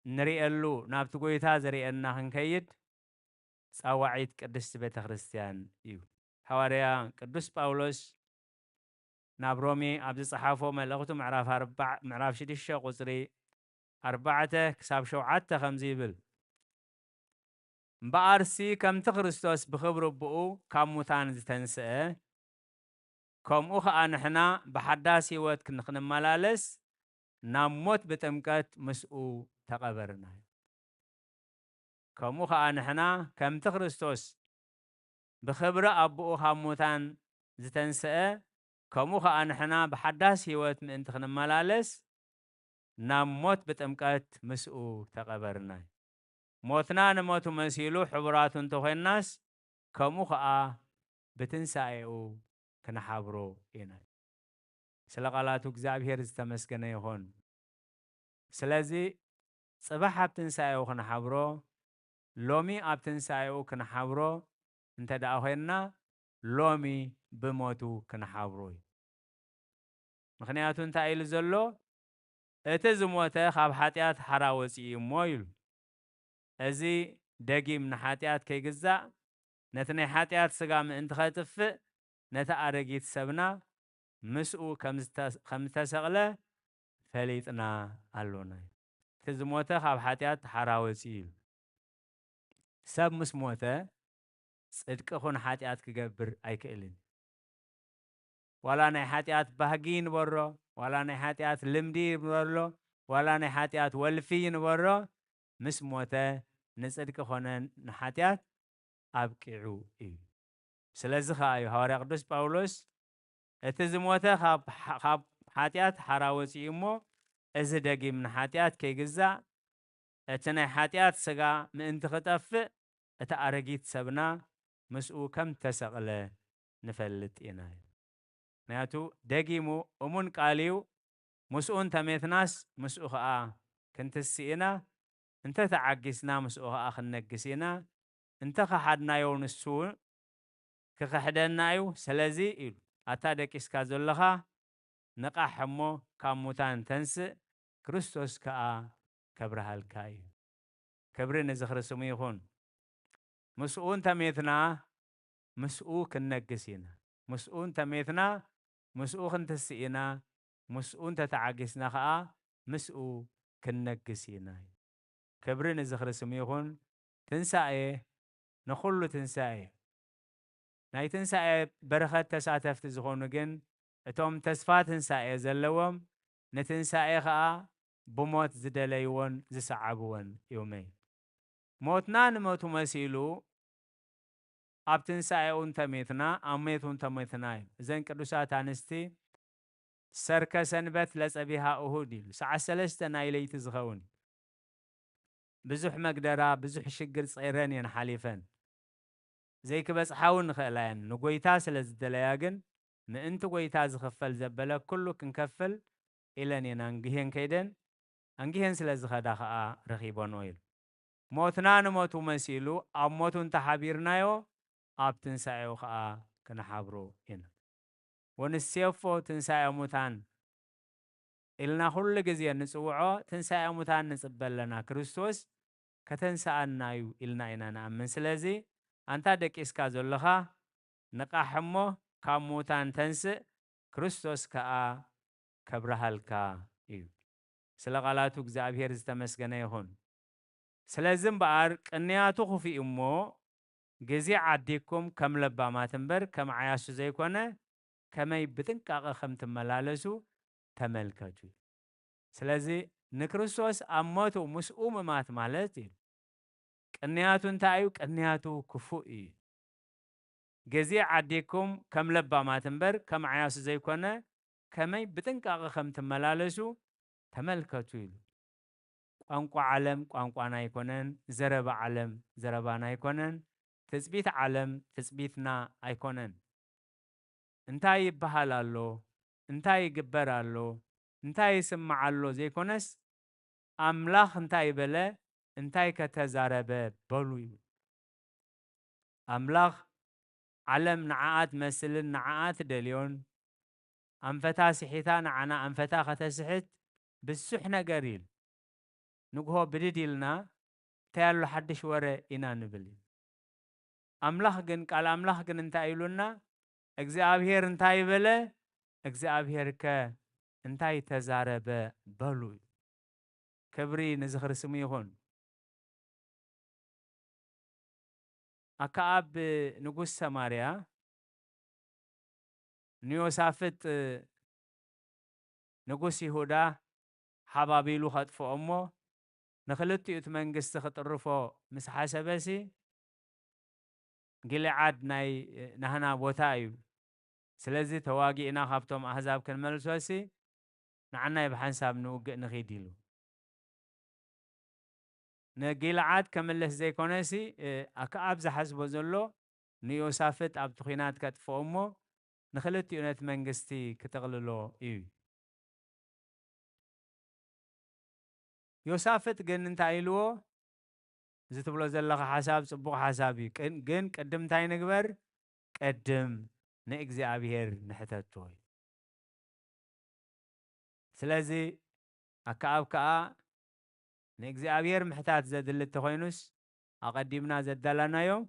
ንርእየሉ፣ ናብቲ ጎይታ ዘርእየና ክንከይድ ጻዋዒት ቅድስቲ ቤተ ክርስቲያን እዩ። ሃዋርያ ቅዱስ ጳውሎስ ናብ ሮሜ ኣብ ዝጸሓፎ መልእኽቱ ምዕራፍ ኣርባዕ-፣ ምዕራፍ ሽዱሽተ ቁጽሪ ኣርባዕተ ክሳብ ሸውዓተ ከምዚ ይብል፣ "እምበኣርሲ ከምቲ ክርስቶስ ብኽብሪ ኣቦኡ ካብ ሙታን ዝተንስአ፣ ከምኡ ኸኣ ንሕና ብሓዳስ ህይወት ንኽንመላለስ ናብ ሞት ብጥምቀት ምስኡ ተቐበርና። ከምኡ ኸኣ ንሕና ከምቲ ክርስቶስ ብኽብሪ ኣቦኡ ካብ ሙታን ዝተንስአ፣ ከምኡ ኸኣ ንሕና ብሓዳስ ህይወት ምእንቲ ክንመላለስ ናብ ሞት ብጥምቀት ምስኡ ተቐበርና።" ሞትና ንሞቱ መሲሉ ሕቡራቱ እንተኾይንናስ፣ ከምኡ ኸኣ ብትንሳኤኡ ክንሓብሮ ኢና። ስለ ቃላቱ እግዚኣብሔር ዝተመስገነ ይኹን። ስለዚ ጽባሕ ኣብ ትንሳኤኡ ክንሓብሮ፣ ሎሚ ኣብ ትንሳኤኡ ክንሓብሮ እንተ ደኣ ኾይንና፣ ሎሚ ብሞቱ ክንሓብሮ እዩ። ምኽንያቱ እንታይ ኢሉ ዘሎ? "እቲ ዝሞተ ካብ ሓጢኣት ሓራ ወጺኡ እሞ" ኢሉ። እዚ ደጊም ንሓጢኣት ከይግዛእ፣ ነቲ ናይ ሓጢኣት ስጋ ምእንቲ ኸጥፍእ፣ ነቲ ኣረጊት ሰብና ምስኡ ከም ዝተ-፣ ከም ዝተሰቕለ ፈሊጥና ኣሎና። "እቲ ዝሞተ ካብ ሓጢኣት ሓራ ወጺኡ" ኢሉ። ሰብ ምስ ሞተ፣ ጽድቂ ኹን ሓጢኣት ክገብር ኣይክእልን። ዋላ ናይ ሓጢኣት ባህጊ ይንበሮ፣ ዋላ ናይ ሓጢኣት ልምዲ ይንበሮ፣ ዋላ ናይ ሓጢኣት ወልፊ ይንበሮ፣ ምስ ሞተ ንጽድቂ ኾነ ንሓጢኣት ኣብቂዑ እዩ። ስለዚ ኸኣ እዩ ሃዋርያ ቅዱስ ጳውሎስ፣ "እቲ ዝሞተ ካብ ሓ-፣ ካብ ሓጢኣት ሓራ ወጺኡ እሞ፣ እዚ ደጊም ንሓጢኣት ከይግዛእ፣ እቲ ናይ ሓጢኣት ስጋ ምእንቲ ክጠፍእ፣ እቲ ኣረጊት ሰብና ምስኡ ከም እተሰቕለ ንፈልጥ ኢና" እዩ። ምኽንያቱ ደጊሙ እሙን ቃል እዩ፣ "ምስኡ እንተ ሜትናስ ምስኡ ኸኣ ክንትስእ ኢና፣ እንተ ተዓጊስና ምስኡ ኸኣ ክንነግስ ኢና፣ እንተ ኸሓድናዮ ንሱ ክኽሕደና እዩ። ስለዚ" ኢሉ፣ "ኣታ ደቂስካ ዘለኻ ንቓሕ እሞ ካብ ሙታን ተንስእ፣ ክርስቶስ ከኣ ከብርሃልካ እዩ።" ክብሪ ንዝኽሪ ስሙ ይኹን። ምስኡ እንተ ሜትና፣ ምስኡ ክንነግስ ኢና። ምስኡ እንተ ሜትና፣ ምስኡ ክንትስእ ኢና። ምስኡ እንተ ተዓጊስና ኸኣ፣ ምስኡ ክንነግስ ኢና። ክብሪ ንዝኽሪ ስሙ ይኹን። ትንሳኤ ንኹሉ ትንሳኤ። ናይ ትንሳኤ በረኸት ተሳተፍቲ ዝኾኑ ግን፣ እቶም ተስፋ ትንሳኤ ዘለዎም፣ ንትንሳኤ ኸኣ ብሞት ዝደለይዎን ዝሰዓብዎን እዮመይ። ሞትና ንሞቱ መሲሉ፣ ኣብ ትንሳኤኡ እንተሜትና፣ ኣብ ሞቱ እንተሜትና እዩ። እዘን ቅዱሳት ኣንስቲ፣ "ሰርከ ሰንበት ለጸቢሃ እሁድ" ኢሉ፣ ሰዓት ሰለስተ ናይ ለይቲ ዝኸውን። ብዙሕ መግደራ፣ ብዙሕ ሽግር ጸይረን እየን ሓሊፈን። ዘይክበጽሓ እውን ይኽእላ እየን። ንጎይታ ስለ ዝደለያ ግን፣ ምእንቲ ጎይታ ዝኽፈል ዘበለ ኩሉ ክንከፍል ኢለን እየን ኣንጊሄን ከይደን፣ ኣንጊሄን ስለ ዝኸዳ ኸኣ ረኺበንኦ ኢሉ። ሞትና ንሞቱ መሲሉ፣ ኣብ ሞቱ እንተሓቢርናዮ፣ ኣብ ትንሳኤኡ ኸኣ ክንሓብሮ ኢና። ወንሴፎ ትንሳኤ ሙታን ኢልና ኩሉ ግዜ ንጽውዖ፣ ትንሳኤ ሙታን ንጽበ ኣለና። ክርስቶስ ከተንስኣና እዩ ኢልና ኢና ንኣምን። ስለዚ፣ ኣንታ ደቂስካ ዘለኻ፣ ንቓሕ እሞ ካብ ሙታን ተንስእ፣ ክርስቶስ ከኣ ከብርሃልካ እዩ። ስለ ቃላቱ እግዚኣብሔር ዝተመስገነ ይኹን። ስለዚ እምበኣር ቅንያቱ ክፉእ እሞ፣ ግዜ ዓዲግኩም ከም ለባማት እምበር ከም ዓያሱ ዘይኮነ፣ ከመይ ብጥንቃቐ ከም ትመላለሱ ተመልከቱ። ስለዚ ንክርስቶስ ኣብ ሞቱ ምስኡ ምማት ማለት እዩ። ቅንያቱ እንታይ እዩ? ቅንያቱ ክፉእ እዩ። ግዜ ዓዲግኩም ከም ለባማት እምበር ከም ዓያሱ ዘይኮነ፣ ከመይ ብጥንቃቐ ከም ትመላለሱ ተመልከቱ ኢሉ። ቋንቋ ዓለም ቋንቋና ኣይኮነን፣ ዘረባ ዓለም ዘረባና ኣይኮነን፣ ትጽቢት ዓለም ትጽቢትና ኣይኮነን። እንታይ ይበሃል ኣሎ፣ እንታይ ይግበር ኣሎ፣ እንታይ ይስማዕ ኣሎ ዘይኮነስ፣ ኣምላኽ እንታይ በለ፣ እንታይ ከ ተዛረበ በሉ እዩ። ኣምላኽ፣ ዓለም ንዓኣ ትመስልን ንዓኣ ትደልዮን፣ ኣንፈታ ስሒታ ንዓና ኣንፈታ ከተስሕት ብዙሕ ነገር ኢሉ። ንግሆ ብድድ ኢልና፣ "እንታይ ኣሎ ሓድሽ ወረ?" ኢና ንብል። ኣምላኽ ግን፣ ቃል ኣምላኽ ግን እንታይ ኢሉና? "እግዚኣብሔር እንታይ በለ? እግዚኣብሔር ከ እንታይ ተዛረበ?" በሉ። ክብሪ ንዝኽሪ ስሙ ይኹን። ኣከኣብ ንጉስ ሰማርያ ንዮሳፍጥ ንጉስ ይሁዳ ሓባቢሉ ከጥፍኦ እሞ፣ ንኽልቲኡ እቲ መንግስቲ ክጥርፎ ምስ ሓሰበሲ፣ "ጊልዓድ ናይ ናህና ቦታ እዩ፣ ስለዚ ተዋጊእና ካብቶም ኣህዛብ ክንመልሶሲ፣ ንዓናይ ብሓንሳብ ንውግእ ንኺድ" ኢሉ። ንጊልዓድ ከምልስ ዘይኮነሲ፣ እ፣ ኣክኣብ ዝሓስቦ ዘሎ ንዮሳፍጥ ኣብቲ ኲናት ከጥፍኦ እሞ ንኽልቲኡ ነቲ መንግስቲ ክጥቕልሎ እዩ። ዮሳፍጥ ግን እንታይ ኢልዎ? "እዚ ትብሎ ዘለኻ ሓሳብ ጽቡቕ ሓሳብ እዩ። ቅን-፣ ግን ቅድም እንታይ ንግበር? ቅድም ንእግዚኣብሔር ንሕተቶ" እዩ። ስለዚ ኣከኣብ ከኣ ንእግዚኣብሔር ምሕታት ዘድሊ እንተኾይኑስ፣ ኣቐዲምና ዘዳላናዮም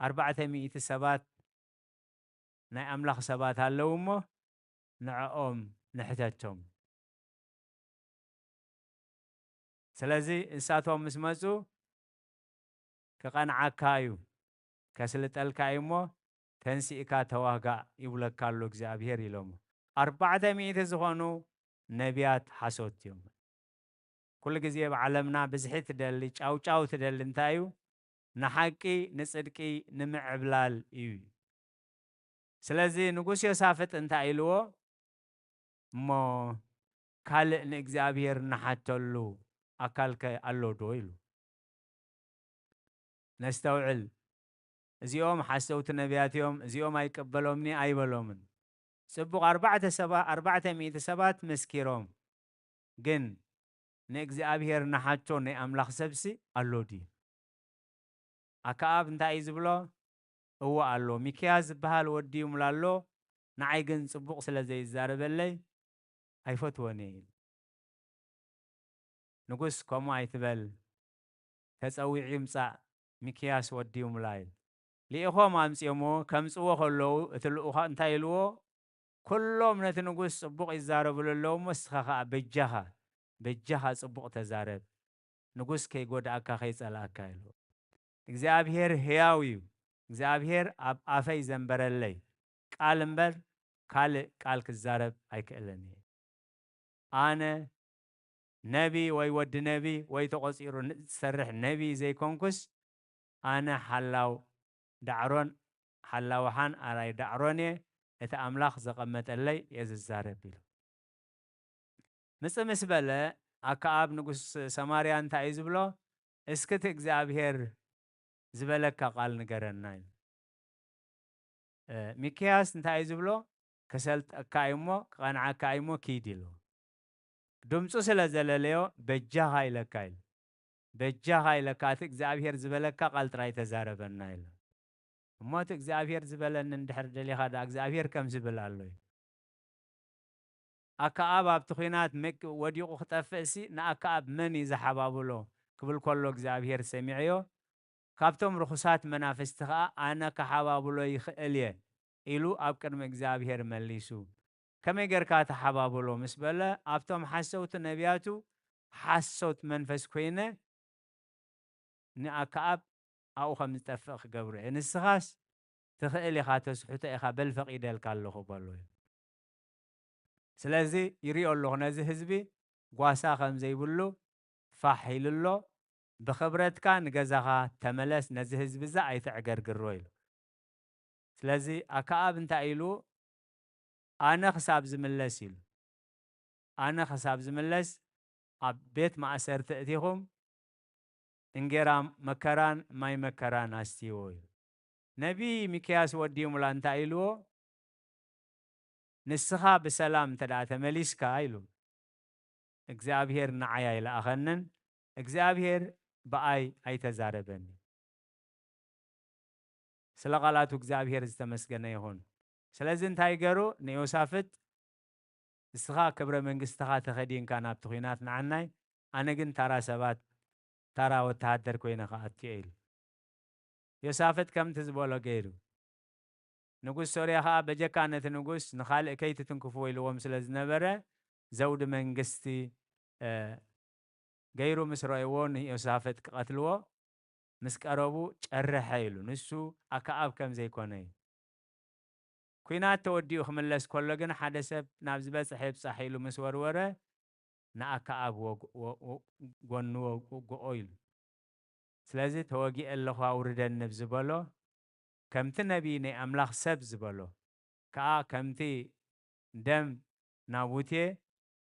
ኣርባዕተ ሚእቲ ሰባት ናይ ኣምላኽ ሰባት ኣለዉ እሞ፣ ንዕኦም ንሕተቶም። ስለዚ ንሳቶም ምስ መጹ፣ "ክቐንዓካ እዩ፣ ከስልጠልካ እዩ እሞ፣ ተንሲእካ ተዋጋእ ይብለካ ኣሎ እግዚኣብሔር" ኢሎሞ። ኣርባዕተ ሚእቲ ዝኾኑ ነቢያት ሓሶት እዮም። ኩሉ ግዜ ኣብ ዓለምና ብዝሒ ትደሊ፣ ጫውጫው ትደሊ እንታይ እዩ? ንሓቂ፣ ንጽድቂ ንምዕብላል እዩ። ስለዚ ንጉስ ዮሳፍጥ እንታይ ኢልዎ? "እሞ ካልእ ንእግዚኣብሔር ንሓተሉ ኣካልከ ኣሎ ዶ?" ኢሉ። ነስተውዕል። እዚኦም ሓሰውቲ ነቢያት እዮም፣ እዚኦም ኣይቀበሎምኒ ኣይበሎምን። ጽቡቕ፣ ኣርባዕተ ሰባ-፣ ኣርባዕተ ሚእቲ ሰባት መስኪሮም፣ ግን ንእግዚኣብሔር ንሓቶ ናይ ኣምላኽ ሰብሲ ኣሎ ድዩ? ኣከኣብ እንታይ እዩ ዝብሎ? እወ ኣሎ፣ ሚክያስ ዝበሃል ወዲ ይምላ ኣሎ፣ ንዓይ ግን ጽቡቕ ስለ ዘይዛረበለይ ኣይፈትዎን እየ ኢሉ። ንጉስ ከምኡ ኣይትበል፣ ተጸዊዑ ይምጻእ፣ ሚክያስ ወዲ ይምላ ኢሉ። ልኢኾም ኣምጺኦምዎ፣ ከምጽዎ ከለዉ እቲ ልኡኻ እንታይ ኢልዎ? ኩሎም ነቲ ንጉስ ጽቡቕ ይዛረብሉ ኣለዉ እሞ፣ እስኻ ኸኣ በጃኻ፣ በጃኻ ጽቡቕ ተዛረብ፣ ንጉስ ከይጎድኣካ ከይጸልኣካ ኢልዎ። እግዚኣብሔር ሕያው እዩ፣ እግዚኣብሔር ኣብ ኣፈይ ዘንበረለይ ቃል እምበር ካልእ ቃል ክዛረብ ኣይክእልን እየ። ኣነ ነቢ ወይ ወዲ ነቢ ወይ ተቖጺሩ ን-፣ ዝሰርሕ ነቢ ዘይኮንኩስ፣ ኣነ ሓላው ዳዕሮን፣ ሓላው ሓን ኣራይ ዳዕሮን እየ፣ እቲ ኣምላኽ ዘቐመጠለይ እየ ዝዛረብ ኢሉ። ምጽእ ምስ በለ፣ ኣከኣብ ንጉስ ሰማርያ እንታይ እዩ ዝብሎ? "እስኪ እቲ እግዚኣብሔር ዝበለካ ቃል ንገረና" ኢሉ። እ፣ ሚክያስ እንታይ እዩ ዝብሎ? "ክሰልጠካ እዩ እሞ፣ ክቐንዓካ እዩ እሞ፣ ኪድ" ኢሉ። ድምፁ ስለ ዘለለዮ፣ "በጃኻ ኢለካ" ኢሉ። "በጃኻ ኢለካ፣ እቲ እግዚኣብሔር ዝበለካ ቃል ጥራይ ተዛረበና" ኢሉ። እሞ እቲ እግዚኣብሔር ዝበለኒ እንድሕር ደሊኻ፣ ደኣ እግዚኣብሔር ከም ዝብል ኣሎ እዩ። ኣከኣብ ኣብቲ ኲናት መክ-፣ ወዲቑ ክጠፍእሲ፣ ንኣከኣብ መን እዩ ዝሓባብሎ ክብል ከሎ እግዚኣብሔር ሰሚዐዮ። ካብቶም ርኹሳት መናፍስቲ ኸኣ ኣነ ክሓባብሎ ይኽእል እየ ኢሉ ኣብ ቅድሚ እግዚኣብሔር መሊሱ። ከመይ ጌርካ ትሓባብሎ ምስ በለ፣ ኣብቶም ሓሰውቲ ነቢያቱ ሓሶት መንፈስ ኮይነ ንኣከኣብ ኣብኡ ከም ዝጠፍእ ክገብሮ እየ። ንስኻስ ትኽእል ኢኻ፣ ተስሕቶ ኢኻ፣ በል ፈቒደልካ ኣለኹ በሎ። ስለዚ ይሪኦ ኣለኹ፣ ነዚ ህዝቢ ጓሳ ከም ዘይብሉ ፋሕ ኢሉ ኣሎ። ብኽብረትካ ንገዛኻ ተመለስ፣ ነዚ ህዝቢ እዛ ኣይተዕገርግሮ ኢሉ። ስለዚ ኣከኣብ እንታይ ኢሉ? ኣነ ክሳብ ዝምለስ ኢሉ። ኣነ ክሳብ ዝምለስ ኣብ ቤት ማእሰርቲ እቲኹም እንጌራ መከራን ማይ መከራን ኣስትይዎ ኢሉ። ነቢ ሚክያስ ወዲ ይሙላ እንታይ ኢልዎ? ንስኻ ብሰላም እንተ ደኣ ተመሊስካ ኢሉ፣ እግዚኣብሔር ንዓይ ኣይለኣኸንን፣ እግዚኣብሔር ብኣይ ኣይተዛረበን። ስለ ቃላቱ እግዚኣብሔር ዝተመስገነ ይኹን። ስለዚ እንታይ ገሩ ንዮሳፍጥ፣ "ንስኻ ክብረ መንግስትኻ ተኸዲንካ ናብቲ ኲናት ንዓናይ፣ ኣነ ግን ታራ ሰባት፣ ታራ ወተሃደር ኮይነ ክኣቱ እየ" ኢሉ። ዮሳፍጥ ከምቲ ዝበሎ ገይሩ። ንጉስ ሶርያ ኸኣ በጀካ ነቲ ንጉስ ንኻልእ ከይትትንክፍዎ ኢልዎም ስለ ዝነበረ፣ ዘውዲ መንግስቲ፣ እ፣ ገይሩ ምስ ረእይዎ ንዮሳፍጥ ክቐትልዎ ምስ ቀረቡ ጨርሐ ኢሉ። ንሱ ኣከኣብ ከም ዘይኮነ እዩ። ኲናት ተወዲኡ ክምለስ ከሎ ግን ሓደ ሰብ ናብ ዝበጽሐ ይብጻሕ ኢሉ ምስ ወርወረ ንኣከኣብ ወግ-፣ ወ-፣ ወ-፣ ጎኑ ወግኦ ኢሉ። ስለዚ ተወጊአ ኣለኹ ኣውርደኒ ብዝበሎ ከምቲ ነቢይ ናይ ኣምላኽ ሰብ ዝበሎ ከኣ ከምቲ ደም ናቡቴ፣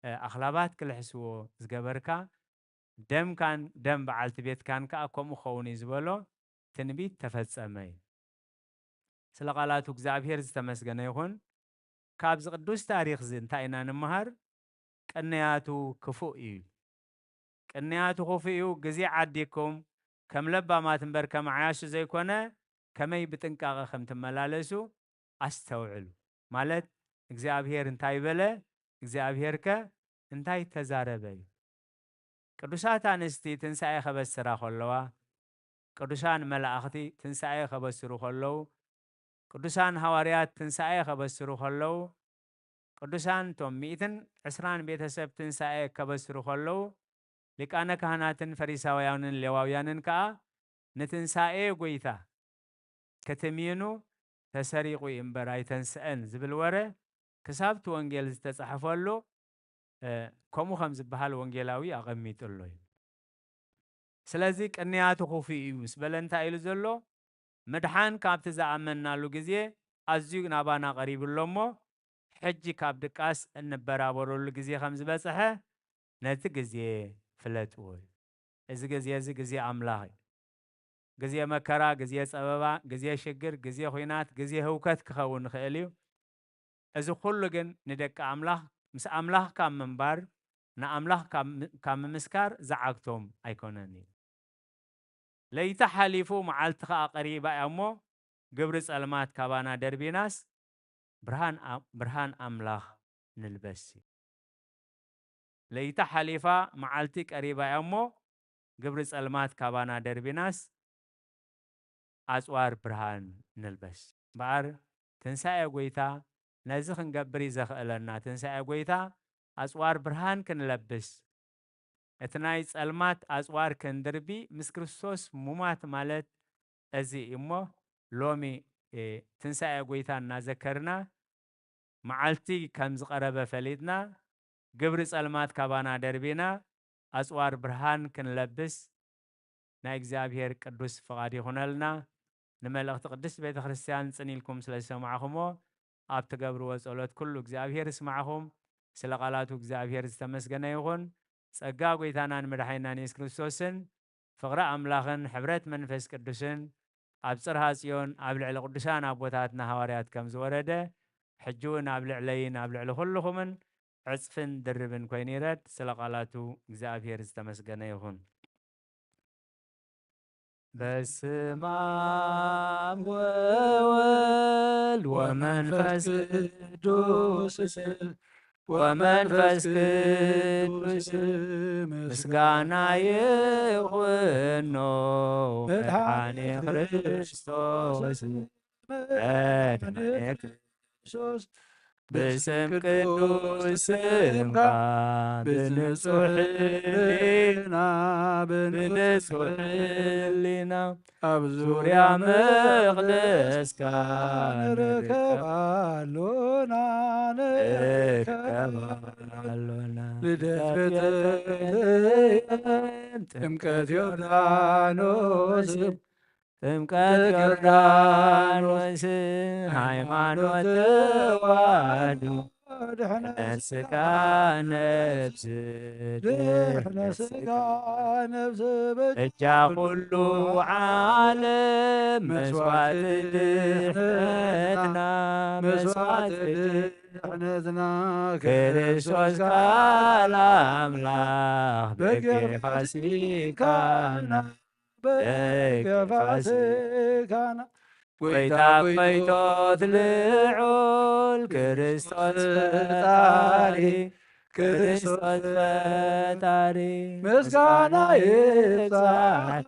እ፣ ኣኽላባት ክልሕስዎ ዝገበርካ ደምካን ደም በዓልቲ ቤትካን ከኣ ከምኡ ክኸውን እዩ ዝበሎ ትንቢት ተፈጸመ እዩ። ስለ ቃላቱ እግዚኣብሔር ዝተመስገነ ይኹን። ካብዚ ቅዱስ ታሪኽ እዚ እንታይ ኢና ንምሃር? ቅንያቱ ክፉእ እዩ። ቅንያቱ ክፉእ እዩ። ግዜ ዓዲኩም ከም ለባማት እምበር ከም ዓያሹ ዘይኮነ፣ ከመይ ብጥንቃቐ ከም ትመላለሱ ኣስተውዕሉ። ማለት እግዚኣብሔር እንታይ በለ? እግዚኣብሔር ከ እንታይ ተዛረበ እዩ። ቅዱሳት ኣንስቲ ትንሳኤ ከበስራ ከለዋ፣ ቅዱሳን መላእኽቲ ትንሳኤ ከበስሩ ከለዉ፣ ቅዱሳን ሃዋርያት ትንሳኤ ከበስሩ ከለዉ፣ ቅዱሳን እቶም ሚእትን ዕስራን ቤተሰብ ትንሳኤ ከበስሩ ከለዉ፣ ሊቃነ ካህናትን ፈሪሳውያንን ሌዋውያንን ከኣ ንትንሳኤ ጐይታ ክትምይኑ ተሰሪቑ እዩ እምበር ኣይተንስአን ዝብል ወረ ክሳብ እቲ ወንጌል ዝተጻሕፈሉ፣ እ፣ ከምኡ ከም ዝበሃል ወንጌላዊ ኣቐሚጡ ኣሎ እዩ። ስለዚ ቅንያቱ ክፉእ እዩ ምስ በለ እንታይ ኢሉ ዘሎ? ምድሓን ካብቲ ዝኣመንናሉ ግዜ ኣዝዩ ናባና ቀሪቡ ኣሎ እሞ፣ ሕጂ ካብ ድቃስ እንበራበረሉ ግዜ ከም ዝበጽሐ ነቲ ግዜ ፍለጥዎ እዩ። እዚ ግዜ እዚ ግዜ ኣምላኽ እዩ። ግዜ መከራ፣ ግዜ ጸበባ፣ ግዜ ሽግር፣ ግዜ ኹናት፣ ግዜ ህውከት ክኸውን ይኽእል እዩ። እዚ ኩሉ ግን ንደቂ ኣምላኽ ምስ ኣምላኽ ካብ ምንባር ንኣምላኽ ካብ ም-፣ ካብ ምምስካር ዝዓግቶም ኣይኮነን እዩ። ለይቲ ሓሊፉ መዓልቲ ኸኣ ቀሪባ እያ እሞ፣ ግብሪ ጸልማት ካባና ደርቢናስ፣ ብርሃን ኣ-፣ ብርሃን ኣምላኽ ንልበስ እዩ። ለይቲ ሓሊፋ መዓልቲ ቀሪባ እያ እሞ፣ ግብሪ ጸልማት ካባና ደርቢናስ፣ ኣጽዋር ብርሃን ንልበስ። እምበኣር ትንሳኤ ጐይታ ነዚ ክንገብር እዩ ዘኽእለና። ትንሳኤ ጐይታ ኣጽዋር ብርሃን ክንለብስ፣ እቲ ናይ ጸልማት ኣጽዋር ክንድርቢ ምስ ክርስቶስ ሙማት ማለት እዚ እዩ እሞ፣ ሎሚ፣ እ፣ ትንሳኤ ጐይታ እናዘከርና፣ መዓልቲ ከም ዝቐረበ ፈሊጥና፣ ግብሪ ጸልማት ካባና ደርቢና፣ ኣጽዋር ብርሃን ክንለብስ ናይ እግዚኣብሔር ቅዱስ ፍቓድ ይኹነልና። ንመልእኽቲ ቅድስት ቤተ ክርስቲያን ጽን ኢልኩም ስለ ዝሰማዕኹሞ፣ ኣብ ትገብርዎ ጸሎት ኩሉ እግዚኣብሔር ይስማዕኹም። ስለ ቃላቱ እግዚኣብሔር ዝተመስገነ ይኹን። ጸጋ ጐይታናን መድሓኒናን የሱስ ክርስቶስን ፍቕሪ ኣምላኽን ሕብረት መንፈስ ቅዱስን ኣብ ጽርሃ ጽዮን ኣብ ልዕሊ ቅዱሳን ኣቦታትና ሃዋርያት ከም ዝወረደ፣ ሕጂ እውን ኣብ ልዕለይን ኣብ ልዕሊ ኩልኹምን ዕጽፍን ድርብን ኮይኑ ይረድ። ስለ ቃላቱ እግዚኣብሔር ዝተመስገነ ይኹን። በስመ አብ ወወልድ ወመንፈስ ቅዱስ፣ ወመንፈስ ቅዱስ ምስጋና ይኹኖ መድኃኔ ክርስቶስ፣ መድኃኔ ክርስቶስ። ብስም ቅዱስ ስምካ ብንጹሕ ሕሊና፣ ብንጹሕ ሕሊና ኣብ ዙርያ መቕደስካ ንርከብ ኣሎና፣ ንርከብ ኣሎና። ልደት ቤተልሔም፣ ጥምቀት ዮርዳኖስ፣ ጥምቀት ዮርዳኖስ፣ ሃይማኖት ተዋህዶ፣ ድሕነት ስጋ ነፍስ፣ ድሕነት ስጋ ነፍስ፣ በጃ ኩሉ ዓለም፣ መስዋዕቲ ድሕነትና፣ መስዋዕቲ ድሕነትና፣ ክርስቶስ ቃል ኣምላኽ፣ በጊዕ ፋሲካና፣ በጊዕ ፋሲካና፣ ጐይታ ጐይቶት ልዑል ክርስቶስ ፈጣሪ፣ ክርስቶስ ፈጣሪ፣ ምስጋና ይብዛሕ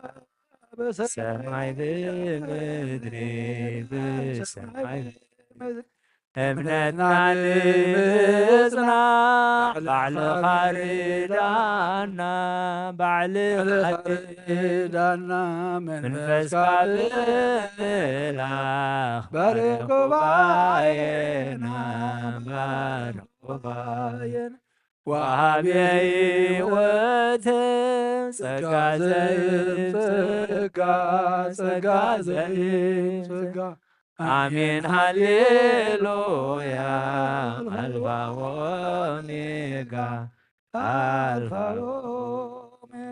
በሰማይ ብምድሪ፣ በሰማይ ብምድሪ። እምነትና ንምጽና ባዕልኻ ርዳና፣ ባዕልኻ ርዳና፣ መንፈስካ ብምላኽ ባርኽ ጉባኤና፣ ባርኽ ጉባኤና። ወሃቢ ሕይወት ጸጋ ዘእም ጸጋ፣ ጸጋ ዘእም ጸጋ። ኣሜን ሃሌሉያ፣ ኣልፋ ኦሜጋ፣ ኣልፋ ኦሜጋ።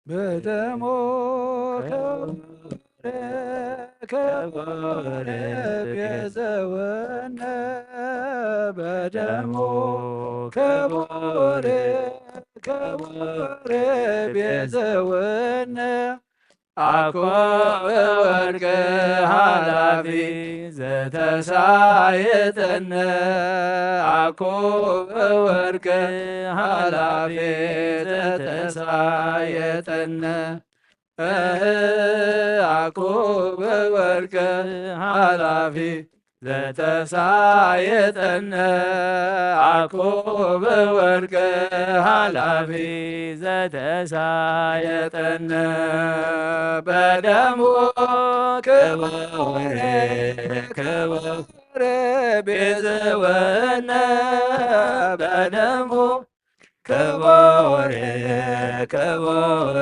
በደሙ ክቡር ክቡር ቤዘወነ በደሙ ክቡር ክቡር ቤዘወነ አኮ ወርቅ ኃላፊ ዘተሳየጠነ አኮ ወርቅ ኃላፊ ዘተሳየጠነ እህ አኮ ወርቅ ኃላፊ ዘተሳየጠነ አኮ በወርቅ ኃላፊ ዘተሳየጠነ በደሙ ክቡር ክቡር ቤዘወነ በደሙ ክቡር ክቡር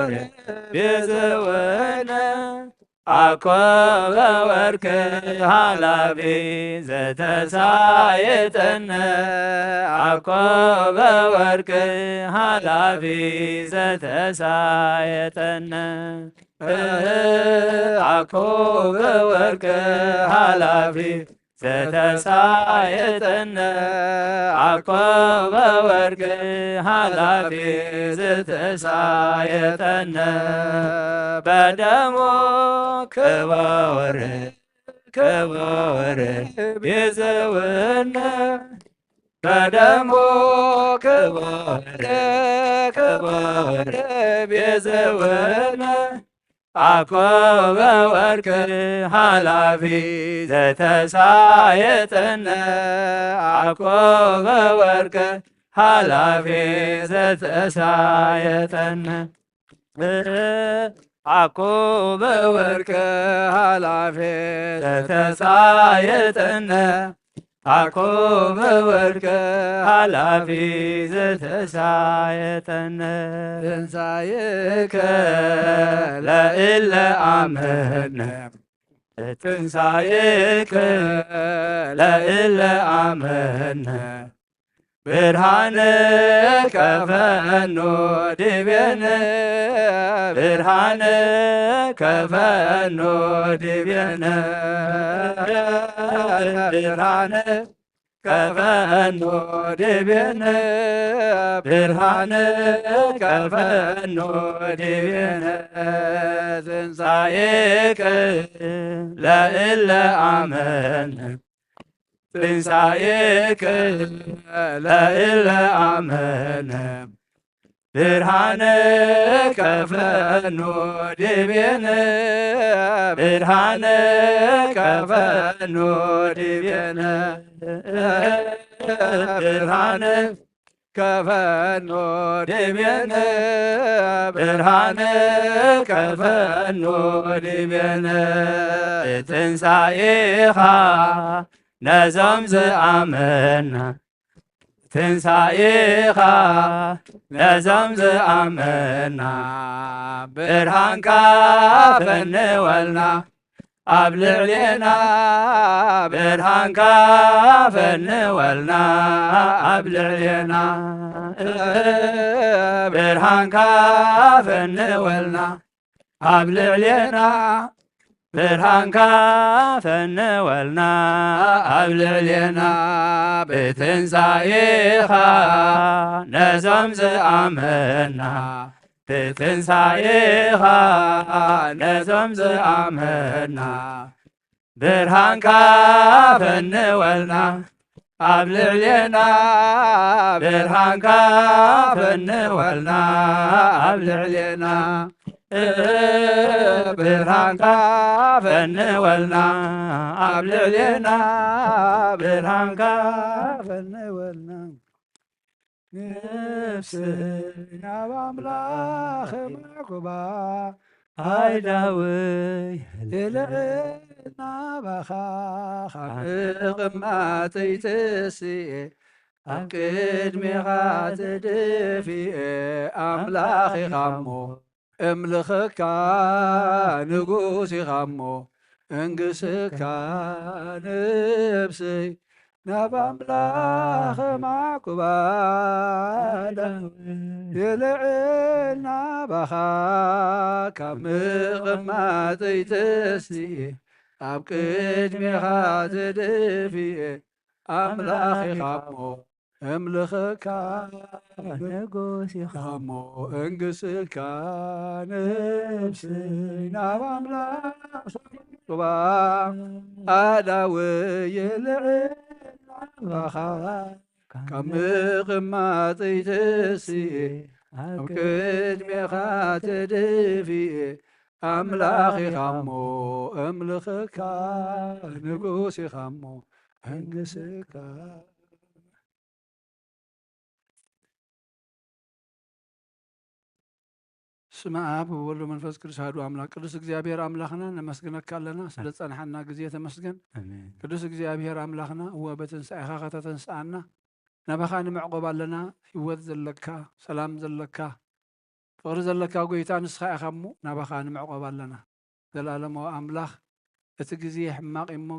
ቤዘወነ አኮ በወርቅ ኃላፊ ዘተሳየጠነ አኮ በወርቅ ኃላፊ ዘተሳየጠነ እህ አኮ በወርቅ ኃላፊ ዘተሳየጠነ አኮ በወርቅ ኃላፊ ዘተሳየጠነ በደሙ ክቡር ክቡር ቤዘወነ በደሙ ክቡር ክቡር ቤዘወነ አኮ በወርቅ ኃላፊ ዘተሳየጠነ አኮ በወርቅ ኃላፊ ዘተሳየጠነ አኮ በወርቅ ኃላፊ ዘተሳየጠነ አኮ በወርቅ ኃላፊ ዘተሳየጠነ ትንሳኤከ ለእለ አመነ ትንሳኤከ ለእለ አመነ ብርሃን ከፈኖ ዲቤነ ብርሃን ከፈኖ ዲቤነ ብርሃን ከፈኖ ዲቤነ ብርሃን ከፈኖ ዲቤነ ትንሳኤከ ለእለ አመነ ትንሳኤከ ለእለ አመነ ብርሃን ከፈኖ ዲቤነ ብርሃን ከፈኖ ዲቤነ ብርሃን ከፈኖ ዲቤነ ብርሃን ከፈኖ ዲቤነ ትንሳኤኻ ነዞም ዝኣመና ትንሳኤኻ ነዞም ዝኣመና ብርሃንካ ፈንወልና ኣብ ልዕሌና ብርሃንካ ፈንወልና ኣብ ልዕሌና ብርሃንካ ፈንወልና ኣብ ልዕሌና ብርሃንካ ፈንወልና ኣብ ልዕሌና ብትንሳኤኻ ነዞም ዝኣመና ብትንሳኤኻ ነዞም ዝኣመና ብርሃንካ ፈንወልና ኣብ ልዕሌና ብርሃንካ ፈንወልና ኣብ ልዕሌና ብርሃንካ ፈንወልና ኣብ ልዕሌና ብርሃንካ ፈንወልና ነፍሰይ ናብ ኣምላኽ ማዕቁባ ኣይዳወይ ልዕል ናባኻ ካብ ምቕማጠይ ተስኤ ኣብ ቅድሜኻ ተደፊኤ ኣምላኽ ኢኻሞ እምልኸካ ንጉስ ኢኻሞ እንግስካ ነብሰይ ናብ ኣምላኽ ማዕቁባዳ የልዕል ናባኻ ካብ ምቕማጠይ ተስየ ኣብ ቅድሜኻ ተደፍየ ኣምላኽ ኢኻሞ እምልኸካ ንጉስ ኢኻሞ እንግስካ ነብሰይ ናብ ኣምላኽ ባ ኣዳወየ ልዕል ናባኻ ካብ ምቕማጠይ ተስየ ኣብ ቅድሜኻ ተደፍየ ኣምላኽ ኢኻሞ እምልኸካ ንጉስ ኢኻሞ እንግስካ ስመ ኣብ ወወልድ መንፈስ ቅዱስ ኣሐዱ ኣምላክ ቅዱስ እግዚኣብሔር ኣምላኽና ነመስግነካ ኣለና ስለ ጸንሓና ግዜ ተመስገን። ቅዱስ እግዚኣብሔር ኣምላኽና እወ በትንሳኤኻ ከተተንስኣና ናባኻ ንምዕቆብ ኣለና። ህይወት ዘለካ ሰላም ዘለካ ፍቕሪ ዘለካ ጎይታ ንስኻ ኢኻ እሞ ናባኻ ንምዕቆብ ኣለና። ዘላለማዊ ኣምላኽ እቲ ግዜ ሕማቕ እሞ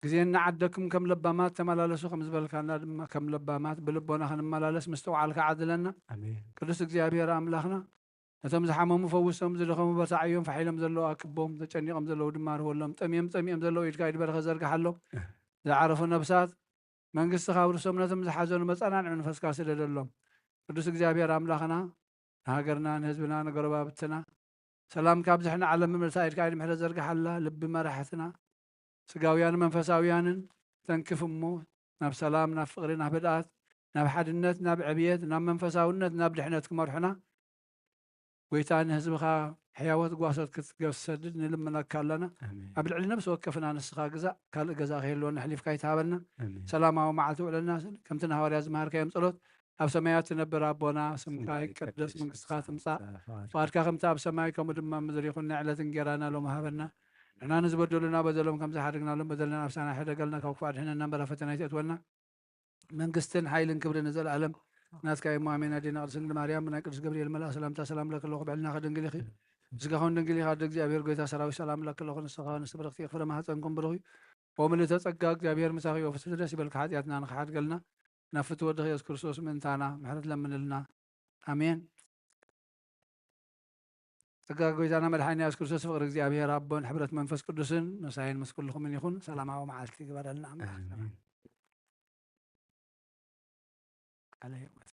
ግዜ እናዓደኩም ከም ለባማት ተመላለሱ ከም ዝበልካና ድማ ከም ለባማት ብልቦና ክንመላለስ ምስትውዓልካ ዓድለና። ቅዱስ እግዚኣብሔር ኣምላኽና ነቶም ዝሓመሙ ፈውሶም፣ ዝደኸሙ በርታዓዮም፣ ፋሕ ኢሎም ዘለዉ ኣክቦም፣ ተጨኒቖም ዘለዉ ድማ ርህወሎም፣ ጠምዮም ጸሚኦም ዘለዉ ኢድካ ኢድ በረኸት ዘርግሓሎም፣ ዝዓረፉ ነብሳት መንግስቲ ካብ ርእሶም ነቶም ዝሓዘኑ መጸናንዒ መንፈስካ ስደደሎም። ቅዱስ እግዚኣብሔር ኣምላኽና ንሃገርና ንህዝብና ንጎረባብትና ሰላም ካብዝሕና ዓለም ምልሳ ኢድካ ኢድ ምሕረት ዘርግሓላ ልቢ መራሕትና ስጋውያን መንፈሳውያንን ተንክፍ እሞ ናብ ሰላም ናብ ፍቕሪ ናብ ህድኣት ናብ ሓድነት ናብ ዕብየት ናብ መንፈሳውነት ናብ ድሕነት ክመርሑና ጎይታ ንህዝብኻ ሕያወት ጓሶት ክትሰድድ ንልምነካ ኣለና። ኣብ ልዕሊ ነብሲ ወከፍና ንስኻ ግዛእ ካልእ ገዛ ከይህልወና ሕሊፍካ ይትሃበልና። ሰላማዊ መዓልቲ ውዕለልና ከምቲ ንሃዋርያ ዝመሃርካዮም ጸሎት ኣብ ሰማያት ትነብር ኣቦና ስምካ ይቀደስ መንግስትኻ ትምጻእ ፍቓድካ ከምቲ ኣብ ሰማይ ከምኡ ድማ ምድሪ ይኹን ናይ ዕለት እንጌራና ሎም ሃበና ንሕና ንዝበደሉና በደሎም ከም ዝሓደግናሎም በደልና ኣብሳና ሕደገልና ካብ ክፉእ ኣድሕነና እምበር ኣብ ፈተና ይትእትወና መንግስትን ሓይልን ክብርን ንዘለኣለም ናትካ እሞ ኣሜን። ኣዴና ቅድስት ድንግል ማርያም ብናይ ቅዱስ ገብርኤል መልኣኽ ሰላምታ ሰላም ለኪ ኣለኹ ብዕልና ከድንግል ኢኺ ስጋኹን ድንግል ኢኻ ኣደ እግዚኣብሔር ጎይታ ሰራዊት ሰላም ለኪ ኣለኹ ንስኻ ንስብርኽቲ ፍረ ማህፀንኩም ብሩኽ እዩ። ወምልእተ ጸጋ እግዚኣብሔር ምሳኺ ወፍስቲ ደስ ይበልካ ሓጢኣትና ንኽሓድገልና ናብ ፍትወ ወድኺ የሱስ ክርስቶስ ምእንታና ምሕረት ለምንልና ኣሜን። ጸጋ ጎይታና መድሓኒና የሱስ ክርስቶስ ፍቕሪ እግዚኣብሔር ኣቦን ሕብረት መንፈስ ቅዱስን ምሳይን ምስ ኩልኹምን ይኹን። ሰላማዊ መዓልቲ ግበረልና ኣምላኽ። ቃለ ህይወት